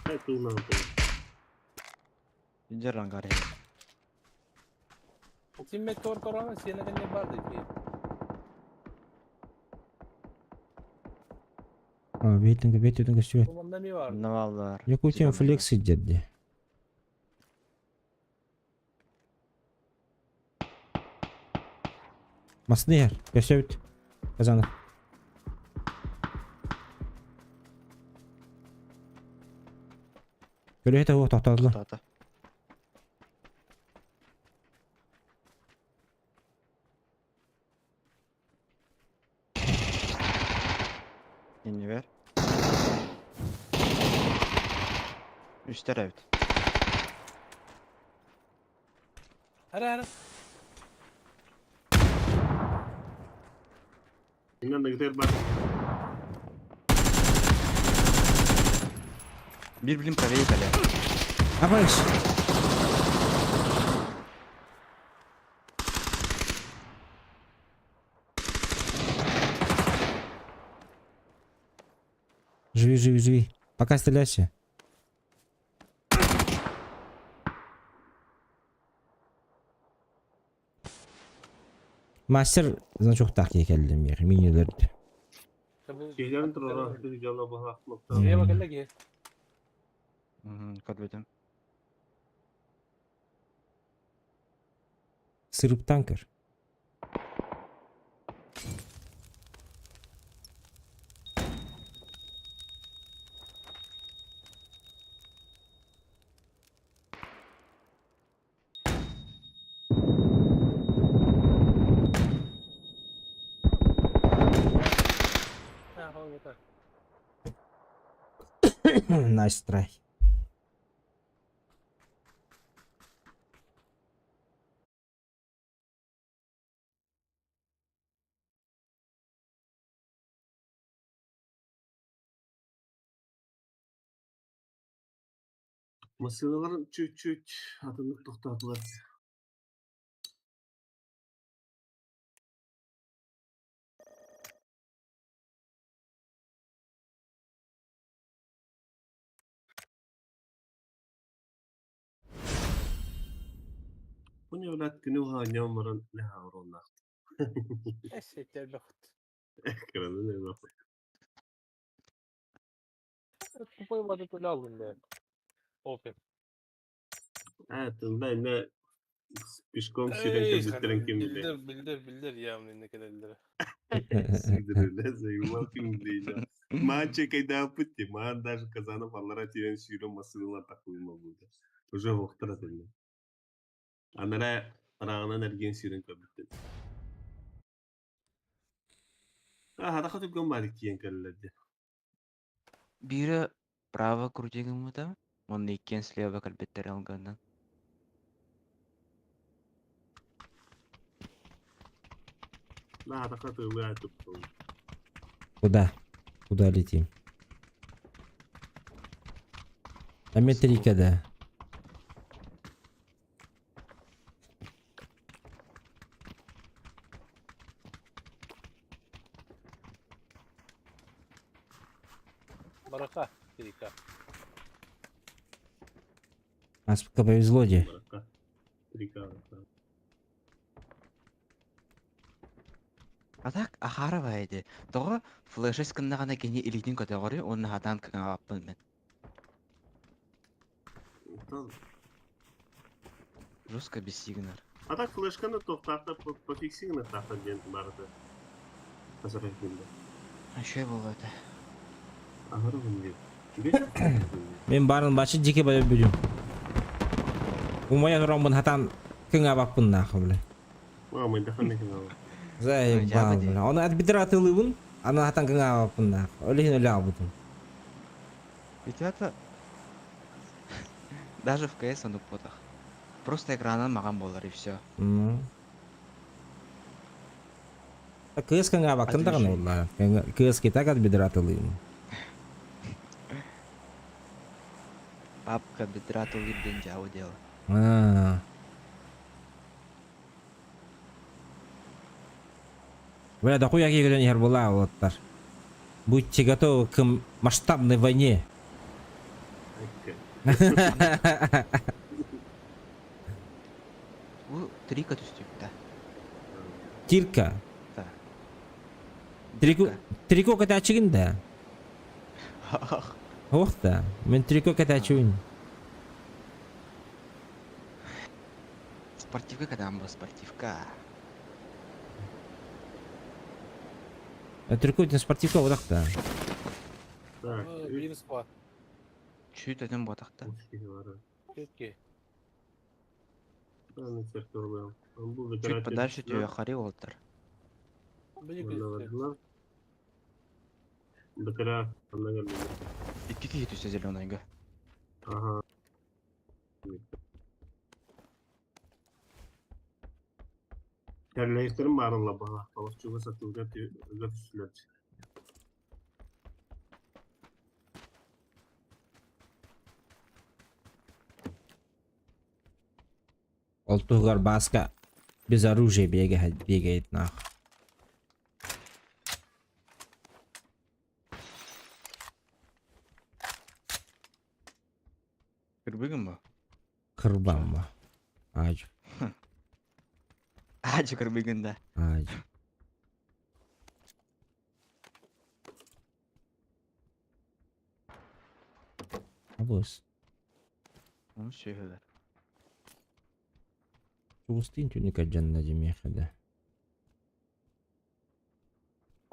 Хай тылынан Иджер ангар. Тиммет тор торана сиэнэ не бар дейdi. А, бейтинге бейтинге сүбэт. Онда ми бар. Наваллар. Якутия флекс дедди. Масны көсөбүт. Казанов. Көлөһө хуох тохтоодулар. Тата. Иннибер. Үстэр эбит. Хара хара. Инна нагдер бар. Бир билим правее кэлэ. Апаш! Живи, живи, живи. Пока стреляйся. Мастер значоктаах киһи кэллим миэхэ, мин өлөрдө. Киһилэрин турара bir дьоно быһаахмыттар. Слева кэллэ Көрбүтүм. Сырыптан көр. Nice try. Массыыналарын чуть-чуть атыннык тохтоотулар. Бу ньуолаат күнү уһаанньаан баран наһаа оруоллаах. Эсетер бөхт. Кыранан элбэх. Тупой воды тулалын да. Опен. Аа, тылда эмэ пешком сирен кэлбиттэрин ким билэр. Билдер, билдер, билдер явно инне келелер. Сидириле, заебал ким билейді. Маан чекайдааппыт маан даже Казанов аллара тиэн сүүрэн массыылар такуйма булда. Уже хоқтара тылла. Анара арағынан эрген сүүрэн көрбүттен. А, хата хотугган баарик тиэн кэллэрди. Биирэ право крутигыммыта, уонна иккиэн слева кэлбиттэр алганнан. На хата хотугга туптун. Куда? Куда летим? Америкада. Барака, Трика. Нас пока повезло, де. Баракка. Трика. А так ахарова эди. Тоҕо флешес гыннаҕына кини илиитин көтөҕөрү уонна хатаан кыҥаабаппын мин. Жестко бессигнер. А так флешканы тоқтақта пофиксиганы тақта ден барды. Қазақ айтқанда. Еще было это. Ахары күнде. Мен барын башы жеке бая бүдүм. Умая тураммын хатан кыңа баппын нахуй, бля. Мама, дахан екен ал. Заебал, бля. Оны отбедра атылыбын, ана хатан кыңа баппын нахуй. Өлехин өле абытым. Ведь это... Даже в КС он употах. Просто экранын маған болар и все. Кыс кыңа бакын дагы олла. Кыс кетак отбедра атылыйм. Папка бедра тулып ден жауы дело. А. Бля, да хуя кигелен яр була олаттар. Будьте готовы к масштабной войне. Бу трика түстүктэ. Тирка. Да. Трико, трико катачыгын да. Ох да. Мен трико катачыгын. Спортивка когда был спортивка. Трико это спортивка вот так да. Так, Вирус бар. Чуть один ботақта. Четкий. Чуть подальше тебя хари олтар. Бытыра, Икки киһи түссе зеленайга. Ага. Тәрләйектерім барынла бала. Балық чуға сатылға түсілер. Ол туһугар Бааска без оружия биэгэһэ биэгэйит наах. Кырбыгын бу? Кырбамма. Аадьу. Аадьу кырбыгын да. Аадьу. Абыс. Onu сүөһүлэр. Чугустыын түнүк дьанна дьимиэхэ да.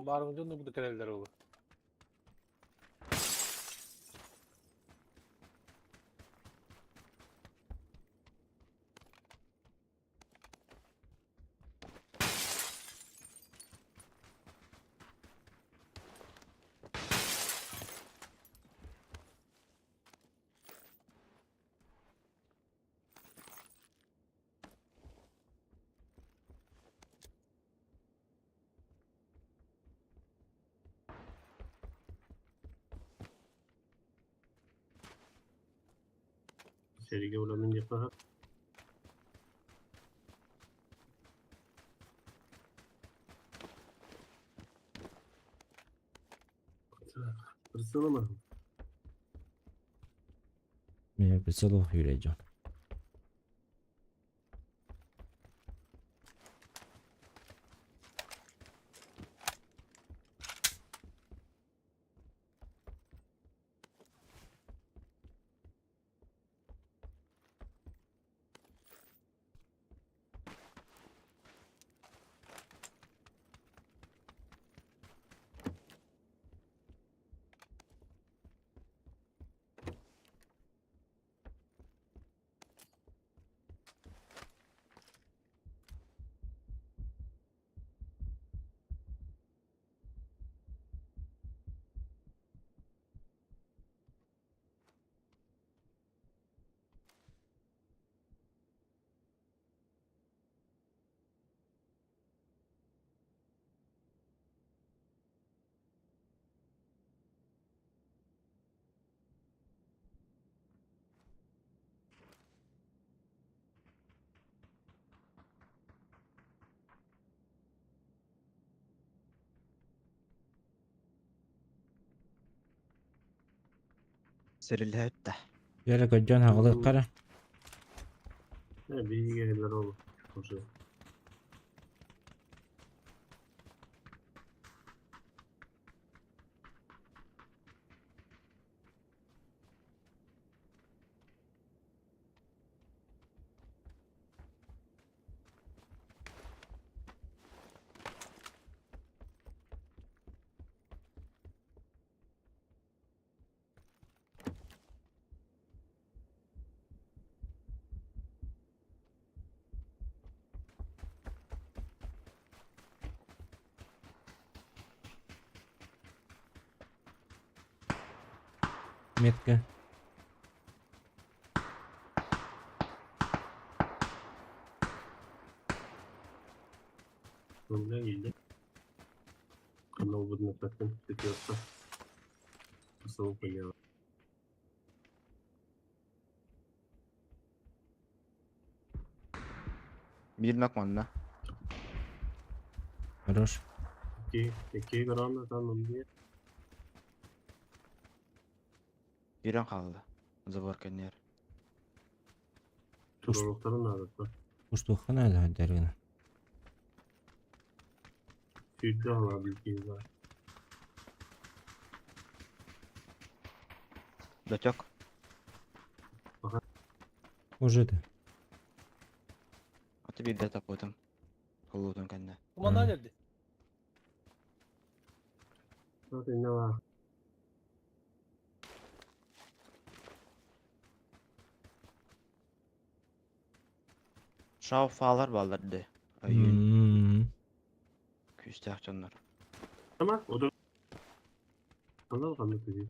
Баарың дьон да кэлэллэр ол. Сэриигэ уламын диэххэ Прицелом Мэ прицел үүрэ дьон. Сэрилэһэттэ. Дьэрэ көрдьон хаҕылык хара. Биһиги ол уже. Метка. Бля, иди. Канал видно таким пятерка. Поняла. Биир нок манна. Хорош. Окей, окей, грана там он Киирэн хаалла. Забор кэннигэр. Турулуктарын надо. Уштуохха наада дәргена. Сүйді ала білген бар. Дотек. Уже да. Аты биирдэ таппытым. Холуутун кэннэ. Куманна geldi. Вот и нала. Шау фаалар балларды. Айын. Күүстээх дьоннор. Ama o da Anladın mı dedi.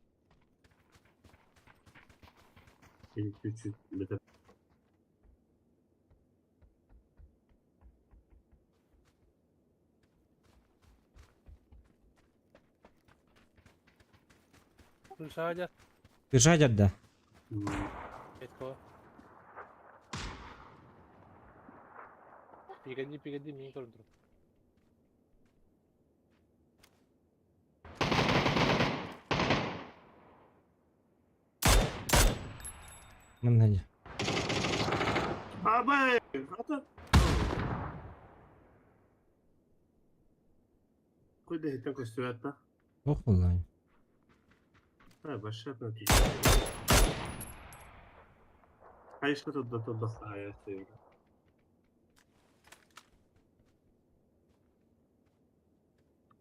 300 metre. Kırşağa Кыша да. Etko. Пигоди, пигоди, мин көрдүм. Манна дьэ. Абай! Ата! Куйда иһиттэн көстүбэт да? Ох буллай. Ha, başlatma ki. Хайышка тудда тудда саая сыйда.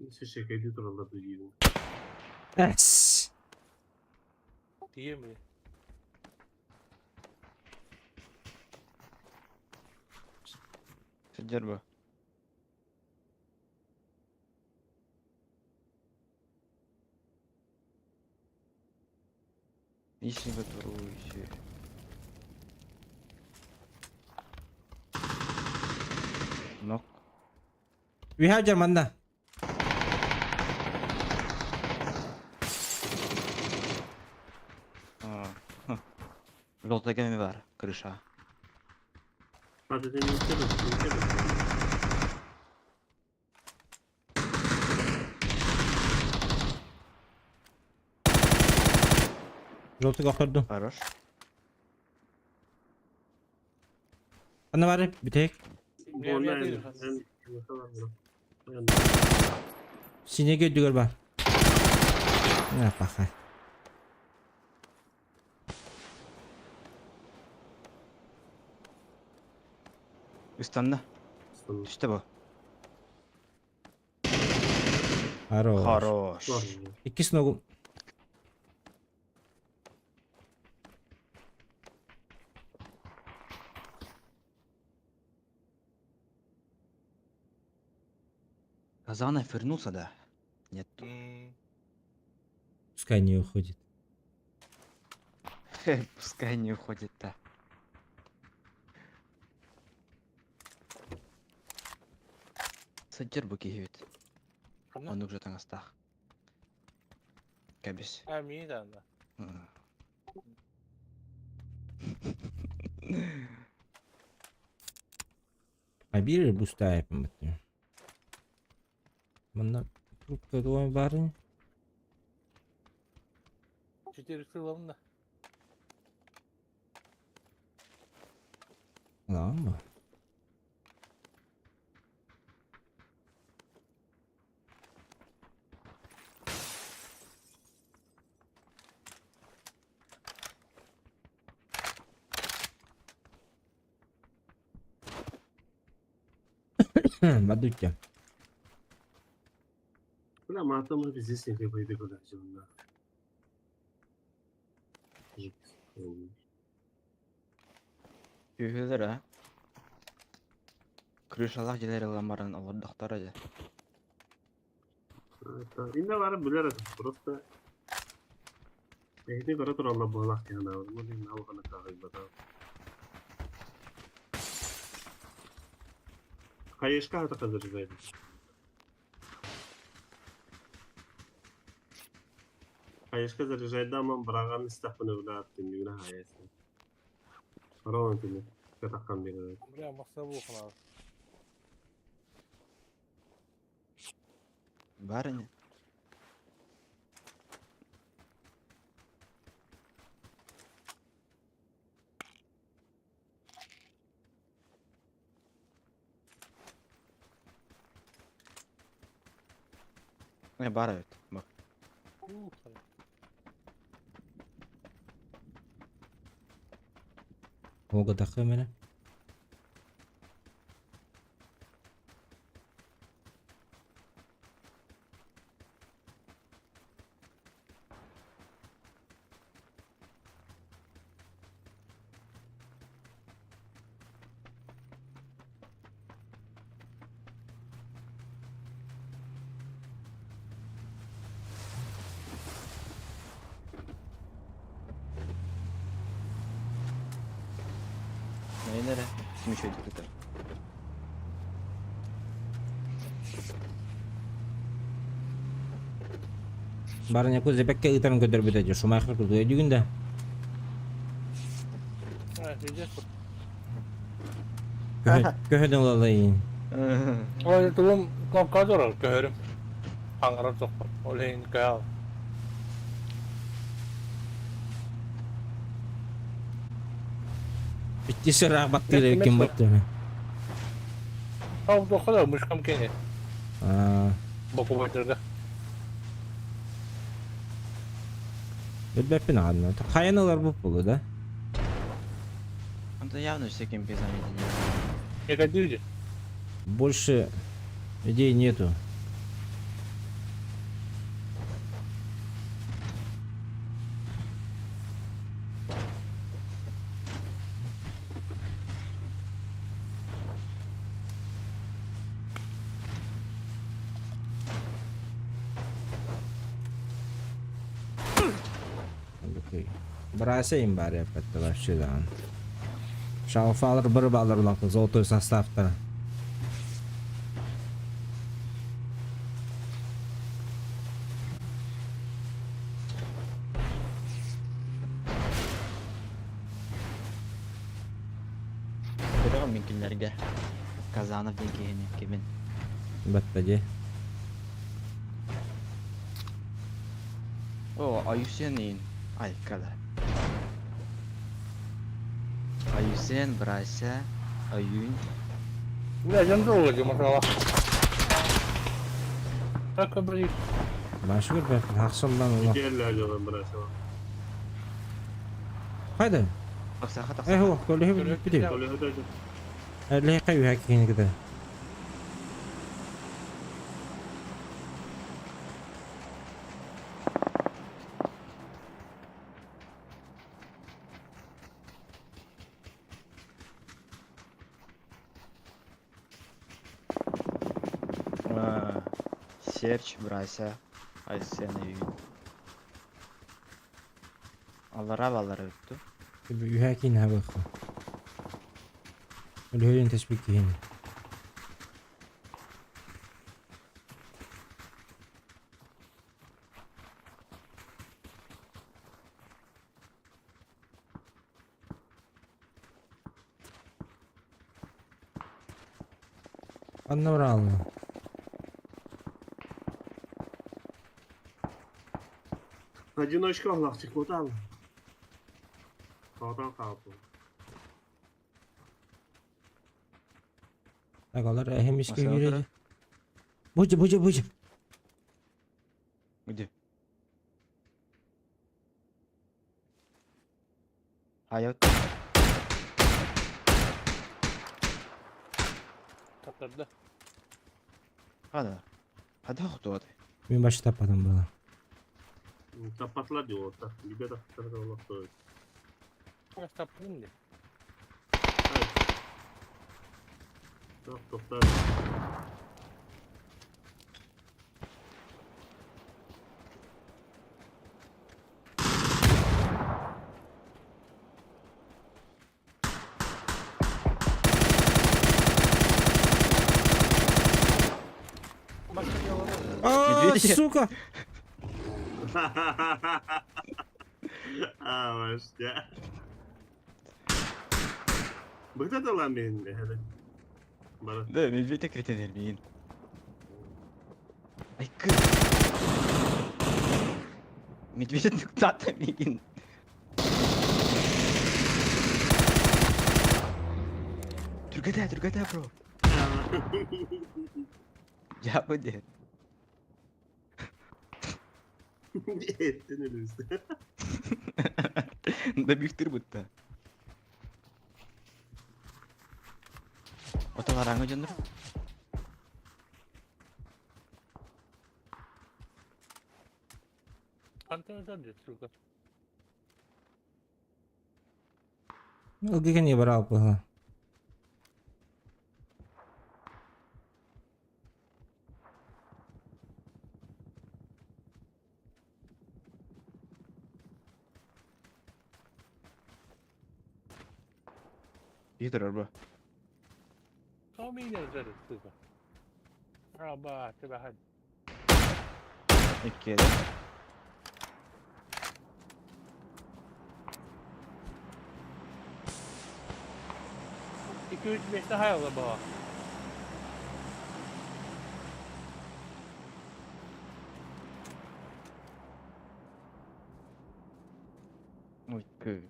Шешекейди тураллар дүйдүн. Эс. Тиийэн били. Сылдьар бу. Ищи готовую. Нок. Үһэ дьэр манна. Желтая кеме бар, крыша. Желтый охтордум. Хорош. Анна бары бүтэк. Синеге үрдүгэр бар. Пахай. Ыстанна. Түстэ бу. Хорош. Хорош. Иккис ногу. Казанов вернулся, да? Нет. Пускай не уходит. Пускай не уходит, да. Саддер бу киһибит. Оннук же таҥастаах. Кэбис. А, мии да. А биир бустаайпын баттым. Манна трубка дуой барын. Четыре крыла Ладно. Бадутя. Бля, матом здесь не пойду куда сюда. Үһүлэр а. Крышалаах дьиэлэр ылан баран олордохторо дьэ. Инде бары билэр этим, просто эһини көрө тураллар буоллах диэн аабын, алҕана тааҕыйбата. Хаешка хата хазыржайбыт. Хаешка заряжайдаман быраган истахпын өвлааттын юна хаясын. Ровно тини катаккан берер. Бля, махса буохана. Барыня. Э, баар эбит. Бу. Ого мене. Мин эрэ ким үчүгэйдик тутар. Барыня кузепекке ыытарын көрдөрбүтэ дии. Шумахер курдук өйдүүгүн да. Көһөн ылалайын. Ой, тулум кнопка турар, көһөрүм. Хаҥарар тохпор. Ол иһин көһө. Икки сыраах баттыыр эбиккин баттыыр. Ол туохха да мышкам кини. Бокубайдарга. Билбэппин аҕанна. Хайан ылар бу буолу да? Он-то явно все кемпи заметили. Негодуйте. Больше идей нету. Бросаем бары опять вообще да. Шалфалар бір балар улақты золотой составта. Көрөҕүн мин кинилэргэ. Казанов диэн киһини кимин. Батта дии. О, Аюсен Айкала. Аюсен, Брася, Аюнь. Бля, дьон долго машала. Так обри. Башы көрбөппүн, хахсыллан ула. Кэллэ бросила. Хайда? Тахсаха Э, тахсаха. хо, көлөһө бити. Ле кайы хакини кede. Серч, Брася, Айсен, Аюнь. Аллара баллара өттү. Үһәкин хабы. Өлөһөн тэспик киһини. Анна Брална. Одиночка лахтик мутал. Қалдан қалды. Так, алар әһемишке Машина кирәк. Бучы, бучы, бучы. Где? Hayat. Tattırdı. Hadi. Hadi okudu hadi. Мин башы таппадым була. Таппатла диyor orta. Libe таппатла Allah korusun. Tattırdım diye. Так, тоқтар. А, Медведь. сука! А, ваш, Быгда да lan benim hele. Bana. Да, медведь кретин элмейин. Ай кыз. Медведь нуктата мигин. Түргәдә, түргәдә, бро. Я bu de. Ettin ölüsü. Да бихтир бутта. Оталараңы жонdur. Антенна diyor сука. Ылгыга не барал була. Бихтир бро. Tommy yazarız сука. Аба, тебя хад. Икки. 2-3 миэстэ хайалла баҕа. Ой, пы.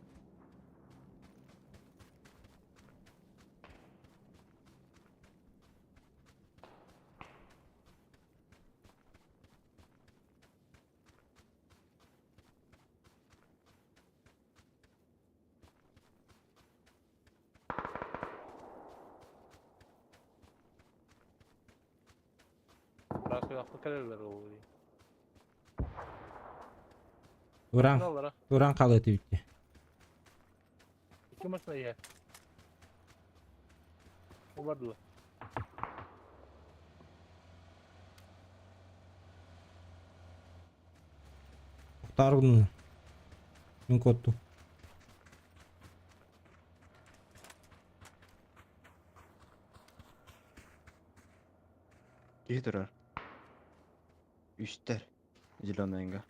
Раскылахты кэлэллэр ол дии. Уран, Аллара. уран қалай өтті. Икки машина иһэ. Ол бардылар. Тоқтар Мен котту. Киһи турар. Үстэр. Зеленыйга.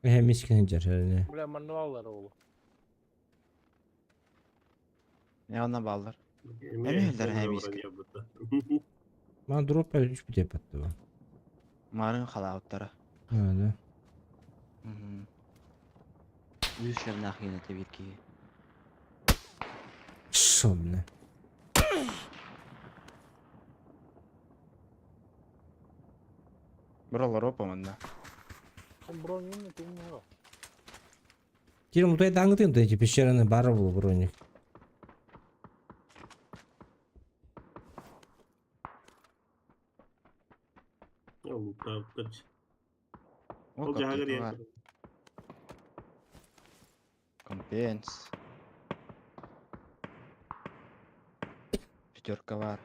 Мискин жар. Бля, мануаллар ол. Я онна баллар. Эми элдер хэмиски. Мана дроп үч бите патты ба. Марын халауттара. Да. Үслер нахина тебирки. Шо, бля. Бролар опа манна. Бронь не. Кирим мутай даңытын эти пещераны бары был броник. Ол Компенс. Пятерка бар.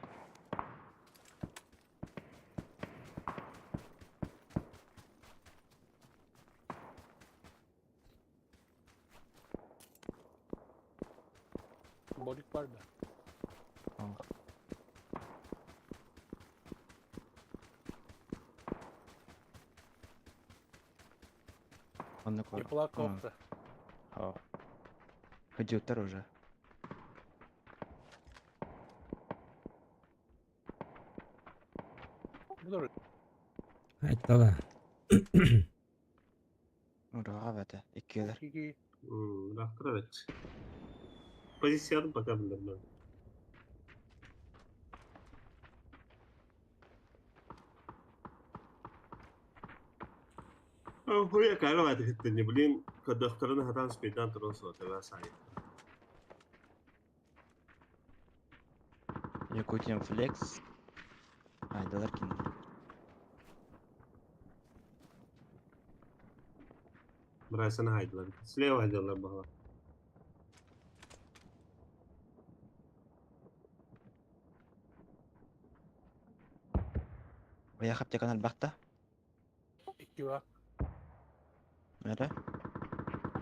Болик бар да. Онны кор. Тепла кофта. Ходюттар уже. Буdur. Айттала. Ура, бәті. Иккелер. Кики. Рахтыр evet. Позициянын пока билермен. Хуя карават хиттени, блин, кадахтарына хатан спейдан турон соотела сай. Якутиан флекс. Айдалар кин. Брайсана хайдылар. Слева хайдылар баға. Оя хаптя канал бақта. Икки бар. Мәре.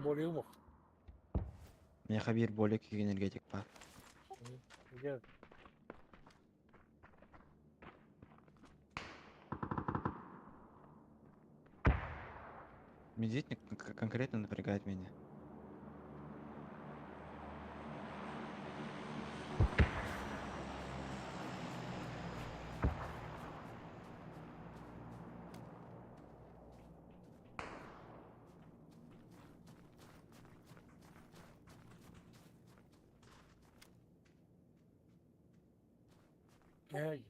Болик му. Меха бир болек энергетик бар. Gel. Медведь конкретно напрягает меня. Эй.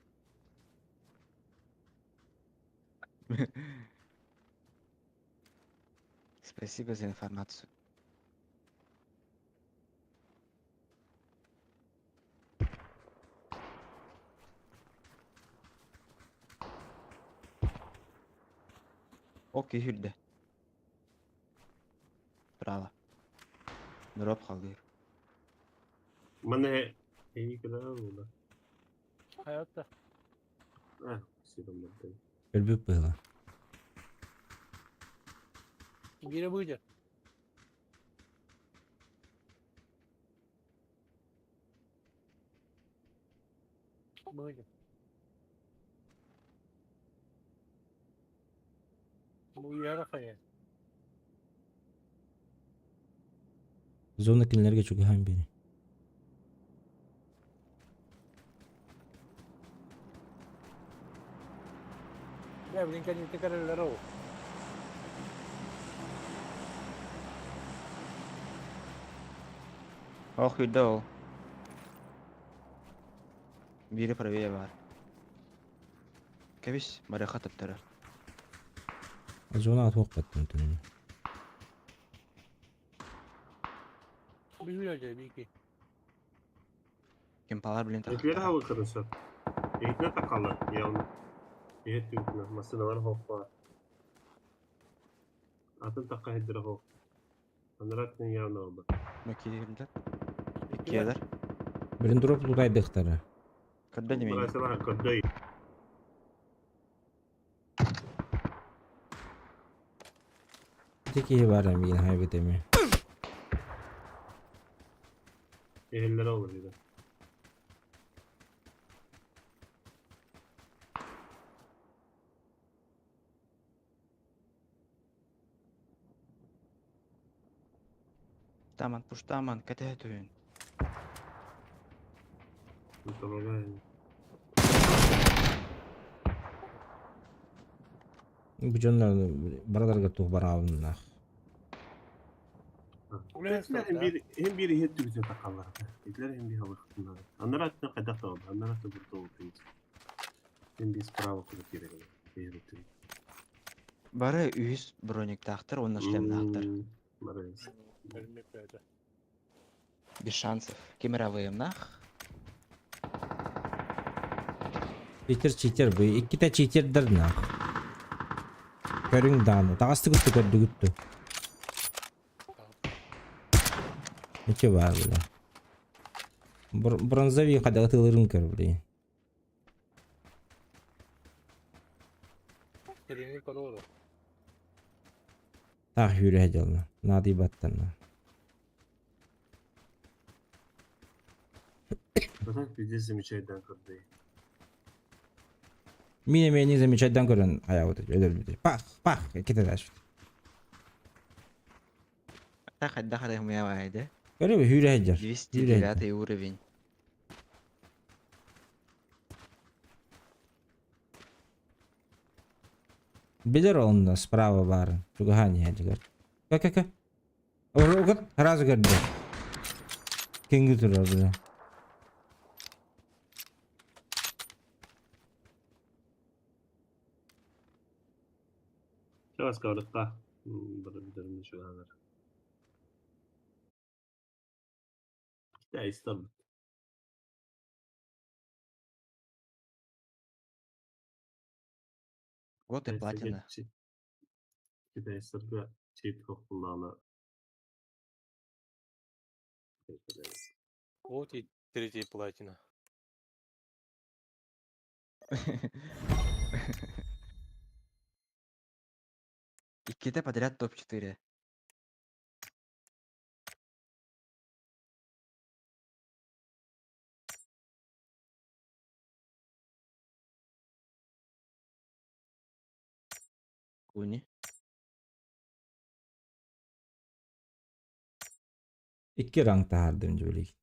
Спасибо за информацию. Окей, хүрдэ. Право. Дроп халдыр. Маны эйгилер була. Hayatta. А, спасибо, Мартын. Өлбүт быһыла. Бире быйдыр. Быйдыр. Бу яра хая. Зона кинилерге чугаһаан биэри. Я блин, кәнин текәреләр ул. Ох, хүрдэ ол. Бире правее бар. Кәбис, барыха таптара. Зона атуох баттын түнүн. Бүйүләҗә бики. Кемпалар блин Этлер тахтара. хавы кырышы. Этне такалы, явно. Эт түгүнө, машиналар хоппа. Атын такка хеддер хоп. Анрак не явно oldu. Макирдер. Иккиэлэр. Билин дроп лутайдыхтара. Көрдө неме? Бырасылар көрдөй. Ити киһи бар эмиин хайбыт эми. Эхеллер olur dedi. Таман, пуштаман, кәтәһә түһүн. Tamam. Бу дьоннор бараларга тух бараабыннах. Etler hem bir hem bir het tügüte takallar. Etler hem bir hava kutunlar. Anlar atna kadar da oldu. Anlar atna burada oldu. Hem bir справа куда керек. Ehel Бары үһүс брониктаахтар уонна шлемнаахтар. Молодец. Ölmek бәді. Без шансов. Кемера выемнах. Читер читер бу иккитэ читердер нах. Көрүң дааны. Тагасты күттү көрдү күттү. Нече бар бля. Бронзовый кадагы көр бля. Терени корору. Тах хүрэ жална. Нади баттан. Потом пиздец замечает көрдөй. Мин эмени замечательдан көрөн аябыт өлөр Пах, пах, кете даш. Так, дахар хумя Көрө хүрэ жар. 209 уровень. Билер онно справа бар. Чугаһан жигер. Ка ка ка. Угат сразу көрдү. Кеңги турар бля. Чавас калдыкка. Бір бір şu anlar. İşte Вот и платина. Китайстарга чит хоккуллаана. Вот и третий платина. Икките подряд топ-4. Куни. Икки ранг тахардым жибилик.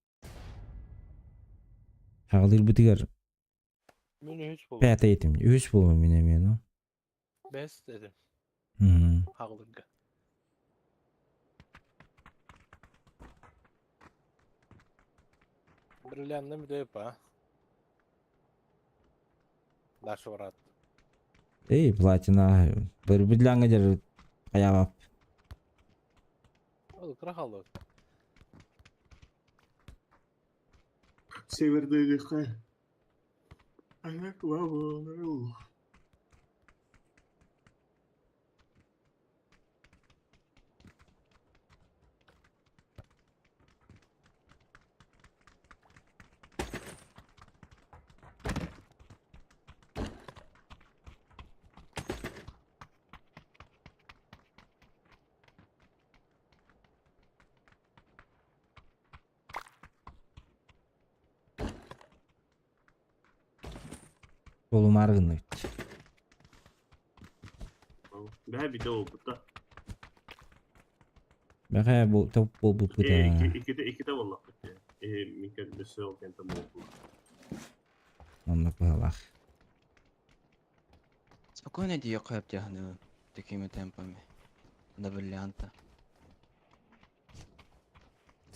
Хагылыр бутигер Мен үч болу. пәтә етим. Үч болу мен эми, Бес дедим. ну. Хагылырга. Бриллиантны bir па. Дальше брат. Эй, платина. Бір бидлаңа жер аябап. Ол крахалы. Севердегі Аяк лавы. Буолумаары гынныбыт. Бэһэ битэ буолбута. Бэҕэ бу топ буолбуппут Э, ээ. икки, иккитэ, иккитэ буоллахпыт ээ. Э, мин өссө ол кэнтэн буолбут. Оннук быһалаах. Спокойно диэххэ сөп такими темпами. До бриллианта.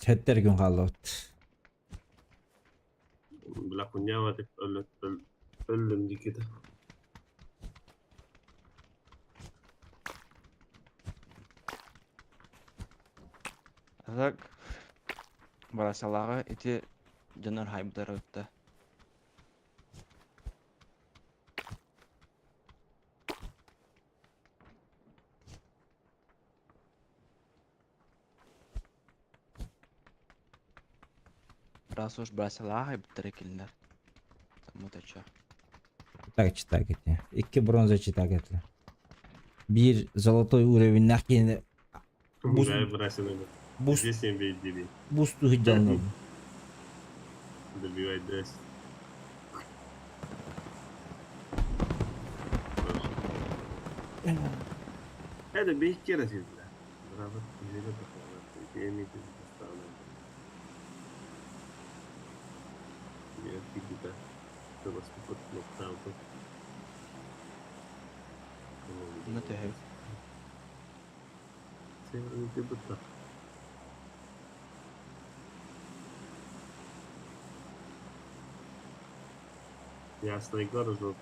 Сэттэр күн хааллыбыт. Бля, хуйня деп өллүм дикити. А так, барасалааҕы ити дьоннор хайбытар ытта. Раз уж барасалааҕы хайбыттара кинилэр. Саммыта чё. Так читак эти. Икки бронза читак этилэр. Биир золотой уровеннах киһини бус бус Здесь им бей бус туһуйдаллар. Добивай дес. Это бей хера бля. Браво, Ну төһө. Ясно, Егор уже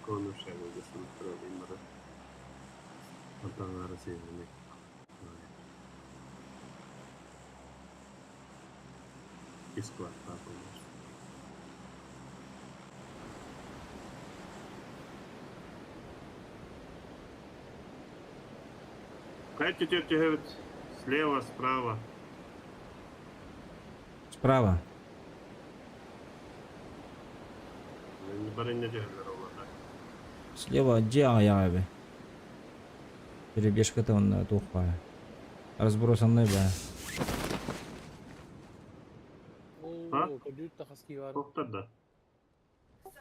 Слева, справа. Справа. Слева дьиэ аҕыйах эбит. Перебежката онно туох баар. Разбросанный баар. А? Оо, көрдүүт да хаски бар. Тоқтар да.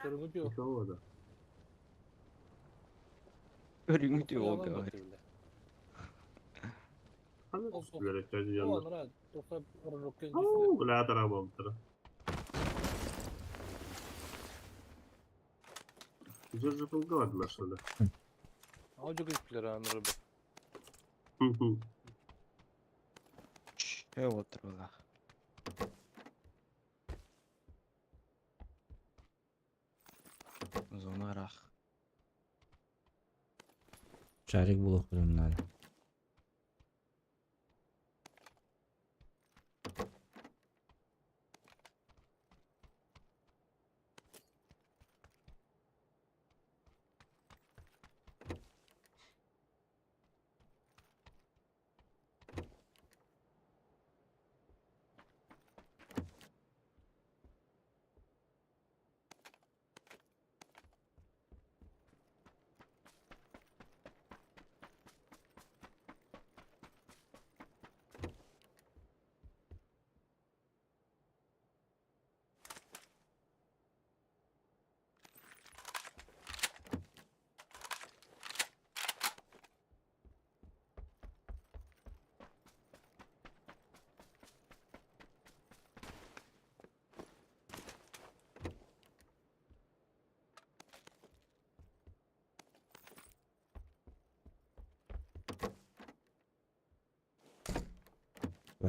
Көрүҥү түү. Никого да. Көрүҥү түү ол говорит. Ханна Ол түстүлэр өттөдү О, дьоннор. анара, тоқта оророккен Уу, бля, тара болтара. Уже заполговадылар что ли? Аудио клиплер анара. Чэ отур Зона ыраах. Шарик булуохпутун наада.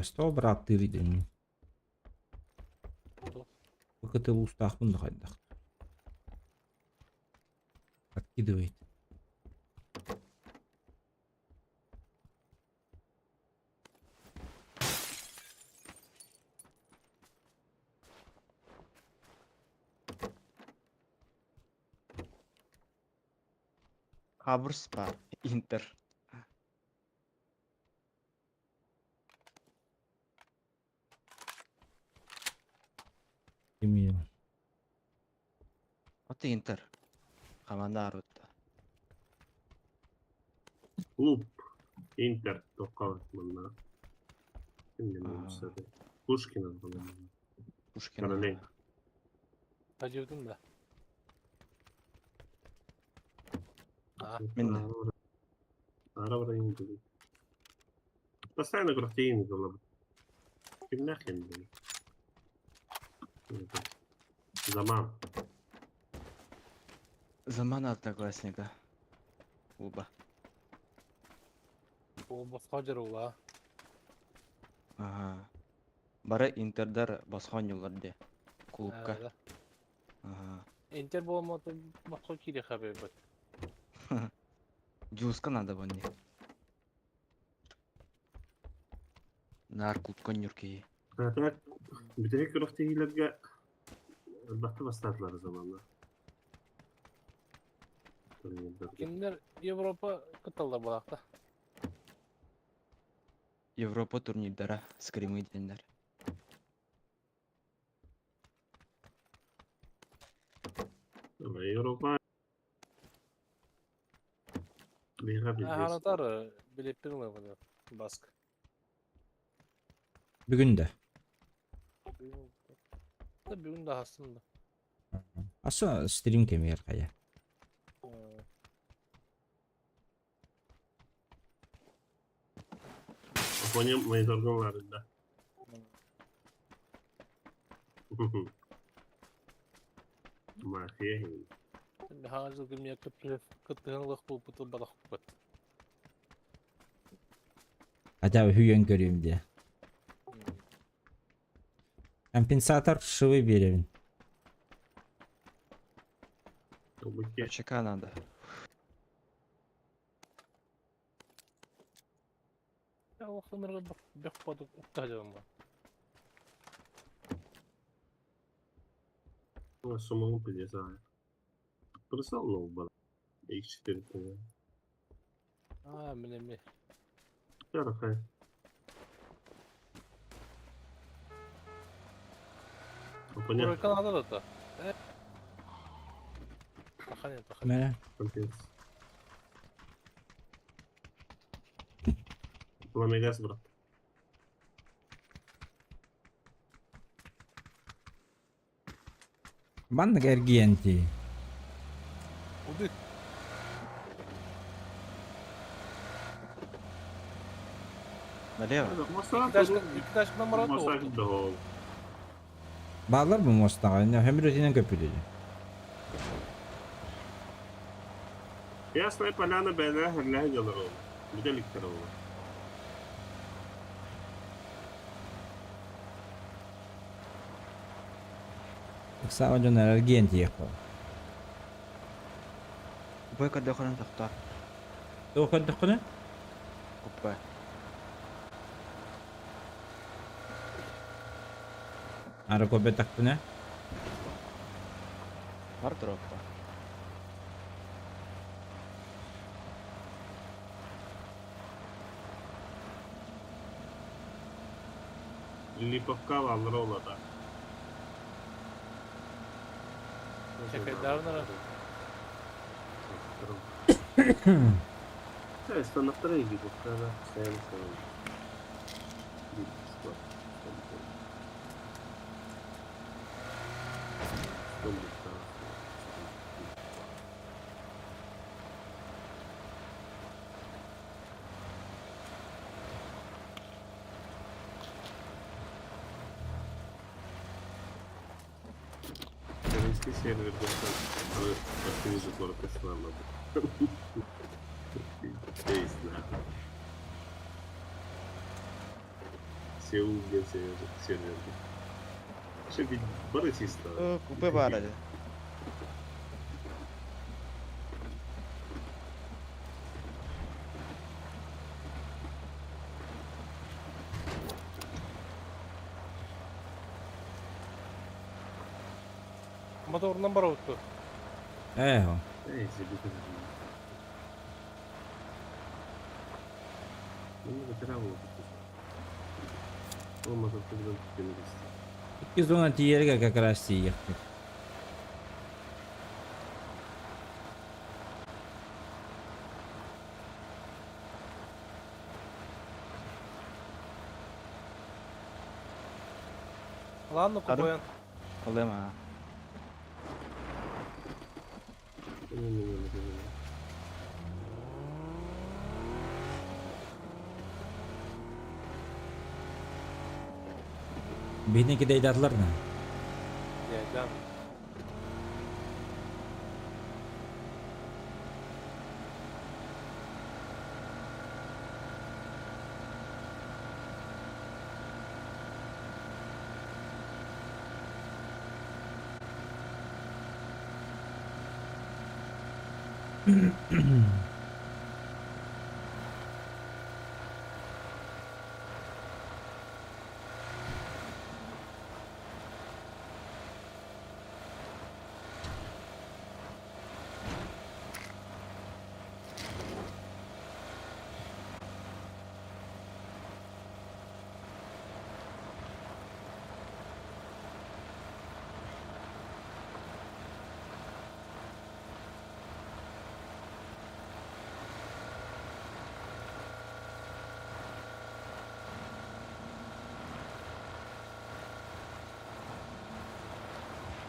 Сто бырааттыыр идэни. ПКТ улуустаахпын да хайдах. Откидывает. Хабырс бар. Интер. Кими? Ото Интер. Команда арутта. Клуб Интер тоққа мына. Ким Пушкина, по-моему. Пушкина. Королей. Ажырдым да. Мин Ара Постоянно күрэхтэһии буолабыт. Кимнээх кимнээх? Заман. Замана одноклассника. Уба. Ол босхо дьарула. Ага. Бары интердар босхо оонньууллар дии. Клубка. Ага. Интер буолмата босхо киириэхэ бэйбит. Дьууска надо бу не. Наар клубка оонньуур киһи. А так, бүтэһик күрэхтэһиилэргэ элбэхтэ бастаатылар заманна. Турнирдарга. Кинилэр Европа кытталлар буолаахта. Европа турнирдара, скримы диэннэр. Европа биһиэхэ пиздец. Аһанатар билиппин ылабын баск. Бүгүн да. Бүгүн да аһастым да. Аса стрим кэмигэр хайа. Афоня мониторга баарында. Мафия. Хаҥа дьылга миэ кыттыһан ылыах буолбутун балахпыт. Хотя бы хүйэн көрүөм диye. Компенсатор шивы биэрэбин. ЧК надо. Олохтонорго бөх подук укта дьон Самому пиздец, а. Прислал ноутбук. X4 по-моему. Аа, мин эми. Хорошо. Понятно. Канада да та. Тахане, тахане. Мэ. Компенс. Пламегаз, брат. Маннык эргийэн тии. Убит. Налево. Икки марат Баалар бу муостаҕа, хөмүрүтүнэн көппүтү. Ясная поляна бэлэ херлэһэ дьалар ол. Бүтэликтэр ол. Ыксаава дьон эргийэн тиийиэххэ. Купе көрдөххүнэ тохтоо. Туох көрдөххүнэ? Купе. Ары көрбөтөхпүнэ? Бар дроппа. Липовка аллар ол ата. Чекайдарнара. Станахтара Липовка, да. Постоянно становится. Корейский сервер был город Ислама. Есть, да. Сеул диэн сервер. Вообще ведь бары чисто. Купе баар этэ. Моторунан барабыт Ээ. Эй, себе Ну, материал Ол мотор Икки зона тиийэргэ как раз тиийиэхпит. Ладно, купоян. Ылыам аа. Биһини кидайдатылар на. Дьайдаан.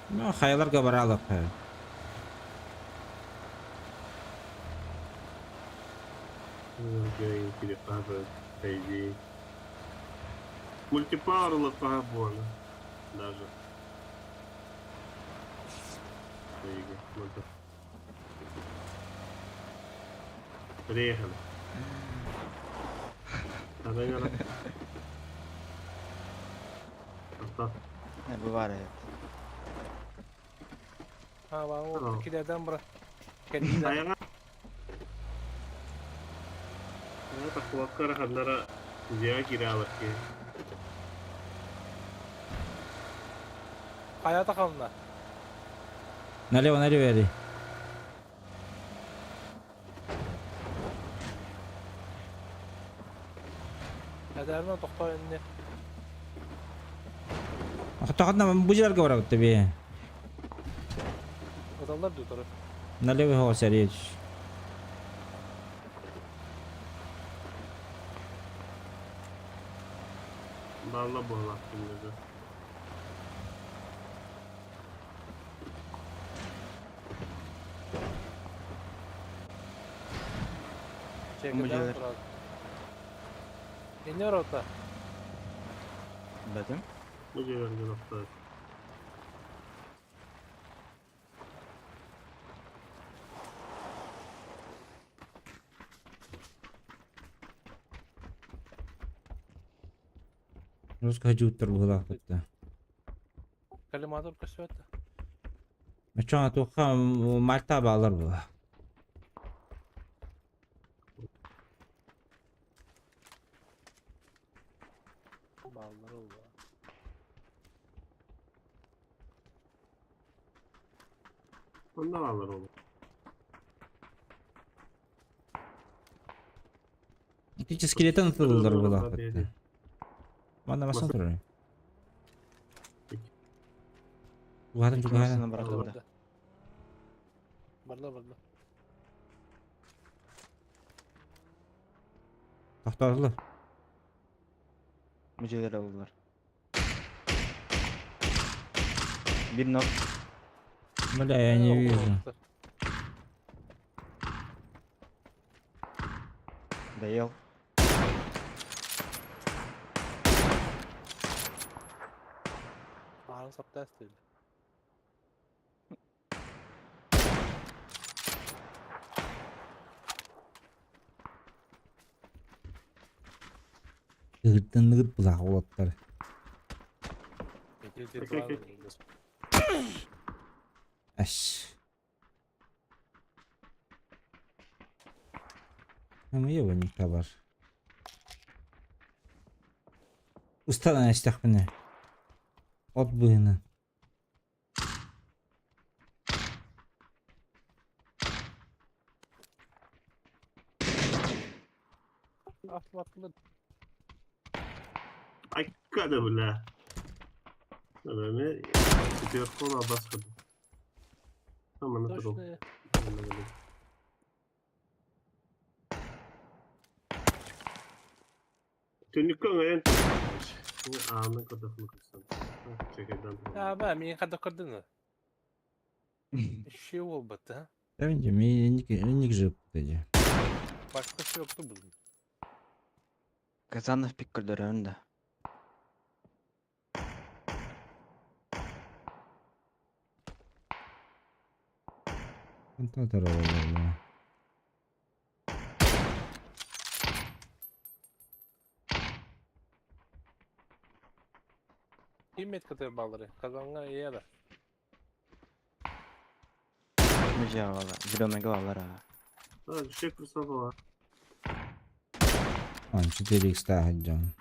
Ну, хайаларга бараалар. Мультипауэр лапа буона. Даже. Приехали. Не бывает. Ha, o kilerden bırak. Kendinden. Такуаккара ханнара дьиэҕэ киирэ киһи. Hayata kalına. Налево, налево, Эри. Эдермен тохтоо инне. Тохотно бу жерге барабыт тебе. Adamlar diyor. Налево его речь. Балла буолар күннэргэ. Çekirden kural. İnne orta. Бэтим. Бу жерге тохтоо. Русского жуттар була бытта. Kalimatör kösötte. Мачона туха мальта балар була. Ballar oldu. Онно баллар ол. Ити скелетон тыллар була бытта. Мана масан турар. Угатын чугана. Барда. Барла барла. Тохторлы. Мүжелер олар. Bir nok. Бля, я не вижу. Доел. Ağrın sapta istedi. Ыгыттан ыгыт була олаттар. Аш. Ama его не бар. Устана эстахпыны. От быһына. Автоматlı. Айкада бля. Эме четверкола баскады. Тамана туру. Точно. Түнүккө ңайын. Ааны көтөхмө кырсан. Чекеден. Ya ben min kadar kırdın. Şey olmadı ha. Давайте, ми ник же эти. Başka şey yoktu bunun. Казанов пик көрдөрөн да. Онтон олороллор. Ким меткатыр баллары? Казанга еда. Мужа зеленая голова. А, еще красава. Он 4 х дьон.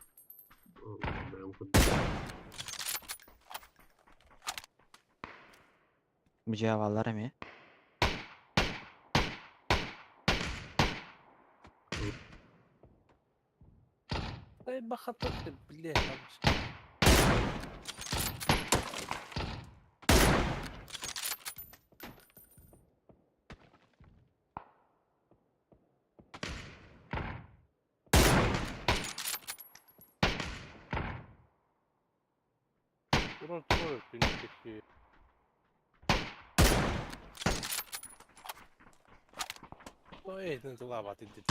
Мужа баллар эми. Дай бахатыр ты, блядь. Урар турар түнүктeki. Ой, это лава ты ты.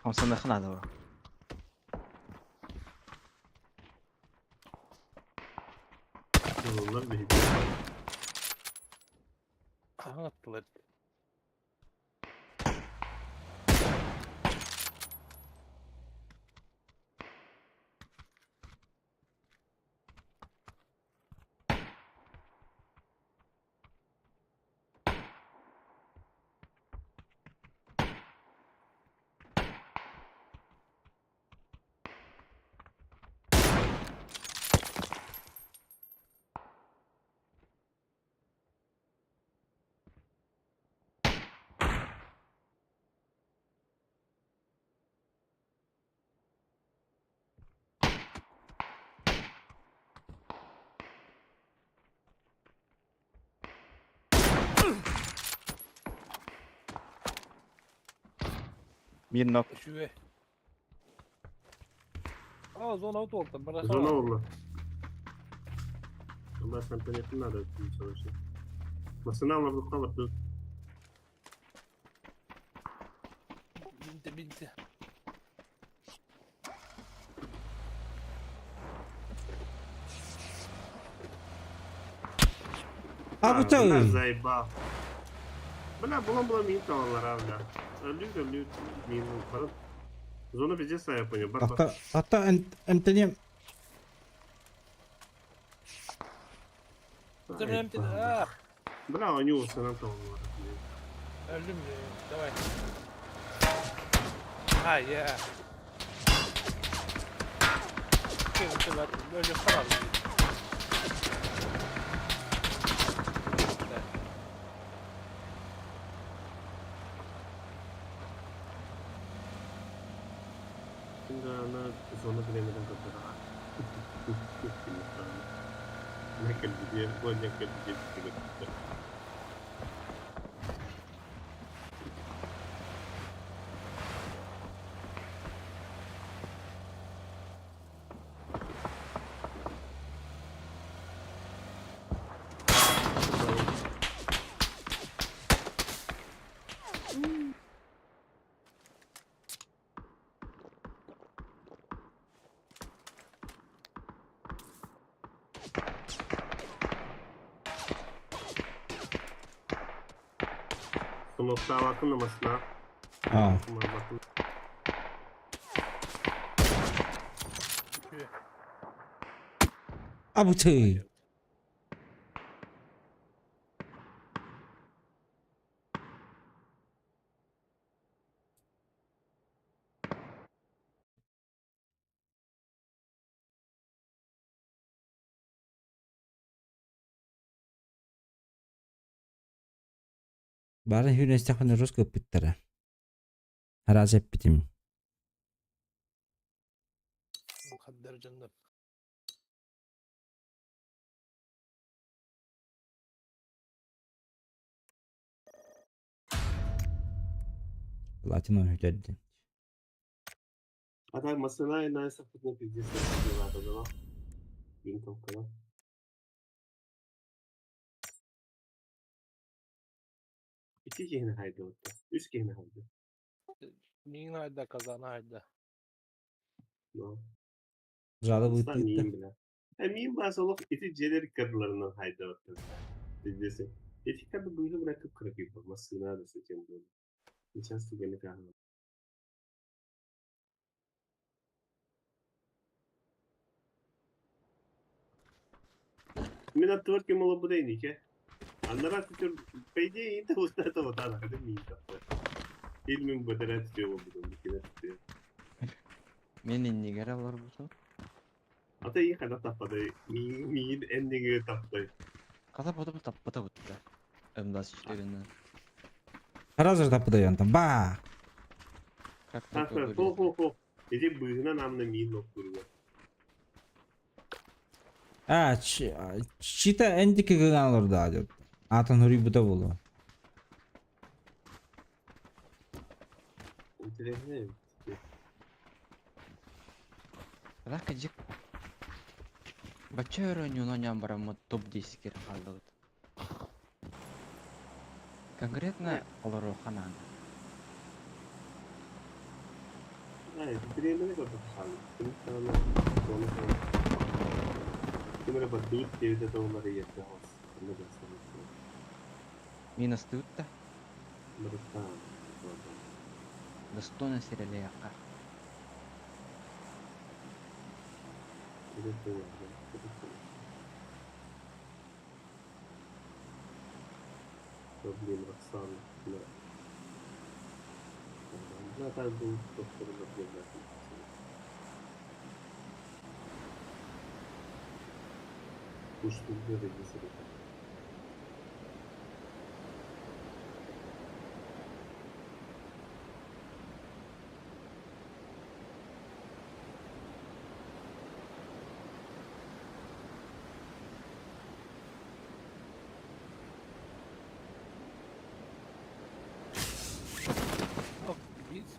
Хамсаны ханады бу. Onlar bir Аттылар. Бир нок. Үшүе. А, зона отуолта, бара. Зона угла. Баш компоненты надо вообще. Машина вдухала плюс. Бинте, бинте. А бу Бля, заебал. Бля, була мин талалар, а, бля. Өлүк, өлүк, мин барып. Зона пиздец, я понял. Бар, бар. Ата ата эмтенем. А, Бля, они у нам талалар. өлүм, давай. А, я. Өлүм халар. Şimdi ana зона bilemedim kadar. Ne kadar diye, bu ne kadar diye bir şey. Smoke'ta bakın numarasına. А. Bakın. А бу ты. Бары хүрнестехне русский пыттара. Раз эппитим. Мухаддер жаннар. Латино хүтерди. А так машина и на сапытна пиздец. Надо, да? Винтовка, да? İki kihine haydi orada. Üç kihine haydi. Мин хайда, казана хайда. No. Жалы Sen бытты. miyim bile. E miyim ben soluk iti celeri kadınlarından haydi orada. Пиздец. Ити как бы быыһы быра кып-кыракый массыына да сытен буолла. Сейчас түгэни кааһына. Мин аттыбар ким олорбута инике. Аннара түтүр, по идее, инта устата вот ана, хады мин таппы. Ил мин бөтөрө түтүө болбутум, кине түтүө. Мен иннигер олорбутум. Ата и хада таппады, миин энниги таппы. Хата потом таппата бутта. М24-нен. Сразу же таппыда янтан. Ба! Как только Хо вылезли. хо хо. Ити быһынан амна миин оттурга. А, чита эндики гынан олорда деп. Атын хури бута болу. Интересно. Рак жик. Бача өрөнүн онян бараммыт топ-10 кер қалдыбыт. Конкретно олору ханан. Ай, биремени көрдүк халы. Ким сана оны Ким эрэ бардыыт диэбитэ тоҕулары ийэтэ хос. Онно барсан. Минус тутта. Барыттаан. Достойно сирелеяққа. Блин, Роксана. Да. Да, так был доктор блин, Уж тут где-то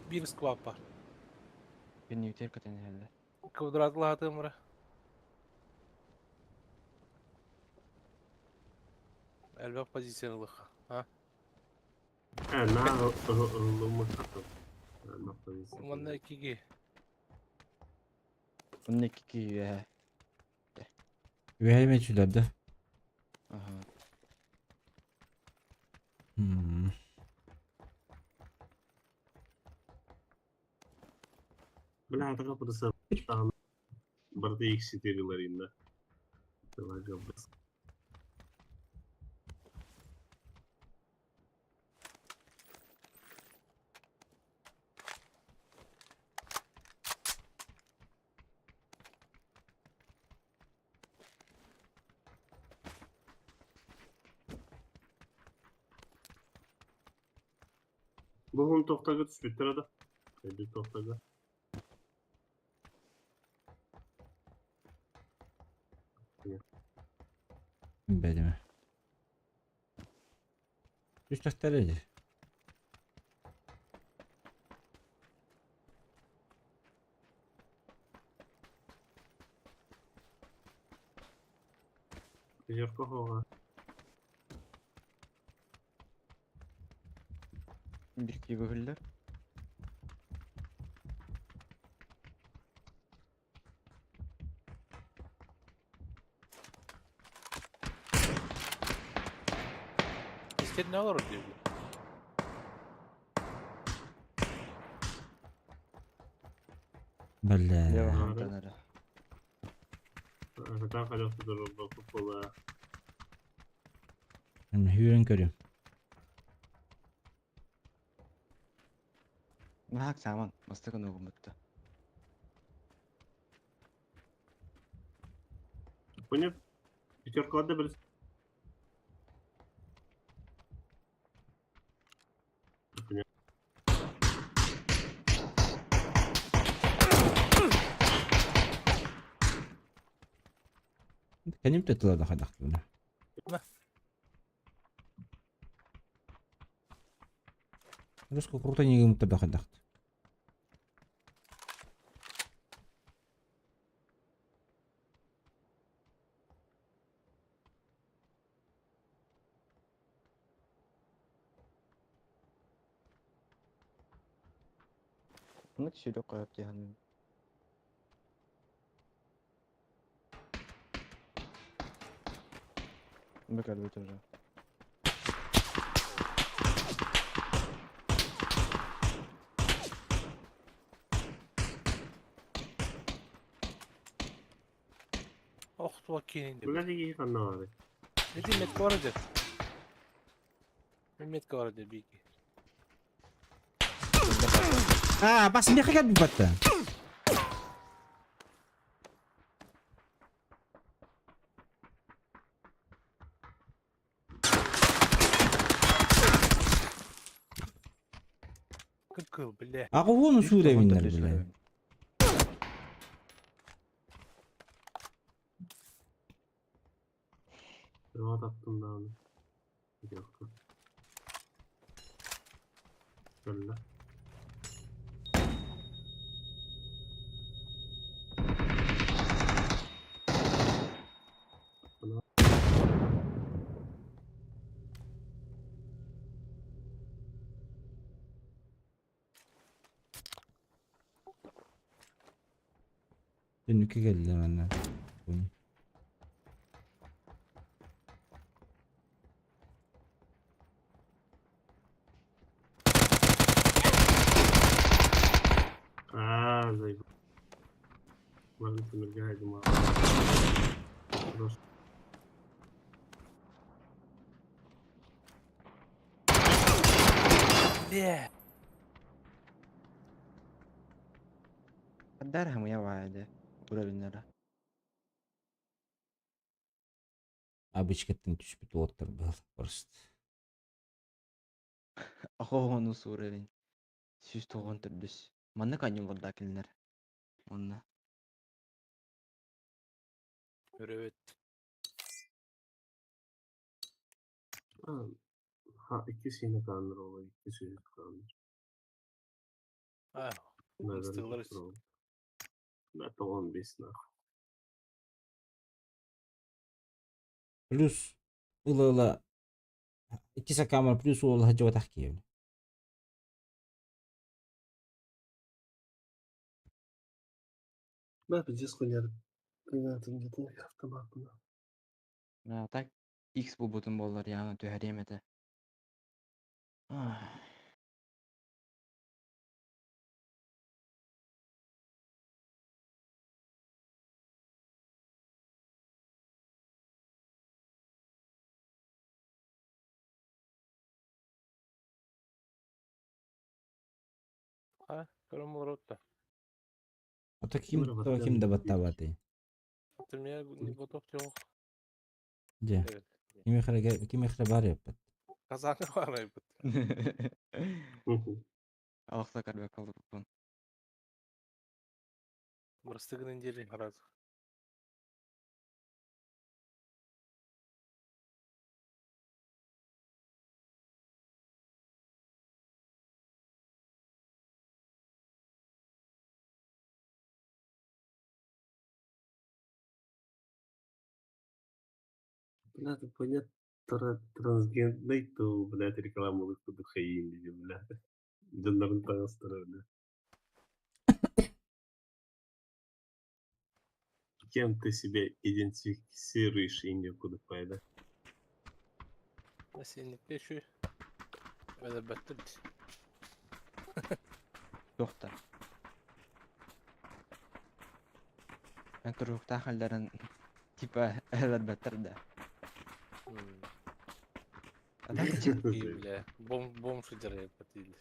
Bir squad бар. Күннүктер көтөн әлі. Квадратлы атымыра. Элбэх позициялык. А? А, на ылымы хатым. На позиция. Манна икиги. Онны кики Үһәйме чүләрдә. Ага. Бля, атака просто там барды X4 ларинда. Давай габас. Бугун тоқтага түспүттер ада. Эди тоқтага. Бәдеме. Үч тахтар эди. Жерко хога. Bir киби хүллер. Истер не олар диyor. Бля. Хантан әрі. Ата халяфты бола. Хүрен көрүм. Махак саман. Мастакын огумутта. Понял? Пятерка да бір. Понял. Кеним тетилер да хайдакты. Руско круто не гымтыр да хайдакты. Bunu сүрө коюп дихан. Бекер бит уже. Ох, туох киинин Бля, диэбит. киһи ханна баарый? Ити метка бара дьэ. Мин метка бара дьэ биики. А, бас миэхэ кэлбит батта. Кып-кыл, бля. Аҕа уон Үс усуур тоҕон эбиннэр төрдүс бля. уровень. Rahat attım daha onu. Yok. Öldü. Түннүккэ кэллэ манна. Понял. Ааа, заебал. Ладно, ты моргай, думал. Просто. Бля. Хаддар хамыйа баайда уровеннара. Обычкаттан түспүт уоттар был просто. Аҕыс уровень. 194. Маннык анньылларда кинилэр. Онно. Өрөбөт. Ha, iki şeyine kandır olayı, iki şeyine kandır. А, Nereden Стыллар tuttur oğlum? Ben de 15 нахуй. Плюс ыла-ыла икки камера плюс уол хаджабатах киев. Ben пиздец хуйня. Где-то автомат. А так X булбутун буоллар яҕына түһэриэм этэ. Ах. А, көрөм олоротта. А то ким то ким да баттабаты. Ты меня не готов тёх. Дьэ. Evet. Ким эхре ким эхре бар яппат. Казахы бар айбыт. Алахта карбек калдырбыппын. Мырыстыгын дери хараз. Бля, ты понятно, трансгендный, то, блядь, рекламу выходу хаим, бля. Донорын таңыстыры, бля. Кем ты себя идентифицируешь и некуда пайда? Сенникте şu. Öyle беттир. Туохта. Эн туруктаах халларын типа элэрбэттэр да. А так Бля, бом бомж дери баттил.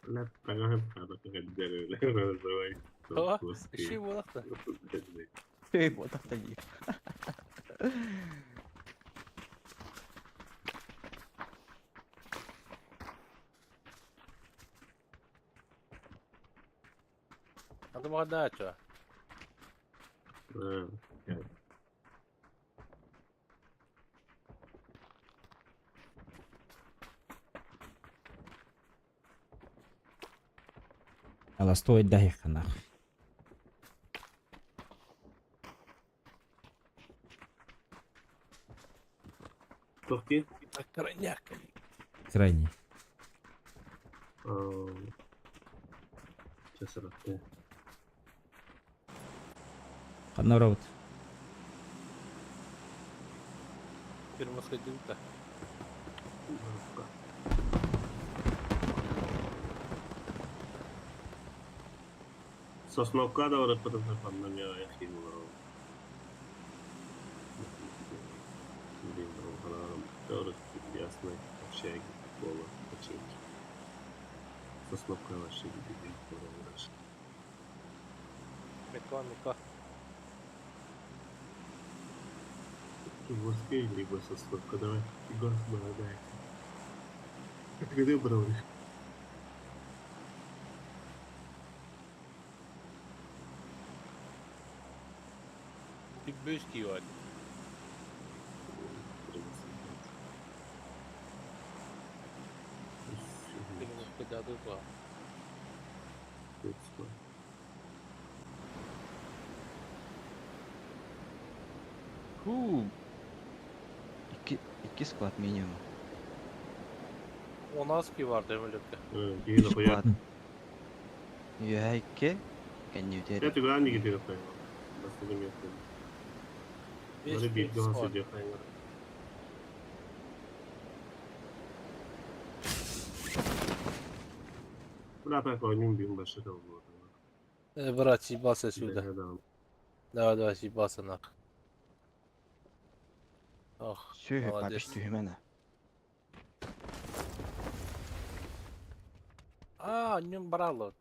Бля, таҥаһын хаада называй. О, Иши болакта. Эй, буотахта дии. Ады мага чо. Ала стоит дахи нах. Тоқти? Крайняк. Крайний. Сейчас ратты. Ханна робот. Фирма сходил да. Сосновка да барыппытын ханна эмиэ олоробут. Ясной общаги буола ячейки. Сосновка вообще дальше. Микла, Микла. В Москве либо Сосновка, давай. Егор, давай. Ты где брал их? Bir var. Var. Ху. Икки, икки склад минимум. 16 ки var Demirlik'te. Киһи Склад. Үөһэ икки. Кэннибитэ Я туда не где то 5 Бары бииргэ склад. сылдьыахайын. Бля, так ойнуум бим башы да болот. Брат, съебался отсюда. Давай, давай, съебался нах. Ох, Сүһү молодец. папиш түһүмэнэ. А, не брал вот.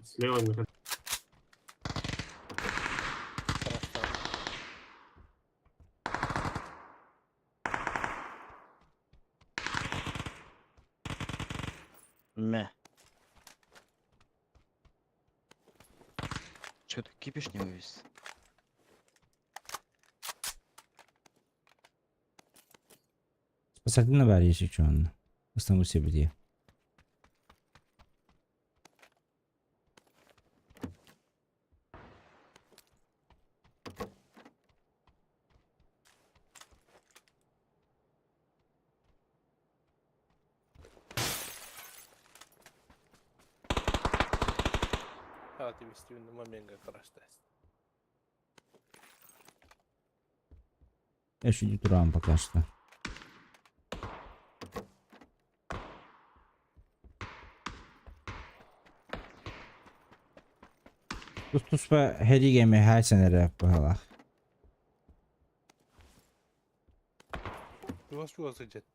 Слева не Мэ. Чё ты кипиш не вывез? Спасательный бар если что он. Остану себе где. А, ты вести на момент как раз тест. Я еще не турам пока что. Тус туспа херигеме хайсенере бахалах. Чего чего сидит?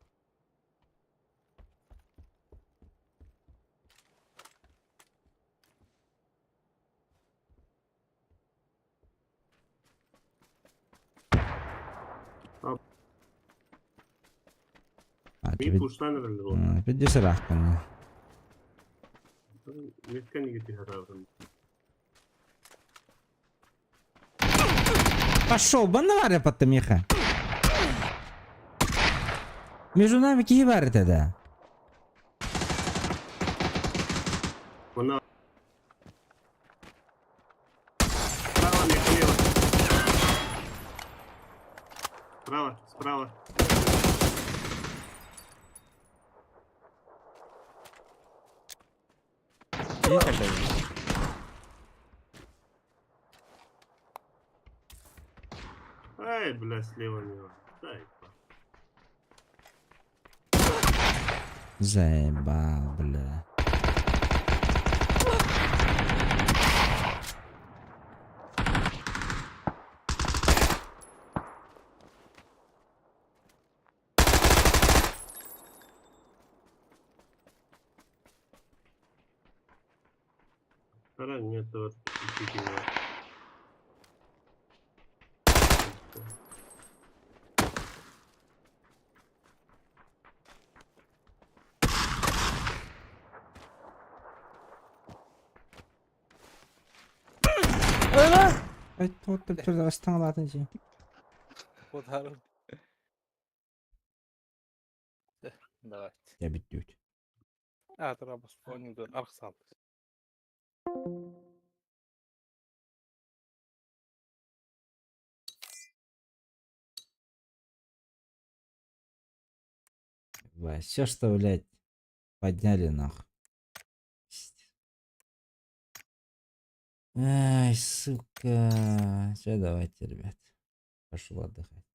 А, Би тебе... пуштан эрэллэр. Бидде рахкана. Меткен гити хараабын. Пошел, банаваря под Миха. Между нами киевары тогда. Мына Справа, Миха, лево. Справа, справа. И тогда есть. Ай, бля, слева него. Дай, Заебал, бля. Вторая нет, вот, его. Ай, вот ты астаңлатын же. Ударом. Давайте. Я биттүүт. А, трабас, понял, архсал. Все, что, блядь, подняли нах. Ай, сука. Все, давайте, ребят. Пошел отдыхать.